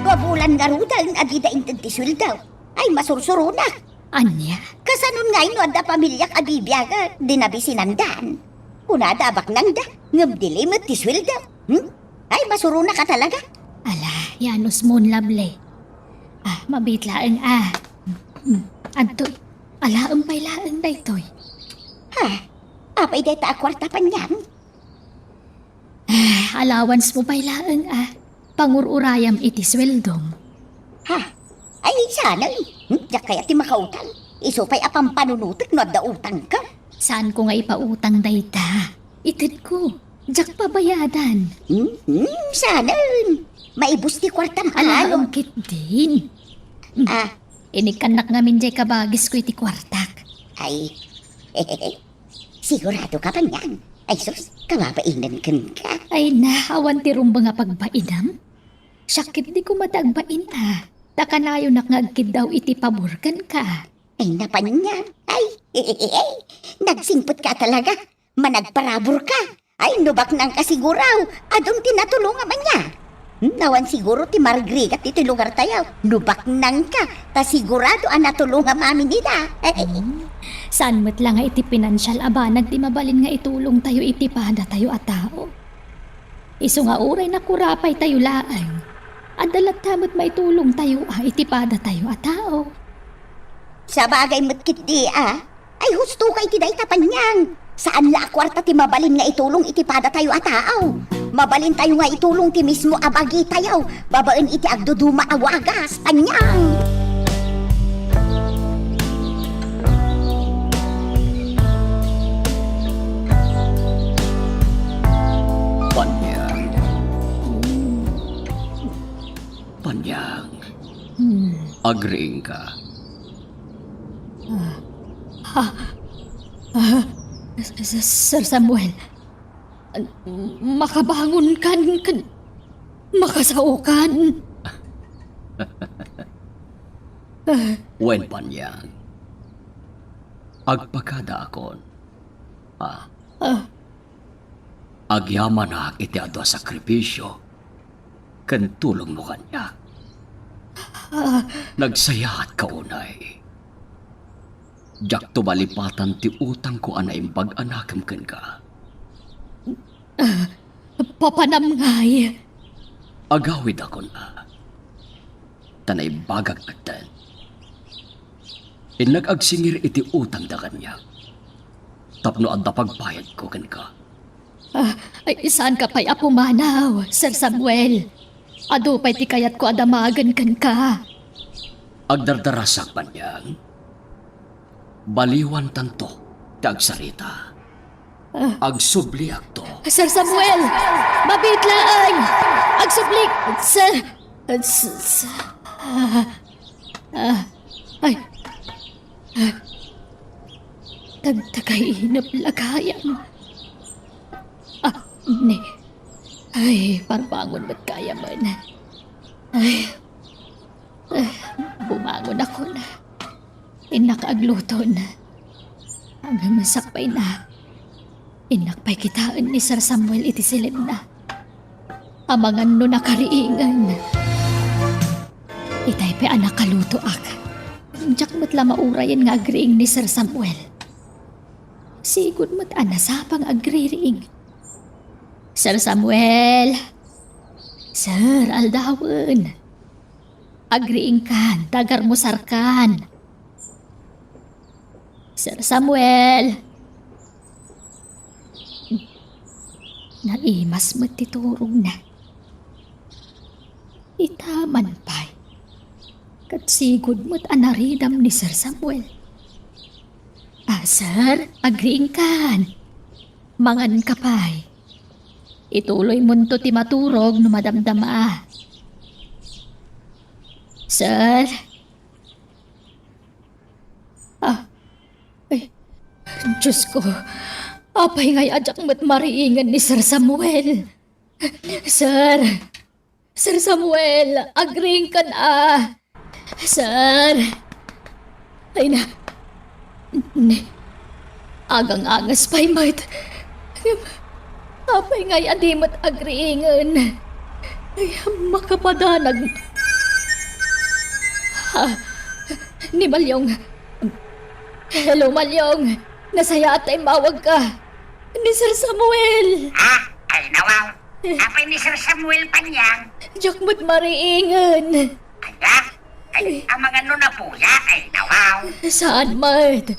Gapulan ngaruden a dida inted ti sueldo. Ay, masursuronak. Ania? Kasano ngay no adda pamiliak a bibiag, di nabisinandan? Kunada a baknangda, ngem delay met ti sueldo. Hmm? Ay, masuronak a talaga. Ala, yanusmon, Lovely. Ah, mabiit laeng, ah. Hmm, adtoy. Alaem pay laeng daytoy. Ha? Apay dayta a kuarta, Panyang? Ah, allowance mo pay laeng, ah. Pangur-urayam iti sueldom. Ha? Ay, saan? Hmm, diak kayat ti makautang. Isu pay a pampanunotek no adda utangka. Saanko nga ipautang dayta. Itedko. Diak pabayadan. Hmm, hmm, saan? Maibus ti kuartam, Ala, ano? Ketdin. Ah. Inikkannak ngamin diay kabagisko iti kuartak. Ay, sigurado ka, Panyang? Ay, sus, kababainen kenka. Ay na, awan ti rumbeng a pagbainam. Siak ketdi koma ti agbain a. Ta kanayonak nga agkiddaw iti pabor kenka. Ay, na, Panyang. Ay, nagsingpet ka talaga. Managparabur ka. Ay, no baknang ka siguro, adun ti natulongam ania. Hmm, awan siguro ti marigrigat ditoy lugartayo. No baknang ka, ta sigurado a natulongam amin ida. Hmm. Saan met la nga iti pinansial a banag ti mabalin nga itulongtayo iti padatayo a tao. Isu nga uray nakurapaytayo laeng, adda latta met maitulongtayo a iti padatayo a tao. Sabagay met ketdi a. Ay, husto ka iti dayta, Panyang. Saan la a kuarta ti mabalin nga itulong iti padatayo a tao. Mabalintayo nga itulong ti mismo a bagitayo babaen iti agduduma a wagas, Panyang. Panyang. Panyang. Hmm. Agriingka. Ah. Ah. Ah. S-, S-, Sir Samuel. Makabangonkan ken makasaokan. Wen, Panyang. Agpakadaakon. Ah. Ah. Agyamanak iti adu a sakripisio ken tulongmo kaniak. Ah. Nagsayaatka unay. Diakto malipatan ti utangko a naimbag a nakem kenka. Ah, papanam ngay. Agawidakon a. Ta naimbagak metten. Innak agsingir iti utangda kaniak. Tapno adda pagbayadko kenka. Ah, ay, saanka pay a pumanaw, Sir Samuel. Adu pay ti kayatko a damagen kenka. Agdardarasak, Panyang. Baliwantanto ti agsarita. Ah. Agsubliakto. Sir Samuel! Mabiit laeng! Agsubli! Sir! S-, s-, ah, ah, ay. Ah. Tagtagainep la gayam. Ah, ni. Ay, parbangon met gayam. Ay. Ah, bumangonakon. Innak agluton. Agamasak pay na. Innak pay kitaen ni Sir Samuel iti silenna. Amangan no nakariingen. Itay pay a nakalutoak. Diak met la maurayen nga agriing ni Sir Samuel. Sigud met a nasapa nga agririing. Sir Samuel! Sir, aldawen! Agriingkan, ta agarmusarkan. Sir Samuel! Naimas met ti turogna. Ita man pay. Ket sigud met a naridam ni Sir Samuel. Ah, sir, agriingkan. Manganka pay. Ituloymonto ti maturog no madamdama. Sir? Ah, ay, Diyos ko, apay ngay a diak met mariingen ni Sir Samuel? Sir! Sir Samuel, agriingkan a. Sir! Ay na. Ni, agang-angas pay met. Apay ngay a di met agriingen? Ay, makapadanag. Ah, ni Malyong. Hello, Malyong. Nasayaat ta immawagka. Ni Sir Samuel. Ah, ay nawaw. Apay ni Sir Samuel, Panyang? Diak met mariingen. Aya? Ay, amangan no napuya, ay nawaw. Saan met?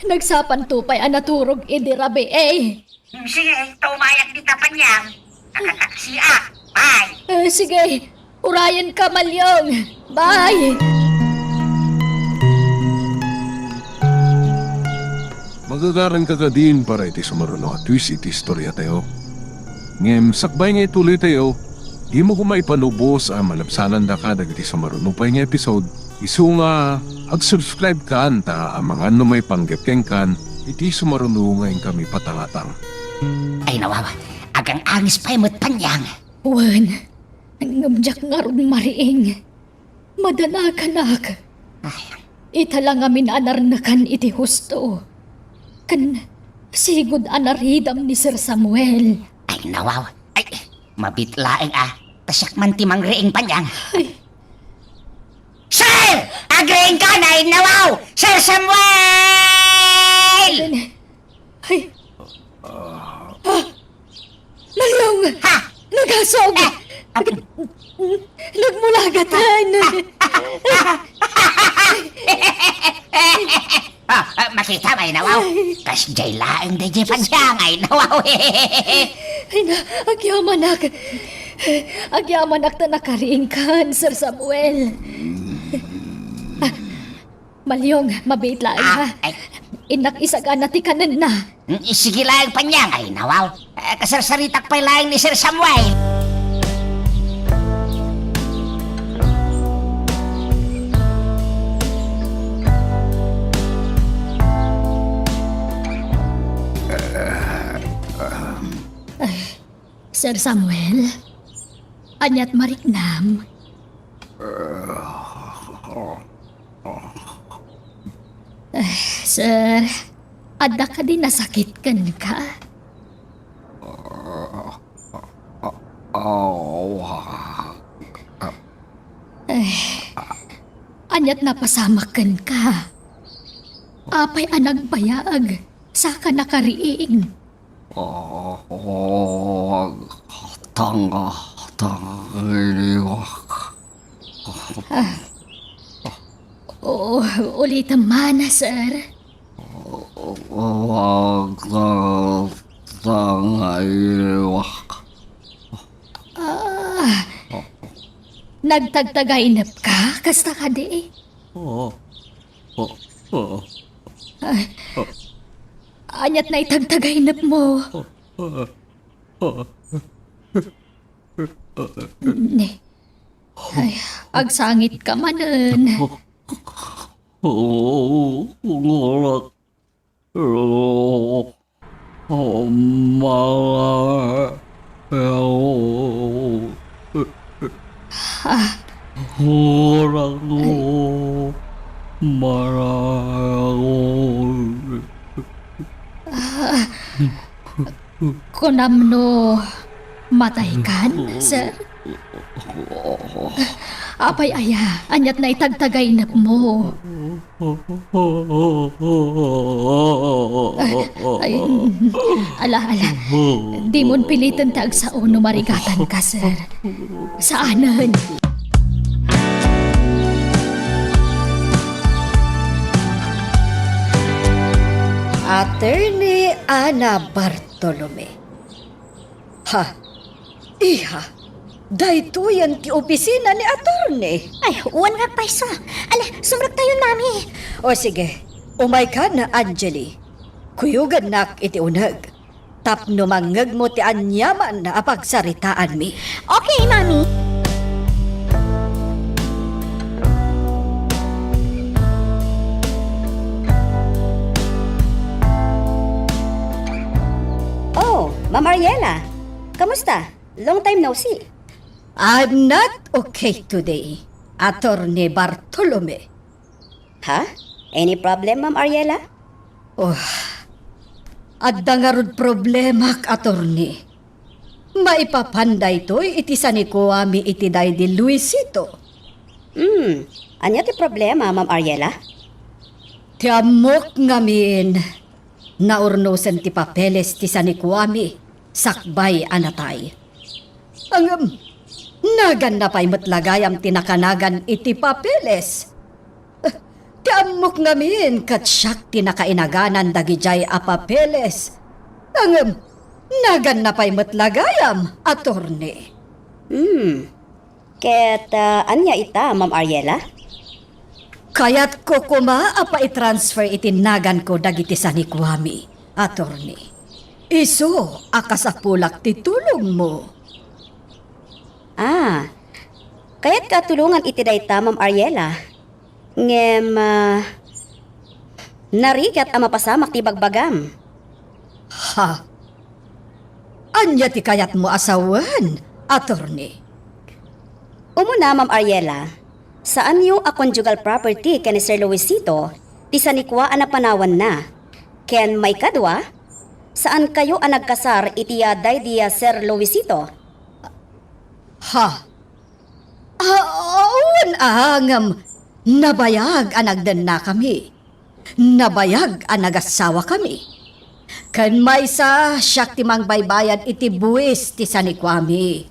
Nagsapanto pay a naturog idi rabii, eh. Hmm, sige, tumayag dita, Panyang. Nakataksiak. Bye. Eh, sige. Urayenka, Malyong! Bye! Magagaranka kadin para iti sumaruno a twist iti istoriatayo. Ngem sakbay nga ituloytayo, dimo koma ipanubos a malabsanandaka dagiti sumaruno pay nga episode, isu nga ag-subscribe kan ta amangan no maipanggep kenkan iti sumaruno nga inkami patangatang. Ay, nawawa, agang-angis pay met, Panyang. Wen, ngem diak ngarud mariing. Madanaganak. Ay. Ita la ngamin a narnekan iti husto. Ken sigud a naridam ni Sir Samuel. Ay, nawaw. Ay, mabiit laeng a. Ta siak man ti mangriing, Panyang. Ay. Sir! Agriingkan, ay, nawaw! Sir Samuel! Ay. Ah! Malyong! Ha? Nagasog! Eh, ap- Nagmulagatan! Ah, ah, makita, ay, nawaw. Ay. Kasdiay laeng daydiay, Panyang, ay, nawaw. Ay na, agyamanak. Agyamanak ta nakariingkan, Sir Samuel. Ah, Malyong, mabiit laeng, Ah, ha? Ay. Innak isagana ti kanenna. Mm, sige laeng, Panyang, ay, nawaw. Eh, kasarsaritak pay laeng ni Sir Samuel. Ay, Sir Samuel, aniat mariknam? Eh, sir, adda kadi nasakit kenka? Eh, aniat napasamak kenka? Apay a nagbayag, saka nakariing? Ah, tanga, tanga, iliwak. Ah. Oo, ulitem man, sir. Wag, tanga, tanga, iliwak. Ah. Nagtagtagainep ka? Kasta kadi? Oo. Oo. Oo. Ah. Aniat naitagtagainep mo? Ne. Ay, agsangit ka manen. Mara. Ah. Mara. Ah. Kunam no mataykan, sir? Apay aya, aniat naitagtagainep mo? Ay, ala, ala. Dimon piliten ta agsao no marigatanka, sir. Saanen. Attorney Ana Bartolome. Ha? Iha, daytoyen ti opisina ni Attorney. Ay, wen nga payso. Ala, sumrektayon, Mami. O sige, umaykan, Angeli. Kuyogannak iti uneg tapno mangngegmo ti aniaman a pagsaritaanmi. Okay, Mami. Oh, Ma'am Ariela. Kamusta? Long time no see. I'm not okay today, Attorney Bartolome. Ha? Any problem, Ma'am Ariela? Oh, adda ngarud problemak, Attorney. Maipapan daytoy iti sanikuami iti daydi Luisito. Hmm, ania ti problema, Ma'am Ariela? Ti ammok ngamin, naurnosen ti papeles ti sanikuami sakbay a natay. Ngem, naganna pay met la gayam ti nakanagan iti papeles. Ti ammok ngamin ket siak ti nakainaganan dagidiay a papeles. Ngem, naganna pay met la gayam, Attorney. Hmm. Ket, ah, ania ita, Ma'am Ariela? Kayatko koma a paitransfer iti naganko dagiti sanikuami, attorney. Isu a kasapulak ti tulongmo. Ah, kayatka a tulongan iti dayta, Ma'am Ariela. Ngem, ah, narigat a mapasamak ti ibagbagam. Ha? Ania ti kayatmo a sawen, attorney? Umuna, Ma'am Ariela, saanyo a conjugal property ken ni Sir Luisito ti sanikua a napanawanna. Ken maikadua, saankayo a nagkasar iti, ah, daydi, ah, Sir Luisito. Ha? Ah, awan a, ngem nabayag a nagdennakami. Nabayag a nagasawakami. Ken maysa, siak ti mangbaybayad iti buis ti sanikuami.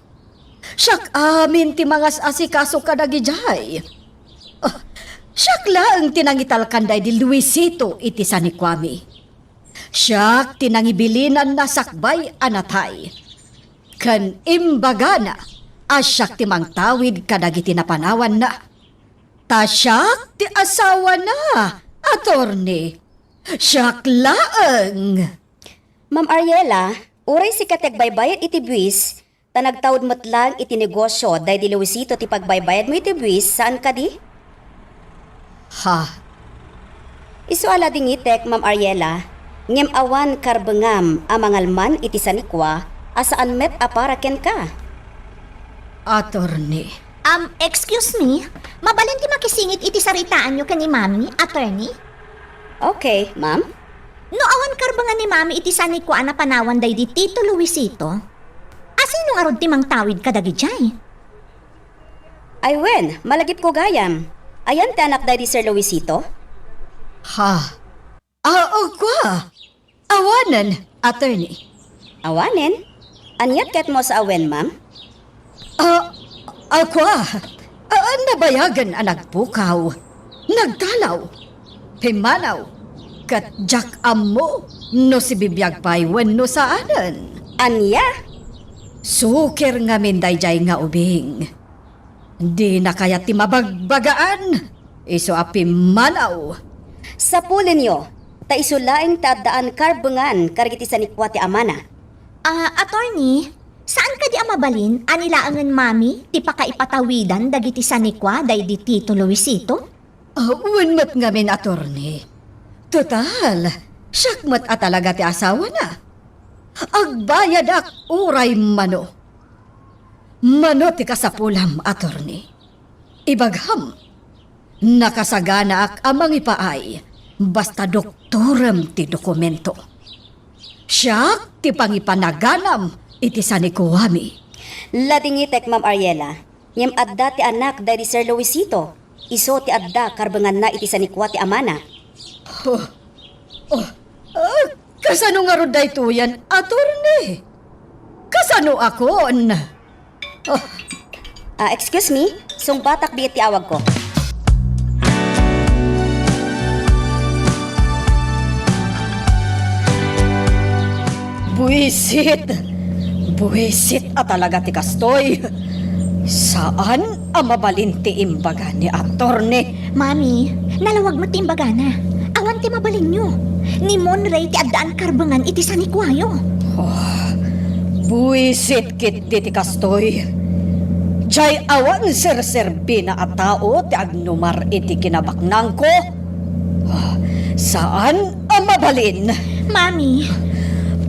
Siak amin ti mangas-asikaso kadagijay. Ah, siak laeng ti nangitalkan daydi Luisito iti sanikuami. Siak ti nangibilinanna sakbay a natay. Ken imbagana a siak ti mangtawid kadagiti napanawanna. Ta siak ti asawana, attorney. Siak laeng. Ma'am Ariela, uray sika ti agbaybayad iti buis, ta nagtaud met laeng iti negosio daydi Luisito ti pagbaybayadmo iti buis, saan kadi? Ha? Isu a ladingitek, Ma'am Ariela, ngem awan karbengam a mangalman iti sanikua a saan met a para kenka. Attorney. Um, excuse me, mabalin ti makisingit iti saritaanyo ken ni Mami, attorney? Okay, ma'am. No awan karbengan ni Mami iti sanikua a napanawan daydi Tito Luisito, asino ngarud ti mangtawid kadagijay? Ay wen, malagipko gayam. Ayan ti anak daydi Sir Luisito? Ha? Ah, oh, kua. Awanen, attorney. Awanen? Aniat ket mo sa awen, ma'am? Ah, ah, kua. Ah, nabayagen a nagpukaw. Nagtalaw. Pimmanaw. Ket diak ammo no sibibiag pay wenno saanen. Ania? Sukir ngamin daydiay nga ubing. Dina kayat ti mabagbagaan, isu a pimmanaw. Sapulenyo, ta isu laeng ti addaan karbengan kadagiti sanikua ti amana. Ah, attorney, saan kadi a mabalin a ni laengen Mami ti pakaipatawidan dagiti sanikua daydi Tito Luisito? Ah, wen met ngamin, attorney. Total, siak met a talaga ti asawana. Agbayadak uray mano. Mano ti kasapulam, attorney? Ibagam, nakasaganaak a mangipaay basta doktorem ti dokumento. Siak ti pangipanaganam iti sanikuami. Ladingitek, Ma'am Ariela, ngem adda ti anak daydi Sir Luisito. Isu ti adda karbenganna iti sanikua ti amana. Oh, oh, ah, kasano ngarud daytoyen, attorney? Kasanoakon? Oh. Ah, excuse me, sungbatak biit ti awagko. Buisit! Buisit a talaga ti kastoy! Saan a mabalin ti imbaga ni attorney. Mami, nalawag met ti imbagana. Awan ti mabalinyo. Ni Monray ti addaan karbengan iti sanikuayo. Oh, buisit ketdi ti kastoy. Jay awan serserbina a tao ti agnumar iti kinabaknangko. Oh, saan a mabalin. Mami.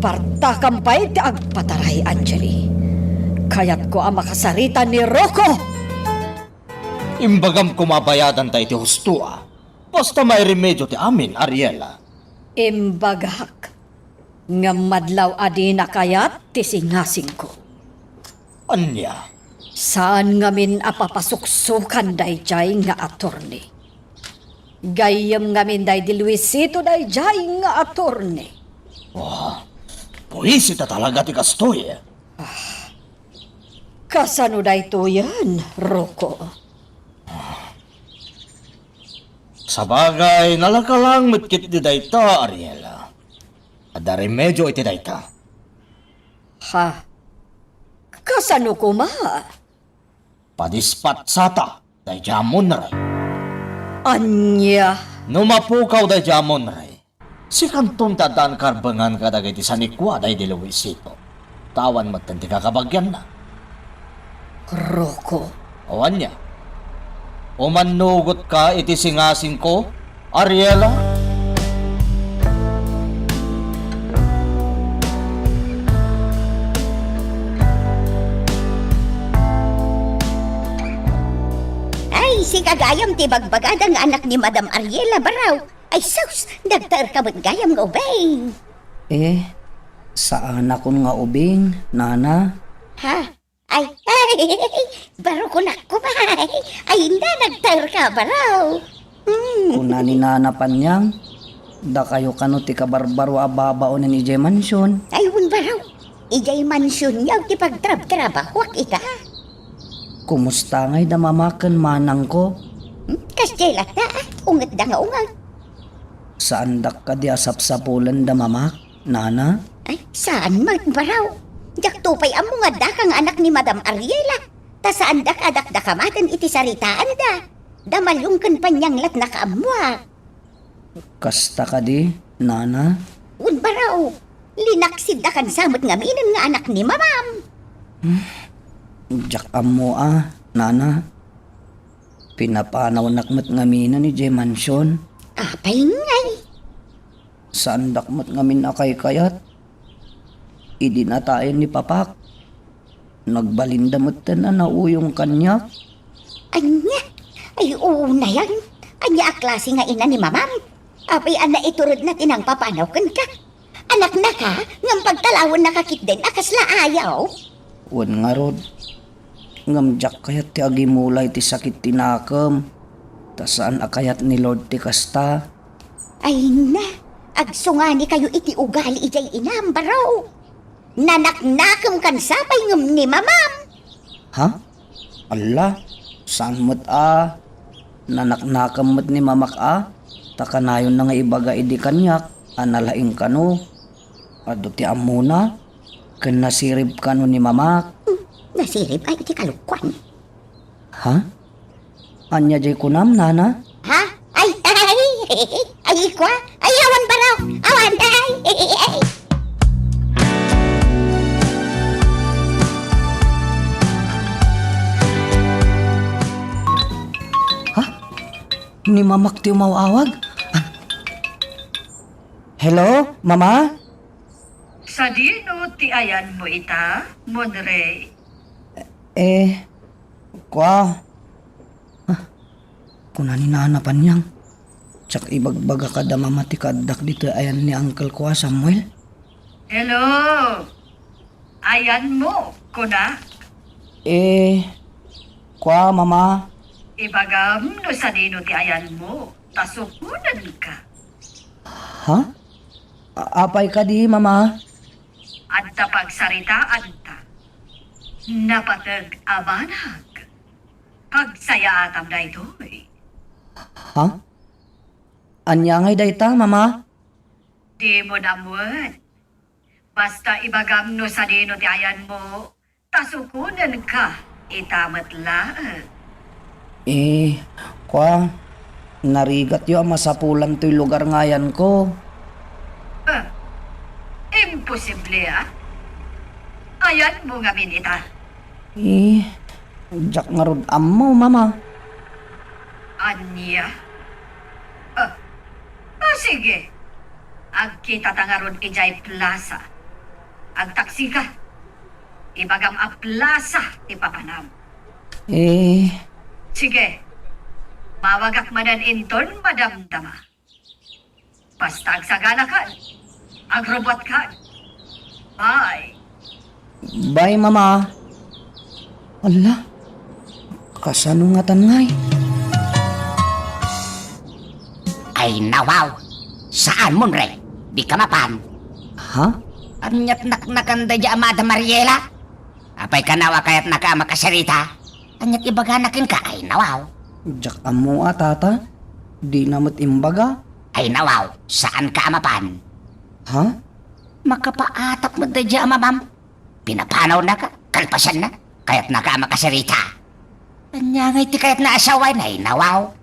Partakam pay ti agpataray, Angeli. Kayatko a makasarita ni Rocco. Imbagam koma a bayadanta iti husto a. Basta mairemedio ti amin, Ariela. Imbagak, ngem madlaw a dina kayat ti singasingko. Ania? Saan ngamin a papasuksokan daydiay nga attorney. Gayyem ngamin daydi Luisito daydiay nga attorney. Oh, buisit a talaga ti kastoy. Kasano daytoyen, Rocco? Sabagay, nalaka laeng met ketdi dayta, Ariela. Adda remedio iti dayta. Ha? Kasano koma? Padispatsata daydi a Munray. Ania? No mapukaw daydi a Munray, sikanton ti addaan karbengan kadagiti sanikua daydi Luisito. Ta awan metten ti kakabagianna. Roko. O ania? Umannugotka iti singasingko, Ariela? Ay, sika gayam ti bagbagada nga anak ni Madam Ariela, Baraw. Ay sus, nagtaerka met gayam nga ubing. Eh, saanakon nga ubing, nana? Ha? Ay, ay, baro kunak koma. Ay, inda, nagtaerka, Baraw. Hmm. Kuna ni Nana Panyang, dakayo kano ti kabarbaro a babaonen idiay mansion? Ay, wen, Baraw. Idiay mansion nga ti pagtrabtrabahuak ita. Kumusta ngay da mamak ken manangko? Hmm, kasdiay latta, ah. Ungetda nga unget. Saandak kadi a sapsapulen da mamak, nana? Ay, saan met, Baraw. Diakto pay ammo nga addaka nga anak ni Madam Ariela. Ta saandak a dakdakamaten iti saritaanda. Da Malyong ken Panyang latna kaammoak. Kasta kadi, nana? Wen, Baraw, linaksiddakan sa met ngaminen nga anak ni mamam. Hmm, diak ammo a, nana. Pinapanawnak met ngaminen idiay mansion. Apay ngay? Saandak met ngamin a kaykayat. Idi natayen ni papak, nagbalinda metten a nauyong kaniak. Ania? Ay, unayan. Ania a klase nga ina ni mamam? Apay a naituredna ti nangpapanaw kenka? Anaknaka, ngem pagtalawennaka ketdin a kasla ayaw? Wen ngarud, ngem diak kayat ti agimula iti sakit ti nakem, ta saan a kayat ni Lord ti kasta. Ay na, agsunganikayo iti ugali idiay inam, Baraw. Nanaknakem kan sapay ngem ni mamam. Ha? Alla, saan met a nanaknakem met ni mamak a, ta kanayonna nga ibaga idi kaniak a nalaing kano. Adu ti ammona, ken nasirib kano ni mamak. Hmm, nasirib ay iti kalokuan. Ha? Ania jay kunam, nana? Ha? Ay, ay, ay, ay, kua? Ay, awan, Baraw. Awan, ay, ay, ay. Ha? Ni mamak ti umaw-awag? Hello, mama? Sadino ti ayanmo ita, Monrey? Eh, kua. Ah, kuna ni Nana Panyang. Diak ibagbaga kada mama ti kaaddak ditoy ayan ni Uncle ko a Samuel. Hello! Ayanmo, kuna? Eh, kua, mama. Ibagam no sadino ti ayanmo, ta sukonenka. Ha? A-, apay kadi, mama? Adda pagsaritaanta. Napateg a banag. Pagsayaatam daytoy. Ha? Ania ngay dayta, mama? Dimo ammoen. Basta ibagam no sadino ti ayanmo, ta sukonenka ita met laeng. Eh, kua, narigatyo a masapulan toy lugar nga ayanko. Ah, imposible, ah. Ayanmo ngamin ita. Eh, diak ngarud ammo, mama. Ania? Ah, ah, sige. Agkitata ngarud idiay plaza. Agtaksika. Ibagam a plaza ti papanam. Eh. Sige. Mawagak manen inton madamdama. Basta agsaganakan. Agrubbuatkan. Bye. Bye, mama. Ala, kasano ngatan ngay? Ay, nawaw. Saan, Monrey? Dika mapan. Ha? Aniat naknakan daydi a Madam Ariela? Apay kano a kayatnaka a makasarita? Aniat ibagana kenka? Ay, nawaw. Diak ammo a, tata. Dina met imbaga. Ay, nawaw. Saanka a mapan. Ha? Makapaatap met daydi a mamam. Pinapanawnaka, kalpasanna, kayatnaka a makasarita. Ania ngay ti kayatna a sawen, ay nawaw.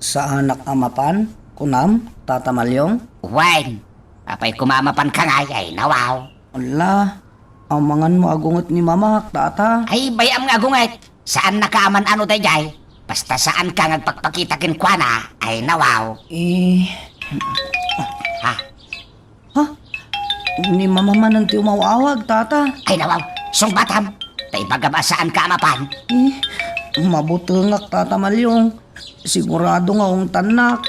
Saanak a mapan, kunam, Tata Malyong? Wen, apay koma a mapanka ngay, ay nawaw. Ala, amangan mo agunget ni mamak, Tata. Ay, bay-am nga agunget. Saannaka a man-ano daydiay. Basta saanka nga agpakpakita kenkuana, ay nawaw. Eh. Ha? Ha? Ni mama manen ti umaw-awag, Tata. Ay, nawaw, sungbatam. Ta ibagam a saanka a mapan. Eh, mabutengak, Tata Malyong. Sigurado nga ungtannak.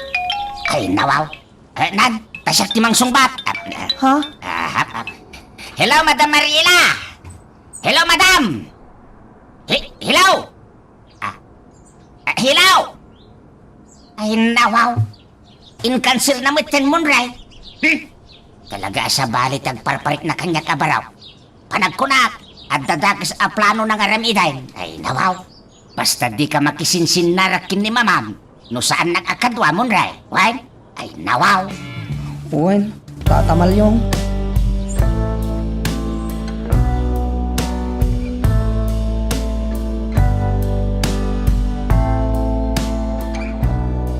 Ay, nawaw. Eh, nan, ta siak ti mangsungbat. Ah, ah. Ha? Ah, ah, ah. Hello, Madam Mariela! Hello, Madam! He-, hello! Ah, ah, hello! Ay, nawaw. Inkanserna met ken Monray. Hmm? Talaga a sabali ti agparparikna kaniak a baro. Panagkunak, adda dakes a planona nga aramiden. Ay, nawaw. Basta dika makisinsinnarak ken ni mamam no saannak a kadua, Monray. Wen? Ay, nawaw. Wen, Tata Malyong.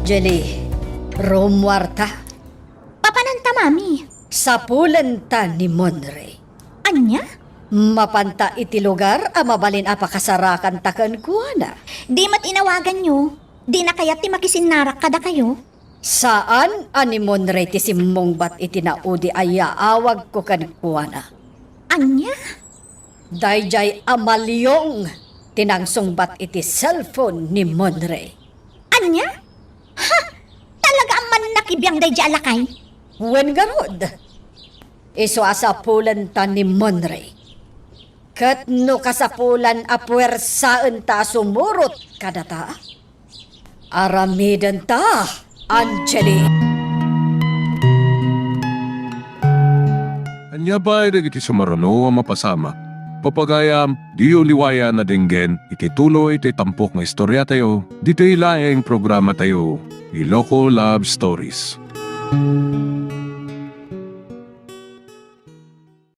Jelly, rummuarta. Papananta, Mami? Sapulenta ni Monray. Ania? Mapanta iti lugar a mabalin a pakasarakanta kenkuana. Di met inawaganyo. Dina kayat ti makisinnarak kadakayo? Saan a ni Monray ti simmungbat iti naudi a yaawagko kenkuana. Ania? Daydiay a Malyong ti nangsungbat iti cellphone ni Monray. Ania? Ha? Talaga a mannakibiang daydiay a lakay? Wen garud. Isu a sapulenta ni Monray. Ket no kasapulan a puersaenta a sumurot kadata, aramidenta, Angeli. Ania pay dagiti sumaruno a mapasamak? Papagayam, diyo liwayan a denggen iti tuloy ti tampok nga istoriatayo, ditoy laeng programatayo, Iloko Love Stories.